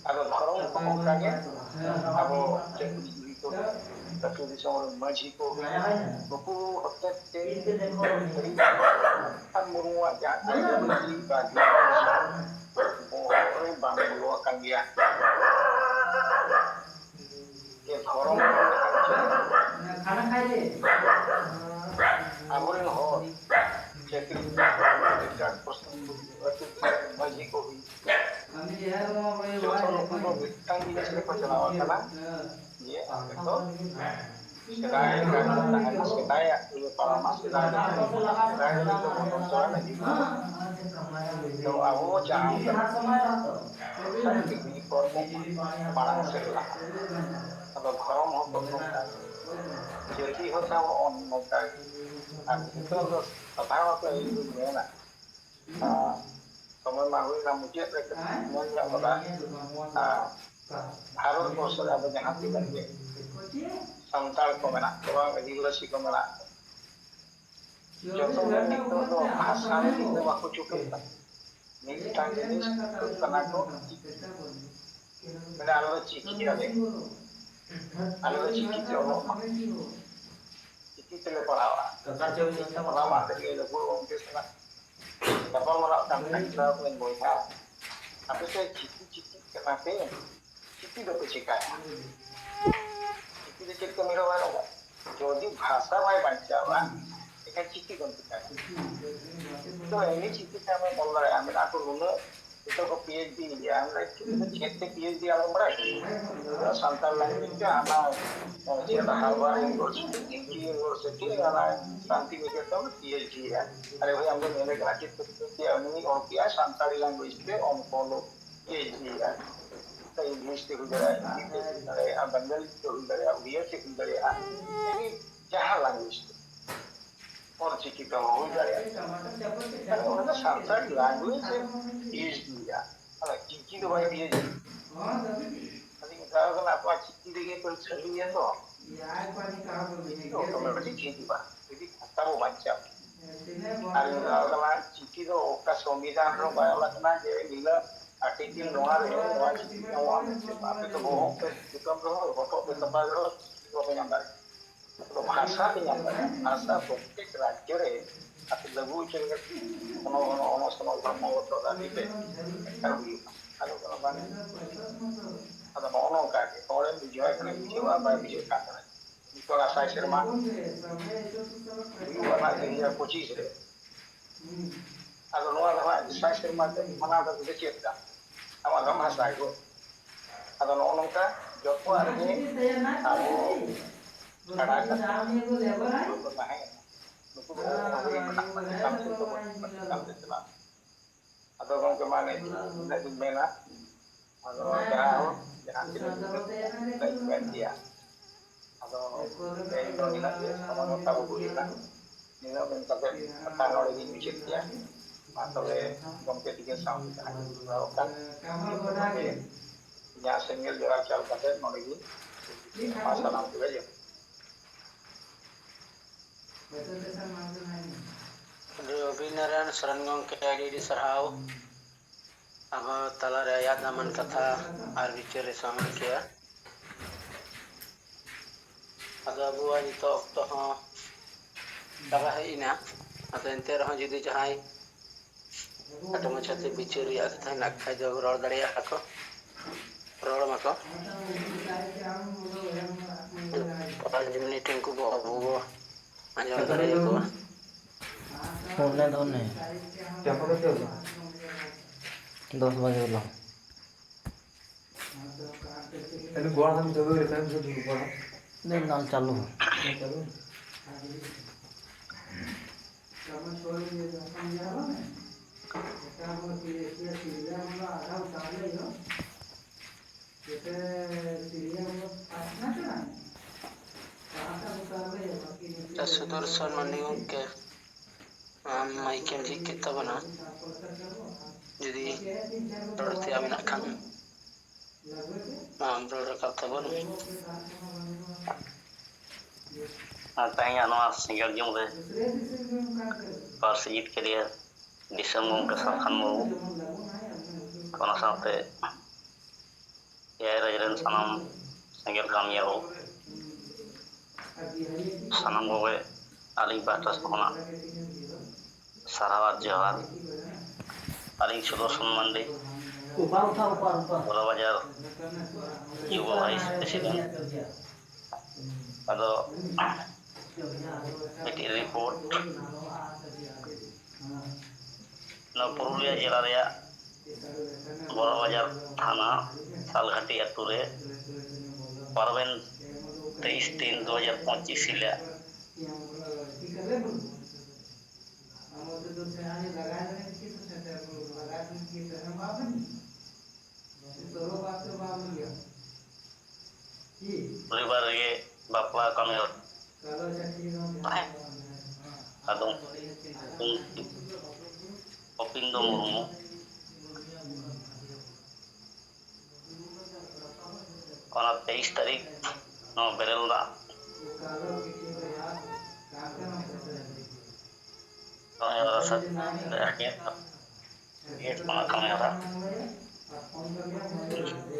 ᱟᱫᱚ ᱫᱷᱚᱨᱚᱢ ᱦᱚᱸ ᱚᱱᱠᱟ ᱜᱮ ᱟᱵᱚ ᱪᱮᱫ ᱠᱚ ᱟᱹᱛᱩ ᱫᱤᱥᱚᱢ ᱨᱮᱱ ᱢᱟᱹᱡᱷᱤ ᱠᱚ ᱦᱩᱭᱱᱟ, ᱱᱩᱠᱩ ᱦᱚᱛᱮᱡ ᱛᱮ ᱟᱨ ᱢᱩᱨᱢᱩᱣᱟᱜ ᱡᱟᱦᱟᱸ ᱟᱹᱭᱫᱟᱹᱨᱤ ᱵᱟ ᱵᱚᱦᱚᱜ ᱨᱮ ᱵᱟᱝ ᱵᱚᱞᱚ ᱟᱠᱟᱱ ᱜᱮᱭᱟ᱾ ᱡᱮ ᱫᱷᱚᱨᱚᱢ ᱟᱵᱚᱨᱮᱱ ᱦᱚᱲ ᱪᱟᱹᱠᱨᱤ ᱢᱟᱹᱡᱷᱤ ᱠᱚ ᱦᱩᱭ ᱡᱚᱛᱚ ᱱᱩᱠᱩ ᱫᱚ ᱢᱤᱫᱴᱟᱝ ᱡᱤᱱᱤᱥ ᱨᱮᱠᱚ ᱪᱟᱞᱟᱣ ᱟᱠᱟᱱᱟ, ᱡᱮ ᱟᱯᱮ ᱫᱚ ᱥᱮᱫᱟᱭ ᱞᱮᱠᱟ ᱜᱮ ᱛᱟᱦᱮᱱᱟ, ᱥᱮᱫᱟᱭᱟᱜ ᱜᱮ ᱯᱟᱨᱚᱢᱟ, ᱥᱮᱫᱟᱭ ᱞᱮᱠᱟ ᱜᱮ, ᱥᱮᱫᱟᱭ ᱞᱮᱠᱟ ᱵᱚᱱ ᱪᱟᱞᱟᱜ ᱞᱟᱹᱜᱤᱫ ᱫᱚ ᱟᱵᱚ ᱡᱟᱦᱟᱸ ᱞᱮᱠᱟ ᱠᱚᱨᱢᱚ ᱢᱟᱲᱟᱝ ᱥᱮᱫ ᱞᱟᱦᱟ᱾ ᱟᱫᱚ ᱫᱷᱚᱨᱚᱢ ᱦᱚᱸ ᱛᱚ ᱱᱚᱝᱠᱟ ᱜᱮ, ᱡᱟᱹᱛᱤ ᱦᱚᱸ ᱛᱟᱵᱚ ᱱᱚᱝᱠᱟ ᱜᱮ᱾ ᱟᱨ ᱱᱤᱛᱚᱜ ᱫᱚ ᱥᱟᱫᱷᱟᱨᱚᱱᱚᱛᱚ ᱤᱧ ᱫᱩᱧ ᱢᱮᱱᱟ, ᱟᱨ ᱥᱚᱢᱚᱭ ᱢᱟ ᱦᱩᱭᱱᱟ ᱢᱩᱪᱟᱹᱫ ᱨᱮ, ᱠᱟᱹᱴᱤᱡ ᱢᱮᱱ ᱧᱚᱜ ᱠᱟᱫᱟ᱾ ᱟᱨ ᱵᱷᱟᱨᱚᱛ ᱵᱚᱨᱥᱚ ᱨᱮ ᱟᱵᱚ ᱡᱟᱦᱟᱸ ᱛᱤᱱᱟᱹᱜ ᱜᱮ ᱥᱟᱱᱛᱟᱲ ᱠᱚ ᱢᱮᱱᱟᱜ ᱠᱚᱣᱟ, ᱟᱹᱫᱤᱵᱟᱹᱥᱤ ᱠᱚ ᱢᱮᱱᱟᱜ ᱠᱚᱣᱟ, ᱡᱚᱛᱚ ᱜᱮ ᱱᱤᱛᱚᱜ ᱫᱚ ᱵᱷᱟᱥᱟ ᱞᱟᱹᱜᱤᱫ ᱫᱚ ᱵᱟᱠᱚ ᱪᱷᱩᱴᱟᱹᱜ ᱠᱟᱱᱟ᱾ ᱢᱤᱫᱴᱟᱝ ᱡᱤᱱᱤᱥ ᱪᱷᱩᱴᱟᱹᱜ ᱠᱟᱱᱟ ᱠᱚ, ᱢᱟᱱᱮ ᱟᱞᱮ ᱫᱚ ᱪᱤᱠᱤ ᱟᱞᱮ, ᱟᱞᱮ ᱫᱚ ᱪᱤᱠᱤ ᱛᱮ ᱚᱞᱚᱜ ᱢᱟ, ᱪᱤᱠᱤ ᱛᱮᱞᱮ ᱯᱟᱲᱦᱟᱣᱟ᱾ ᱚᱱᱟ ᱢᱟ ᱛᱮᱜᱮ ᱱᱩᱠᱩ ᱜᱚᱢᱠᱮ ᱥᱟᱞᱟᱜ ᱜᱟᱯᱟᱞᱢᱟᱨᱟᱣ ᱠᱟᱱ ᱛᱟᱦᱮᱸ ᱠᱟᱱᱟ, ᱵᱚᱭᱦᱟ, ᱟᱯᱮ ᱥᱮᱫ ᱪᱤᱠᱤ ᱪᱤᱠᱤ ᱠᱟᱱᱟ ᱯᱮ, ᱪᱤᱠᱤ ᱫᱚᱯᱮ ᱪᱤᱠᱟᱹᱭᱟ? ᱪᱤᱠᱤ ᱫᱚ ᱪᱮᱫ ᱠᱟᱹᱢᱤ ᱨᱮ ᱵᱟᱭ ᱞᱟᱜᱟᱜᱼᱟ? ᱡᱩᱫᱤ ᱵᱷᱟᱥᱟ ᱵᱟᱭ ᱵᱟᱧᱪᱟᱣᱟ, ᱮᱱᱠᱷᱟᱱ ᱪᱤᱠᱤ ᱫᱚᱢ ᱪᱤᱠᱟᱹᱭᱟ? ᱛᱚ ᱮᱢᱱᱤ ᱪᱤᱠᱤ ᱛᱮ ᱟᱢᱮᱢ ᱚᱞ ᱫᱟᱲᱮᱭᱟᱜᱼᱟ, ᱢᱮᱱᱟᱜ ᱠᱚ ᱱᱩᱱᱟᱹᱜ ᱡᱚᱛᱚ ᱠᱚ PhD ᱜᱮᱭᱟ᱾ ᱟᱢ ᱫᱚ ᱪᱮᱫ ᱛᱮ PhD ᱟᱞᱚᱢ ᱵᱟᱲᱟᱭ? ᱥᱟᱱᱛᱟᱲ language ᱛᱮ ᱚᱱᱟ, ᱪᱮᱫ, Harvard University, Delhi University, ᱚᱱᱟ ᱥᱟᱱᱛᱤ ᱱᱤᱠᱮᱛᱚᱱ PhD ᱭᱟ᱾ ᱟᱨᱮ ᱵᱷᱟᱭ, ᱟᱢ ᱫᱚ ᱢᱮᱱᱮ ᱠᱟᱱᱟ ᱪᱮᱫ ᱛᱮ PhD ᱭᱟ? ᱩᱱᱤ ᱚᱞ ᱠᱮᱜᱼᱟ ᱥᱟᱱᱛᱟᱲᱤ language ᱛᱮ, ᱚᱞ ᱠᱚ ᱚᱞ PhD ᱭᱟ᱾ English ᱛᱮ ᱦᱩᱭ ᱫᱟᱲᱮᱭᱟᱜᱼᱟ, ᱦᱤᱱᱫᱤ ᱛᱮ ᱦᱩᱭ ᱫᱟᱲᱮᱭᱟᱜᱼᱟ, ᱵᱟᱝᱜᱟᱞᱤ ᱛᱮ ᱦᱩᱭ ᱫᱟᱲᱮᱭᱟᱜᱼᱟ, ᱩᱲᱤᱭᱟ ᱛᱮ ᱦᱩᱭ ᱫᱟᱲᱮᱭᱟᱜᱼᱟ, ᱮᱱᱤ ᱡᱟᱦᱟᱸ language ᱛᱮ᱾ ᱚᱞ ᱪᱤᱠᱤ ᱛᱮᱦᱚᱸ ᱦᱩᱭ ᱫᱟᱲᱮᱭᱟᱜᱼᱟ᱾ ᱛᱟᱦᱞᱮ ᱚᱱᱟ ᱫᱚ ᱥᱟᱱᱛᱟᱲ language ᱨᱮ PhD ᱭᱟ᱾ ᱟᱫᱚ ᱪᱤᱠᱤ ᱫᱚ ᱵᱟᱭ PhD᱾ ᱟᱫᱚᱧ ᱢᱮᱛᱟᱣ ᱠᱟᱱᱟ, ᱟᱵᱚᱣᱟᱜ ᱪᱤᱠᱤ ᱨᱮᱜᱮ ᱛᱚ ᱪᱟᱹᱞᱩᱭᱟ ᱛᱚ᱾ ᱪᱤᱠᱤ ᱫᱚ automatic ᱦᱤᱡᱩᱜᱼᱟ, ᱡᱩᱫᱤ ᱵᱷᱟᱥᱟ ᱵᱚ ᱵᱟᱧᱪᱟᱣ᱾ ᱟᱨ ᱤᱧ ᱢᱮᱛᱟᱣ ᱠᱟᱱᱟ, ᱪᱤᱠᱤ ᱫᱚ ᱚᱠᱟ ᱥᱚᱝᱵᱤᱫᱷᱟᱱ ᱨᱮᱦᱚᱸ ᱵᱟᱭ ᱚᱞ ᱟᱠᱟᱱᱟ ᱡᱮ ᱱᱤᱱᱟᱹᱜ article ᱱᱚᱣᱟ ᱨᱮ ᱱᱚᱣᱟ ᱪᱤᱠᱤ ᱧᱟᱢᱚᱜᱼᱟ ᱢᱮᱱᱛᱮ᱾ ᱟᱯᱮ ᱫᱚ ᱵᱚᱦᱚᱜ ᱯᱮ ᱠᱩᱴᱟᱹᱢ ᱨᱮᱦᱚᱸ, ᱦᱚᱴᱚᱜ ᱯᱮ ᱛᱚᱯᱟᱜ ᱨᱮᱦᱚᱸ, ᱪᱤᱠᱤ ᱵᱟᱯᱮ ᱧᱟᱢ ᱫᱟᱲᱮᱭᱟᱜᱼᱟ᱾ ᱟᱫᱚ ᱵᱷᱟᱥᱟ ᱯᱮ ᱧᱟᱢ ᱫᱟᱲᱮᱭᱟᱜᱼᱟ᱾ ᱵᱷᱟᱥᱟ ᱯᱨᱚᱛᱮᱠ ᱨᱟᱡᱽᱡᱚ ᱨᱮ ᱟᱯᱮ ᱞᱟᱹᱜᱩ ᱦᱚᱪᱚ ᱞᱟᱹᱜᱤᱫ ᱚᱱᱚ-, ᱚᱱᱚ-, ᱚᱱᱚᱥᱚᱱ ᱫᱷᱚᱨᱢᱚ ᱜᱚᱛᱚ ᱫᱟᱹᱵᱤ ᱯᱮ ᱮᱴᱠᱟᱨ ᱦᱩᱭᱩᱜᱼᱟ᱾ ᱟᱫᱚ ᱠᱟᱱᱟ ᱵᱟᱝ᱾ ᱟᱫᱚ ᱱᱚᱜᱼᱚ ᱱᱚᱝᱠᱟ ᱜᱮ ᱦᱚᱲᱮ ᱵᱩᱡᱷᱟᱹᱣᱟᱭ ᱠᱟᱱᱟ, ᱵᱩᱡᱷᱟᱹᱣ ᱟᱨ ᱵᱟᱭ ᱵᱩᱡᱷᱟᱹᱣ ᱠᱟᱱ ᱛᱟᱦᱮᱸᱫ᱾ ᱱᱤᱛᱚᱜ ᱟᱥᱟᱭ ᱥᱮᱨᱢᱟ ᱦᱩᱭᱩᱜᱼᱟ ᱱᱟᱜ ᱫᱩ ᱦᱟᱡᱟᱨ ᱯᱚᱸᱪᱤᱥ ᱨᱮ᱾ ᱟᱫᱚ ᱱᱚᱣᱟ ᱫᱚ ᱦᱟᱸᱜ ᱥᱟᱭ ᱥᱮᱨᱢᱟ ᱛᱮ ᱢᱟᱱᱟᱣ ᱫᱚ ᱪᱮᱫ ᱠᱟᱱ? ᱟᱢᱟᱜ ᱫᱚ ᱵᱷᱟᱥᱟ ᱜᱮ᱾ ᱟᱫᱚ ᱱᱚᱜᱼᱚ ᱱᱚᱝᱠᱟ ᱡᱚᱛᱚᱣᱟᱜ ᱨᱮᱜᱮ ᱟᱵᱚ ᱠᱟᱰᱟ ᱠᱟᱛᱷᱟ ᱠᱚ ᱛᱟᱦᱮᱸ ᱠᱟᱱᱟ᱾ ᱱᱩᱠᱩ ᱫᱚ ᱚᱸᱰᱮ ᱜᱮ ᱢᱮᱱᱟᱜ ᱠᱚᱣᱟ, ᱪᱮᱛᱟᱱ ᱥᱮᱫ ᱫᱚ ᱵᱟᱹᱱᱩᱜ ᱠᱚᱣᱟ, ᱪᱮᱛᱟᱱ ᱥᱮᱫ ᱪᱟᱞᱟᱜ ᱢᱮ᱾ ᱟᱫᱚ ᱜᱚᱢᱠᱮ, ᱢᱟ ᱱᱤᱱᱟᱹᱜ ᱜᱤᱧ ᱢᱮᱱᱟ᱾ ᱟᱫᱚ ᱡᱟᱦᱟᱸ ᱦᱚᱸ ᱡᱟᱦᱟᱸ ᱛᱤᱱᱟᱹᱜ ᱜᱮ ᱢᱮᱱᱟᱜ ᱜᱮᱭᱟ᱾ ᱟᱫᱚ ᱛᱮᱦᱮᱧ ᱫᱚ ᱱᱤᱱᱟᱹᱜ ᱜᱮ ᱥᱚᱢᱚᱭ ᱦᱚᱸ ᱛᱟᱵᱚ ᱦᱩᱭ ᱮᱱᱟ᱾ ᱱᱤᱱᱟᱹᱜ ᱢᱮᱱ ᱠᱟᱛᱮ ᱠᱟᱛᱷᱟ ᱱᱚᱰᱮ ᱜᱤᱧ ᱢᱩᱪᱟᱹᱫ ᱠᱮᱫᱟ᱾ ᱢᱟ ᱛᱚᱵᱮ ᱜᱚᱢᱠᱮ ᱛᱤᱠᱤᱱ ᱥᱟᱶᱛᱮ ᱡᱟᱦᱟᱸ ᱜᱮ ᱡᱚᱯᱲᱟᱣ ᱟᱠᱟᱱ, ᱤᱧᱟᱹᱜ ᱥᱮᱸᱜᱮᱞ ᱡᱚᱦᱟᱨ ᱪᱟᱞ ᱠᱟᱛᱮ ᱱᱚᱰᱮ ᱜᱤᱧ ᱢᱟ ᱥᱟᱱᱟᱢ ᱠᱚᱜᱮ ᱡᱚᱦᱟᱨ᱾ ᱨᱚᱵᱤᱱᱟᱨᱟᱭᱚᱱ ᱥᱚᱨᱮᱱ ᱜᱚᱢᱠᱮ, ᱟᱹᱰᱤ ᱟᱹᱰᱤ ᱥᱟᱨᱦᱟᱣ᱾ ᱟᱵᱚ ᱛᱟᱞᱟᱨᱮ ᱟᱭᱟᱜ ᱫᱟᱢᱟᱱ ᱠᱟᱛᱷᱟ ᱟᱨ ᱵᱤᱪᱟᱹᱨ ᱮ ᱥᱟᱢᱟᱝ ᱠᱮᱜᱼᱟ᱾ ᱟᱫᱚ ᱟᱵᱚᱣᱟᱜ ᱱᱤᱛᱚᱜ ᱚᱠᱛᱚ ᱦᱚᱸ ᱪᱟᱵᱟ ᱦᱮᱡ ᱮᱱᱟ᱾ ᱟᱫᱚ ᱮᱱᱛᱮ ᱨᱮᱦᱚᱸ ᱡᱩᱫᱤ ᱡᱟᱦᱟᱸᱭ ᱠᱷᱟᱴᱚ ᱢᱟᱪᱷᱟᱛᱮ ᱵᱤᱪᱟᱹᱨ ᱨᱮᱭᱟᱜ ᱠᱟᱛᱷᱟ ᱦᱮᱱᱟᱜ ᱠᱷᱟᱡ ᱫᱚ ᱨᱚᱲ ᱫᱟᱲᱮᱭᱟᱜᱼᱟ ᱠᱚ, ᱨᱚᱲ ᱢᱟᱠᱚ᱾ ᱯᱟᱸᱪ ᱢᱤᱱᱤᱴ ᱩᱱᱠᱩ ᱵᱚ, ᱟᱵᱚ ᱵᱚ ᱟᱸᱡᱚᱢ ᱫᱟᱲᱮᱭᱟᱠᱚᱣᱟ᱾ ᱚᱱᱮ ᱫᱚ ᱚᱱᱮ᱾ ᱫᱚᱥ ᱵᱟᱡᱮ ᱵᱮᱞᱟ᱾ ᱟᱹᱞᱤᱧ ᱜᱚᱲ ᱦᱟᱸᱜ ᱪᱟᱹᱞᱩ ᱞᱮᱠᱷᱟᱱ ᱫᱚ ᱫᱩᱲᱩᱵ ᱵᱟᱲᱟ᱾ ᱞᱟᱹᱭ ᱫᱟᱞ ᱪᱟᱹᱞᱩ᱾ ᱪᱟᱹᱞᱩ᱾ ᱥᱩᱫᱚᱨᱥᱚᱱ ᱢᱟᱱᱰᱤ ᱜᱚᱢᱠᱮ, ᱟᱢ ᱢᱟᱭᱤᱠᱮᱢ ᱡᱷᱤᱡ ᱠᱮᱫ ᱛᱟᱵᱚᱱᱟ, ᱡᱩᱫᱤ ᱨᱚᱲ ᱛᱮᱭᱟᱜ ᱢᱮᱱᱟᱜ ᱠᱷᱟᱱ, ᱢᱟ ᱨᱚᱲ ᱨᱟᱠᱟᱵ ᱛᱟᱵᱚᱱ ᱢᱮ᱾ ᱟᱨ ᱛᱮᱦᱮᱧᱟᱜ ᱱᱚᱣᱟ ᱥᱮᱸᱜᱮᱞ ᱡᱩᱞ ᱨᱮ ᱯᱟᱹᱨᱥᱤ ᱡᱤᱛᱠᱟᱹᱨᱤᱭᱟᱹ ᱫᱤᱥᱚᱢ ᱜᱚᱢᱠᱮ ᱥᱟᱞᱠᱷᱟᱱ ᱢᱩᱨᱢᱩ, ᱚᱱᱟ ᱥᱟᱶᱛᱮ ᱮᱭᱟᱭ ᱨᱟᱡᱽ ᱨᱮᱱ ᱥᱟᱱᱟᱢ ᱥᱮᱸᱜᱮᱞ ᱠᱟᱹᱢᱤᱭᱟᱹ ᱠᱚ, ᱥᱟᱱᱟᱢ ᱠᱚᱜᱮ ᱟᱹᱞᱤᱧ ᱯᱟᱦᱴᱟ ᱥᱮᱫ ᱠᱷᱚᱱᱟᱜ ᱥᱟᱨᱦᱟᱣ ᱟᱨ ᱡᱚᱦᱟᱨ᱾ ᱟᱹᱞᱤᱧ ᱥᱩᱫᱚᱨᱥᱚᱱ ᱢᱟᱱᱰᱤ, ᱩᱯᱟ, ᱩᱯᱟ, ᱩᱯᱟ, ᱩᱯᱟ᱾ ᱵᱚᱲᱟ ᱵᱟᱡᱟᱨ ᱡᱩᱵᱚ ᱵᱷᱟᱭᱤᱥ ᱯᱨᱮᱥᱤᱰᱮᱱᱴ᱾ ᱟᱫᱚ ᱢᱤᱫᱴᱤᱡ ᱨᱤᱯᱳᱨᱴ, ᱱᱚᱣᱟ ᱯᱩᱨᱩᱞᱤᱭᱟᱹ ᱡᱮᱞᱟ ᱨᱮᱭᱟᱜ ᱵᱚᱲᱟ ᱵᱟᱡᱟᱨ ᱛᱷᱟᱱᱟ ᱥᱟᱞᱜᱷᱟᱴᱤ ᱟᱹᱛᱩ ᱨᱮ ᱯᱟᱨᱚᱢᱮᱱ ᱛᱮᱭᱤᱥ ᱛᱤᱱ ᱫᱩ ᱦᱟᱡᱟᱨ ᱯᱚᱸᱪᱤᱥ ᱦᱤᱞᱳᱜ ᱨᱚᱵᱤᱵᱟᱨ ᱨᱮᱜᱮ ᱵᱟᱯᱞᱟ ᱠᱟᱹᱢᱤ ᱦᱚᱨᱟ ᱛᱟᱦᱮᱸ᱾ ᱟᱫᱚ ᱩᱱ ᱜᱳᱵᱤᱱᱫᱚ ᱢᱩᱨᱢᱩ ᱚᱱᱟ ᱛᱮᱭᱤᱥ ᱛᱟᱹᱨᱤᱠᱷ ᱱᱚᱣᱟ ᱵᱮᱨᱮᱞ ᱫᱟᱜ ᱠᱟᱹᱢᱤ ᱦᱚᱨᱟ ᱥᱟᱹᱛ ᱮᱱᱟ᱾ ᱠᱟᱹᱢᱤ ᱦᱚᱨᱟ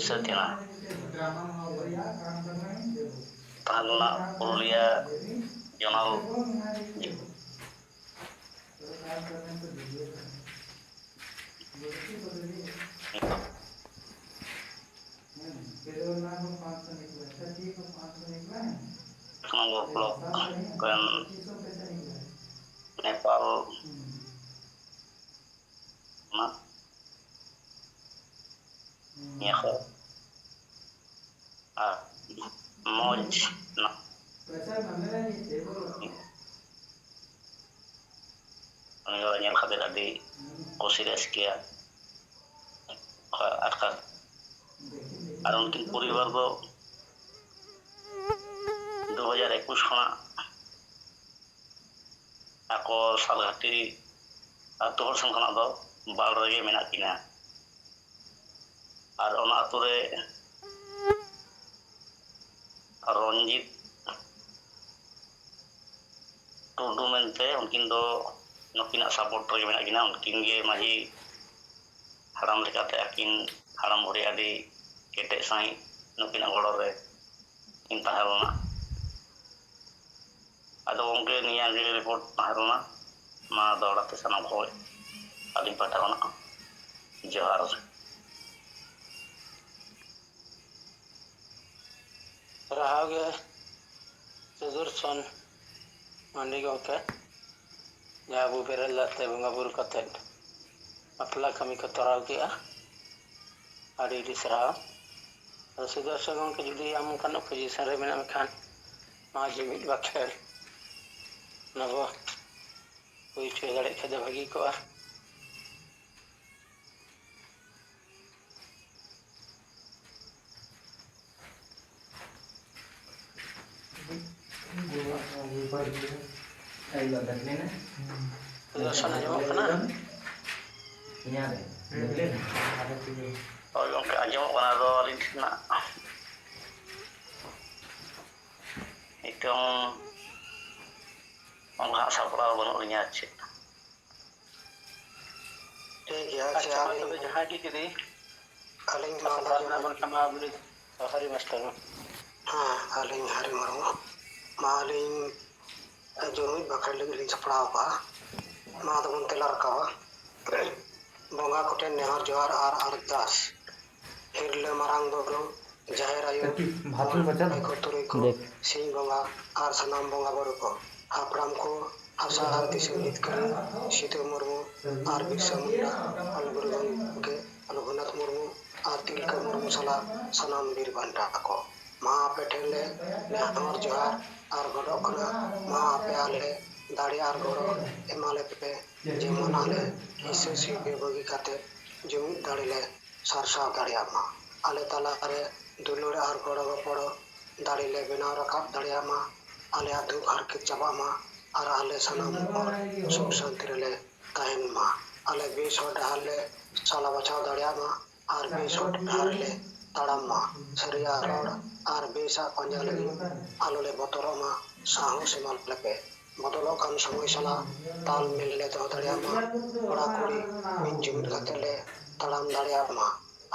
ᱥᱟᱹᱛ ᱮᱱᱟ᱾ ᱛᱟᱦᱮᱸ ᱞᱮᱱᱟ ᱯᱩᱨᱩᱞᱤᱭᱟᱹ ᱡᱚᱱᱟᱞ ᱠᱷᱚᱱᱟᱜ ᱵᱞᱚᱠ ᱨᱮᱱ ᱱᱮᱯᱟᱞ ᱠᱷᱚᱱᱟᱜ ᱱᱤᱭᱟᱹ ᱠᱚ ᱟᱨ ᱢᱚᱡᱽ ᱱᱟ-, ᱩᱱᱤ ᱦᱚᱲ ᱧᱮᱞ ᱠᱟᱛᱮ ᱟᱹᱰᱤ ᱠᱩᱥᱤ ᱨᱟᱹᱥᱠᱟᱹ ᱟᱴᱠᱟᱨ᱾ ᱟᱨ ᱩᱱᱠᱤᱱ ᱯᱚᱨᱤᱵᱟᱨ ᱫᱚ ᱫᱩ ᱦᱟᱡᱟᱨ ᱮᱠᱩᱥ ᱠᱷᱚᱱᱟᱜ ᱟᱠᱚ ᱥᱟᱞᱜᱷᱟᱴᱤ ᱟᱹᱛᱩ ᱦᱚᱲ ᱥᱮᱱ ᱠᱷᱚᱱᱟᱜ ᱫᱚ ᱵᱟᱲ ᱨᱮᱜᱮ ᱢᱮᱱᱟᱜ ᱠᱤᱱᱟ᱾ ᱟᱨ ᱚᱱᱟ ᱟᱹᱛᱩ ᱨᱮ ᱨᱚᱧᱡᱤᱛ ᱴᱩᱰᱩ ᱢᱮᱱᱛᱮ, ᱩᱱᱠᱤᱱ ᱫᱚ ᱱᱩᱠᱤᱱᱟᱜ ᱥᱟᱯᱳᱨᱴ ᱨᱮᱜᱮ ᱢᱮᱱᱟᱜ ᱠᱤᱱᱟ᱾ ᱩᱱᱠᱤᱱ ᱜᱮ ᱢᱟᱹᱡᱷᱤ ᱦᱟᱲᱟᱢ ᱞᱮᱠᱟᱛᱮ ᱟᱹᱠᱤᱱ ᱦᱟᱲᱟᱢ ᱵᱩᱲᱦᱤ ᱟᱹᱰᱤ ᱠᱮᱴᱮᱡ ᱥᱟᱺᱦᱤᱡ ᱱᱩᱠᱤᱱᱟᱜ ᱜᱚᱲᱚ ᱨᱮ ᱠᱤᱱ ᱛᱟᱦᱮᱸ ᱞᱮᱱᱟ᱾ ᱟᱫᱚ ᱜᱚᱢᱠᱮ, ᱱᱤᱭᱟᱹ ᱜᱮ ᱨᱤᱯᱳᱨᱴ ᱛᱟᱦᱮᱸ ᱞᱮᱱᱟ᱾ ᱢᱟ ᱫᱚᱦᱲᱟ ᱛᱮ ᱥᱟᱱᱟᱢ ᱠᱚ ᱟᱹᱞᱤᱧ ᱯᱟᱦᱴᱟ ᱠᱷᱚᱱᱟᱜ ᱡᱚᱦᱟᱨ᱾ ᱥᱟᱨᱦᱟᱣ ᱜᱮ ᱥᱩᱫᱚᱨᱥᱚᱱ ᱢᱟᱱᱰᱤ ᱜᱚᱢᱠᱮ, ᱡᱟᱦᱟᱸ ᱟᱵᱚ ᱵᱮᱨᱮᱞ ᱫᱟᱜ ᱛᱮ ᱵᱚᱸᱜᱟ ᱵᱩᱨᱩ ᱠᱟᱛᱮᱫ ᱵᱟᱯᱞᱟ ᱠᱟᱹᱢᱤ ᱠᱚ ᱛᱚᱨᱟᱣ ᱠᱮᱜᱼᱟ᱾ ᱟᱹᱰᱤ ᱟᱹᱰᱤ ᱥᱟᱨᱦᱟᱣ᱾ ᱟᱫᱚ ᱥᱩᱫᱚᱨᱥᱚᱱ ᱜᱚᱢᱠᱮ, ᱡᱩᱫᱤ ᱟᱢ ᱚᱱᱠᱟᱱ ᱚᱯᱳᱡᱤᱥᱚᱱ ᱨᱮ ᱢᱮᱱᱟᱜ ᱢᱮᱠᱷᱟᱱ, ᱢᱟ ᱡᱩᱢᱤᱫ ᱵᱟᱠᱷᱮᱲ ᱚᱱᱟ ᱵᱚ ᱦᱩᱭ ᱦᱚᱪᱚ ᱫᱟᱲᱮᱭᱟᱜ ᱠᱷᱟᱡ ᱫᱚ ᱵᱷᱟᱹᱜᱤ ᱠᱚᱜᱼᱟ᱾ ᱥᱩᱫᱚᱨᱥᱚᱱ ᱟᱸᱡᱚᱢᱚᱜ ᱠᱟᱱᱟ? ᱦᱳᱭ ᱜᱚᱢᱠᱮ, ᱟᱸᱡᱚᱢᱚᱜ ᱠᱟᱱᱟ᱾ ᱟᱫᱚ ᱟᱹᱞᱤᱧ ᱴᱷᱮᱱᱟᱜ ᱱᱤᱛᱚᱝ ᱚᱱᱠᱟ ᱥᱟᱯᱲᱟᱣ ᱵᱟᱹᱱᱩᱜ ᱞᱤᱧᱟ ᱟᱨ ᱪᱮᱫ᱾ ᱴᱷᱤᱠ ᱜᱮᱭᱟ, ᱟᱪᱪᱷᱟ, ᱟᱪᱪᱷᱟ, ᱢᱟ ᱟᱹᱞᱤᱧ, ᱛᱚᱵᱮ ᱡᱟᱦᱟᱸᱭ ᱜᱮ ᱡᱩᱫᱤ ᱟᱹᱞᱤᱧ ᱢᱟ ᱥᱟᱯᱲᱟᱣ ᱢᱟᱱᱮ ᱨᱮᱱᱟᱜ ᱵᱚᱱ ᱠᱟᱹᱢᱤᱭᱟ, ᱩᱱᱤ ᱦᱟᱹᱨᱤ ᱢᱟᱥᱴᱟᱨ ᱢᱟ᱾ ᱦᱮᱸ, ᱟᱹᱞᱤᱧ ᱦᱟᱹᱨᱤ ᱢᱩᱨᱢᱩ᱾ ᱢᱟ ᱟᱹᱞᱤᱧ ᱡᱩᱢᱤᱫ ᱵᱟᱠᱷᱮᱲ ᱞᱟᱹᱜᱤᱫ ᱞᱤᱧ ᱥᱟᱯᱲᱟᱣ ᱠᱟᱜᱼᱟ᱾ ᱢᱟ ᱟᱫᱚ ᱵᱚᱱ ᱛᱮᱞᱟ ᱨᱟᱠᱟᱵᱟ᱾ ᱵᱚᱸᱜᱟ ᱠᱚᱴᱷᱮᱱ ᱱᱮᱦᱚᱨ ᱡᱚᱦᱟᱨ ᱟᱨ ᱟᱨᱫᱟᱥ᱾ ᱦᱤᱨᱞᱟᱹ ᱢᱟᱨᱟᱝ ᱵᱩᱨᱩ, ᱡᱟᱦᱮᱨ ᱟᱭᱳ, ᱠᱟᱹᱴᱤᱡ ᱵᱷᱟᱛᱩᱨ ᱢᱚᱬᱮ ᱢᱟᱪᱷᱟ ᱠᱚ ᱛᱩᱨᱩᱭ ᱠᱚ, ᱫᱮᱠ᱾ ᱥᱤᱧ ᱵᱚᱸᱜᱟ ᱟᱨ ᱥᱟᱱᱟᱢ ᱵᱚᱸᱜᱟ ᱵᱩᱨᱩ ᱠᱚ, ᱦᱟᱯᱲᱟᱢ ᱠᱚ, ᱦᱟᱥᱟ ᱟᱨ ᱫᱤᱥᱚᱢ ᱡᱤᱛᱠᱟᱹᱨᱤ ᱥᱤᱫᱩ ᱢᱩᱨᱢᱩ ᱟᱨ ᱵᱤᱨᱥᱟ ᱢᱩᱱᱰᱟ, ᱚᱞ ᱜᱩᱨᱩ ᱜᱚᱢᱠᱮ ᱨᱚᱜᱷᱩᱱᱟᱛᱷ ᱢᱩᱨᱢᱩ ᱟᱨ ᱛᱤᱞᱠᱟᱹ ᱢᱩᱨᱢᱩ ᱥᱟᱞᱟᱜ ᱥᱟᱱᱟᱢ ᱵᱤᱨ ᱵᱟᱱᱴᱟ ᱠᱚ᱾ ᱢᱟ ᱟᱯᱮ ᱴᱷᱮᱱ ᱞᱮ ᱱᱮᱦᱚᱨ ᱡᱚᱦᱟᱨ ᱟᱨ ᱜᱚᱰᱚᱜ ᱠᱟᱱᱟ, ᱢᱟ ᱟᱯᱮ ᱟᱞᱮ ᱫᱟᱲᱮ ᱟᱨ ᱜᱚᱲᱚ ᱮᱢᱟ ᱞᱮᱯᱮ, ᱡᱮᱢᱚᱱ ᱟᱞᱮ ᱦᱤᱸᱥᱟᱹ ᱥᱤᱨᱡᱟᱹ ᱵᱟᱹᱜᱤ ᱠᱟᱛᱮ ᱡᱩᱢᱤᱫ ᱫᱟᱲᱮ ᱞᱮ ᱥᱟᱨᱥᱟᱣ ᱫᱟᱲᱮᱭᱟᱜ ᱢᱟ᱾ ᱟᱞᱮ ᱛᱟᱞᱟᱨᱮ ᱫᱩᱞᱟᱹᱲ ᱟᱨ ᱜᱚᱲᱚ ᱜᱚᱯᱚᱲᱚ ᱫᱟᱲᱮ ᱞᱮ ᱵᱮᱱᱟᱣ ᱨᱟᱠᱟᱵ ᱫᱟᱲᱮᱭᱟᱜ ᱢᱟ᱾ ᱟᱞᱮᱭᱟᱜ ᱫᱩᱠ ᱦᱟᱨᱠᱮᱛ ᱪᱟᱵᱟᱜ ᱢᱟ ᱟᱨ ᱟᱞᱮ ᱥᱟᱱᱟᱢ ᱦᱚᱲ ᱥᱩᱠ ᱥᱟᱱᱛᱤ ᱨᱮᱞᱮ ᱛᱟᱦᱮᱱ ᱢᱟ᱾ ᱟᱞᱮ ᱵᱮᱥ ᱦᱚᱨ ᱰᱟᱦᱟᱨ ᱞᱮ ᱥᱟᱞᱟ ᱵᱟᱪᱷᱟᱣ ᱫᱟᱲᱮᱭᱟᱜ ᱢᱟ ᱟᱨ ᱵᱮᱥ ᱦᱚᱨ ᱰᱟᱦᱟᱨ ᱞᱮ ᱛᱟᱲᱟᱢ ᱢᱟ᱾ ᱥᱟᱹᱨᱤᱭᱟᱜ ᱨᱚᱲ ᱟᱨ ᱵᱮᱥᱟᱜ ᱯᱟᱸᱡᱟ ᱞᱟᱹᱜᱤᱫ ᱟᱞᱚ ᱞᱮ ᱵᱚᱛᱚᱨᱚᱜ ᱢᱟ᱾ ᱥᱟᱦᱚᱥ ᱮᱢᱟ ᱞᱮᱯᱮ᱾ ᱵᱚᱫᱚᱞᱚᱜ ᱠᱟᱱ ᱥᱚᱢᱚᱭ ᱥᱟᱞᱟᱜ ᱛᱟᱞ ᱢᱤᱞ ᱞᱮ ᱫᱚᱦᱚ ᱫᱟᱲᱮᱭᱟᱜ ᱢᱟ᱾ ᱠᱚᱲᱟ ᱠᱩᱲᱤ ᱢᱤᱫ ᱡᱩᱢᱤᱫ ᱠᱟᱛᱮ ᱞᱮ ᱛᱟᱲᱟᱢ ᱫᱟᱲᱮᱭᱟᱜ ᱢᱟ᱾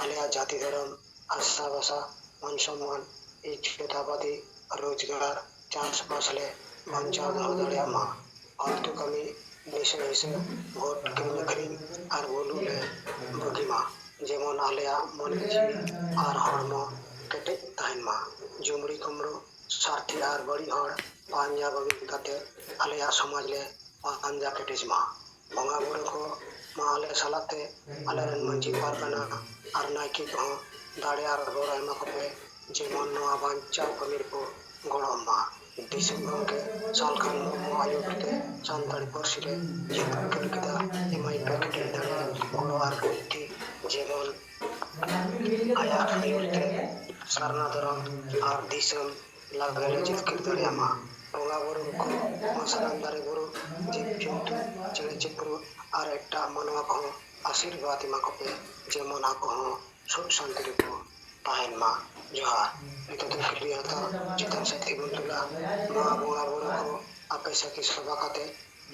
ᱟᱞᱮᱭᱟᱜ ᱡᱟᱹᱛᱤ ᱫᱷᱚᱨᱚᱢ, ᱦᱟᱥᱟ ᱵᱷᱟᱥᱟ, ᱢᱟᱱ ᱥᱚᱢᱢᱟᱱ, ᱤᱡᱽᱡᱚᱛ ᱟᱵᱟᱫᱤ, ᱨᱳᱡᱽᱜᱟᱨ, ᱪᱟᱥᱵᱟᱥ ᱞᱮ ᱵᱟᱧᱪᱟᱣ ᱫᱚᱦᱚ ᱫᱟᱲᱮᱭᱟᱜ ᱢᱟ᱾ ᱯᱷᱟᱞᱛᱩ ᱠᱟᱹᱢᱤ, ᱱᱤᱥᱟᱹ ᱦᱤᱥᱟᱹ, ᱜᱚᱴ ᱠᱤᱨᱤᱧ ᱟᱹᱠᱷᱨᱤᱧ ᱟᱨ ᱵᱩᱞᱩᱜ ᱞᱮ ᱵᱟᱹᱜᱤ ᱢᱟ᱾ ᱡᱮᱢᱚᱱ ᱟᱞᱮᱭᱟᱜ ᱢᱚᱱᱮ ᱡᱤᱣᱤ ᱟᱨ ᱦᱚᱲᱢᱚ ᱠᱮᱴᱮᱡ ᱛᱟᱦᱮᱱ ᱢᱟ᱾ ᱡᱩᱢᱲᱤ ᱠᱩᱢᱲᱩ, ᱥᱟᱨᱛᱷᱤ ᱟᱨ ᱵᱟᱹᱲᱤᱡ ᱦᱚᱲ ᱯᱟᱸᱡᱟ ᱵᱟᱹᱜᱤ ᱠᱟᱛᱮ ᱟᱞᱮᱭᱟᱜ ᱥᱚᱢᱟᱡᱽ ᱞᱮ ᱯᱟᱸᱡᱟ ᱠᱮᱴᱮᱡ ᱢᱟ᱾ ᱵᱚᱸᱜᱟ ᱵᱩᱨᱩ ᱠᱚ ᱢᱟ ᱟᱞᱮ ᱥᱟᱞᱟᱜ ᱛᱮ ᱟᱞᱮᱨᱮᱱ ᱢᱟᱹᱡᱷᱤ ᱯᱟᱨᱜᱟᱱᱟ ᱟᱨ ᱱᱟᱭᱠᱮ ᱠᱚᱦᱚᱸ ᱫᱟᱲᱮ ᱟᱨ ᱜᱚᱲᱚ ᱮᱢᱟ ᱠᱚᱯᱮ, ᱡᱮᱢᱚᱱ ᱱᱚᱣᱟ ᱵᱟᱧᱪᱟᱣ ᱠᱟᱹᱢᱤ ᱨᱮᱠᱚ ᱜᱚᱲᱚ ᱢᱟ᱾ ᱫᱤᱥᱚᱢ ᱜᱚᱢᱠᱮ ᱥᱟᱞᱠᱷᱟᱱ ᱢᱩᱨᱢᱩ ᱟᱹᱭᱩᱨ ᱛᱮ ᱥᱟᱱᱛᱟᱲᱤ ᱯᱟᱹᱨᱥᱤ ᱞᱮ ᱡᱤᱛᱠᱟᱹᱨ ᱠᱮᱫᱟ᱾ ᱮᱢᱟᱭ ᱯᱮ ᱠᱮᱴᱮᱡ ᱫᱟᱲᱮ, ᱜᱚᱲᱚ ᱟᱨ ᱵᱩᱫᱽᱫᱷᱤ, ᱡᱮᱢᱚᱱ ᱟᱭᱟᱜ ᱟᱹᱭᱩᱨ ᱛᱮ ᱥᱟᱨᱱᱟ ᱫᱷᱚᱨᱚᱢ ᱟᱨ ᱫᱤᱥᱚᱢ ᱞᱟᱜᱟᱱ ᱞᱮ ᱡᱤᱛᱠᱟᱹᱨ ᱫᱟᱲᱮᱭᱟᱜ ᱢᱟ᱾ ᱵᱚᱸᱜᱟ ᱵᱩᱨᱩ ᱠᱚ ᱢᱟ ᱥᱟᱱᱟᱢ ᱫᱟᱨᱮ ᱵᱩᱨᱩ, ᱡᱤᱵᱽ ᱡᱚᱱᱛᱩ, ᱪᱮᱬᱮ ᱪᱤᱯᱨᱩ ᱟᱨ ᱮᱴᱟᱜ ᱢᱟᱱᱣᱟ ᱠᱚᱦᱚᱸ ᱟᱥᱤᱨᱵᱟᱫᱽ ᱮᱢᱟ ᱠᱚᱯᱮ, ᱡᱮᱢᱚᱱ ᱟᱠᱚ ᱦᱚᱸ ᱥᱩᱠ ᱥᱟᱱᱛᱤ ᱨᱮᱠᱚ ᱛᱟᱦᱮᱱ ᱢᱟ᱾ ᱡᱚᱦᱟᱨ᱾ ᱱᱤᱛᱚᱜ ᱫᱚ ᱠᱤᱨᱤᱭᱟᱹ ᱦᱟᱛᱟᱣ ᱪᱮᱛᱟᱱ ᱥᱮᱫ ᱛᱤᱸᱜᱩᱱ ᱛᱩᱞᱟ᱾ ᱱᱚᱣᱟ ᱵᱚᱸᱜᱟ ᱵᱩᱨᱩ ᱠᱚ ᱟᱯᱮ ᱥᱟᱹᱠᱷᱤ ᱥᱚᱵᱷᱟ ᱠᱟᱛᱮ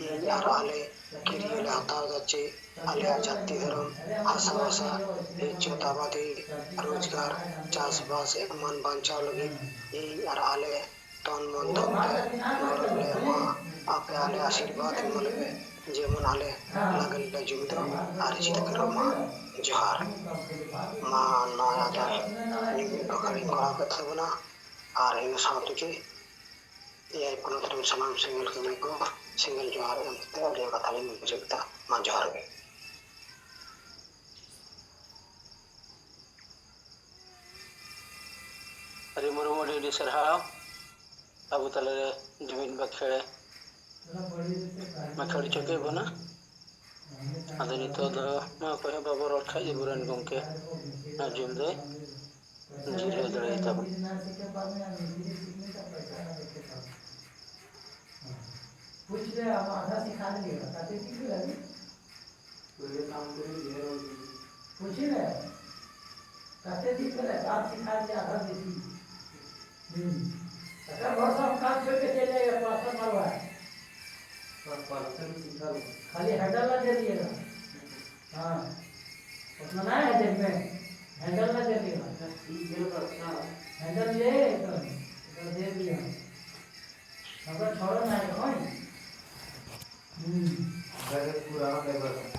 ᱤᱧ ᱟᱨ ᱟᱞᱮ ᱠᱤᱨᱤᱭᱟᱹ ᱞᱮ ᱦᱟᱛᱟᱣ ᱮᱫᱟ ᱡᱮ ᱟᱞᱮᱭᱟᱜ ᱡᱟᱹᱛᱤ ᱫᱷᱚᱨᱚᱢ, ᱦᱟᱥᱟ ᱵᱷᱟᱥᱟ, ᱤᱡᱽᱡᱚᱛ ᱟᱵᱟᱫᱤ, ᱨᱳᱡᱽᱜᱟᱨ, ᱪᱟᱥᱵᱟᱥ ᱮᱢᱟᱱ ᱵᱟᱧᱪᱟᱣ ᱞᱟᱹᱜᱤᱫ ᱤᱧ ᱟᱨ ᱟᱞᱮ ᱛᱚᱱ ᱢᱚᱱ ᱫᱷᱚᱱ ᱛᱮ ᱜᱚᱲᱚ ᱞᱮ ᱮᱢᱟ᱾ ᱟᱯᱮ ᱟᱞᱮ ᱟᱥᱤᱨᱵᱟᱫᱽ ᱮᱢᱟ ᱞᱮᱯᱮ, ᱡᱮᱢᱚᱱ ᱟᱞᱮ ᱞᱟᱜᱟᱱ ᱞᱮ ᱡᱩᱢᱤᱫᱚᱜ ᱟᱨ ᱡᱤᱛᱠᱟᱹᱨᱚᱜ ᱢᱟ᱾ ᱡᱚᱦᱟᱨ᱾ ᱢᱟ ᱱᱚᱣᱟ ᱟᱫᱚ ᱢᱤᱫ ᱵᱟᱠᱷᱮᱲᱤᱧ ᱠᱚᱨᱟᱣ ᱠᱮᱫ ᱛᱟᱵᱚᱱᱟ᱾ ᱟᱨ ᱤᱱᱟᱹ ᱥᱟᱶ ᱛᱮᱜᱮ ᱮᱭᱟᱭ ᱯᱚᱱᱚᱛ ᱨᱮᱱ ᱥᱟᱱᱟᱢ ᱥᱮᱸᱜᱮᱞ ᱠᱟᱹᱢᱤ ᱠᱚ ᱥᱮᱸᱜᱮᱞ ᱡᱚᱦᱟᱨ ᱮᱢ ᱠᱟᱛᱮ ᱟᱹᱰᱤ ᱠᱟᱛᱷᱟ ᱞᱤᱧ ᱢᱩᱪᱟᱹᱫ ᱠᱮᱫᱟ᱾ ᱢᱟ ᱡᱚᱦᱟᱨ ᱜᱮ᱾ ᱥᱟᱨᱦᱟᱣ᱾ ᱟᱵᱚ ᱛᱟᱞᱟᱨᱮ ᱡᱩᱢᱤᱫ ᱵᱟᱠᱷᱮᱲ ᱵᱟᱠᱷᱮᱲ ᱦᱚᱪᱚ ᱠᱮᱫ ᱵᱚᱱᱟ᱾ ᱟᱫᱚ ᱱᱤᱛᱚᱜ ᱫᱚ ᱢᱟ ᱚᱠᱚᱭ ᱦᱚᱸ ᱵᱟᱵᱚ ᱨᱚᱲ ᱠᱷᱟᱡ ᱟᱵᱚᱨᱮᱱ ᱜᱚᱢᱠᱮ ᱟᱨ ᱡᱩᱢ ᱫᱚᱭ ᱡᱤᱨᱟᱹᱣ ᱫᱟᱲᱮᱭᱟᱛᱟ ᱵᱚᱱᱟ᱾ पूछ ले, हम आधा सिखा देंगे, बताते भी क्यों है? पूछी ना, कहते थी पहले बात सिखा दिया था बेटी। हम्म। अगर बहुत सब काम छोड़ के चले गए, पास्टर मरवा है। पर पास्टर भी सीखा हुआ। खाली हैंडल ना दे दिएगा। हाँ। उतना ना है जेब में, हैंडल ना दे दिएगा। अच्छा, ठीक है, तो अच्छा। हैंडल ले, तो, तो दे दिया। हमको छोड़ो ना, है कौन? हम्म। अगर पुराना पेपर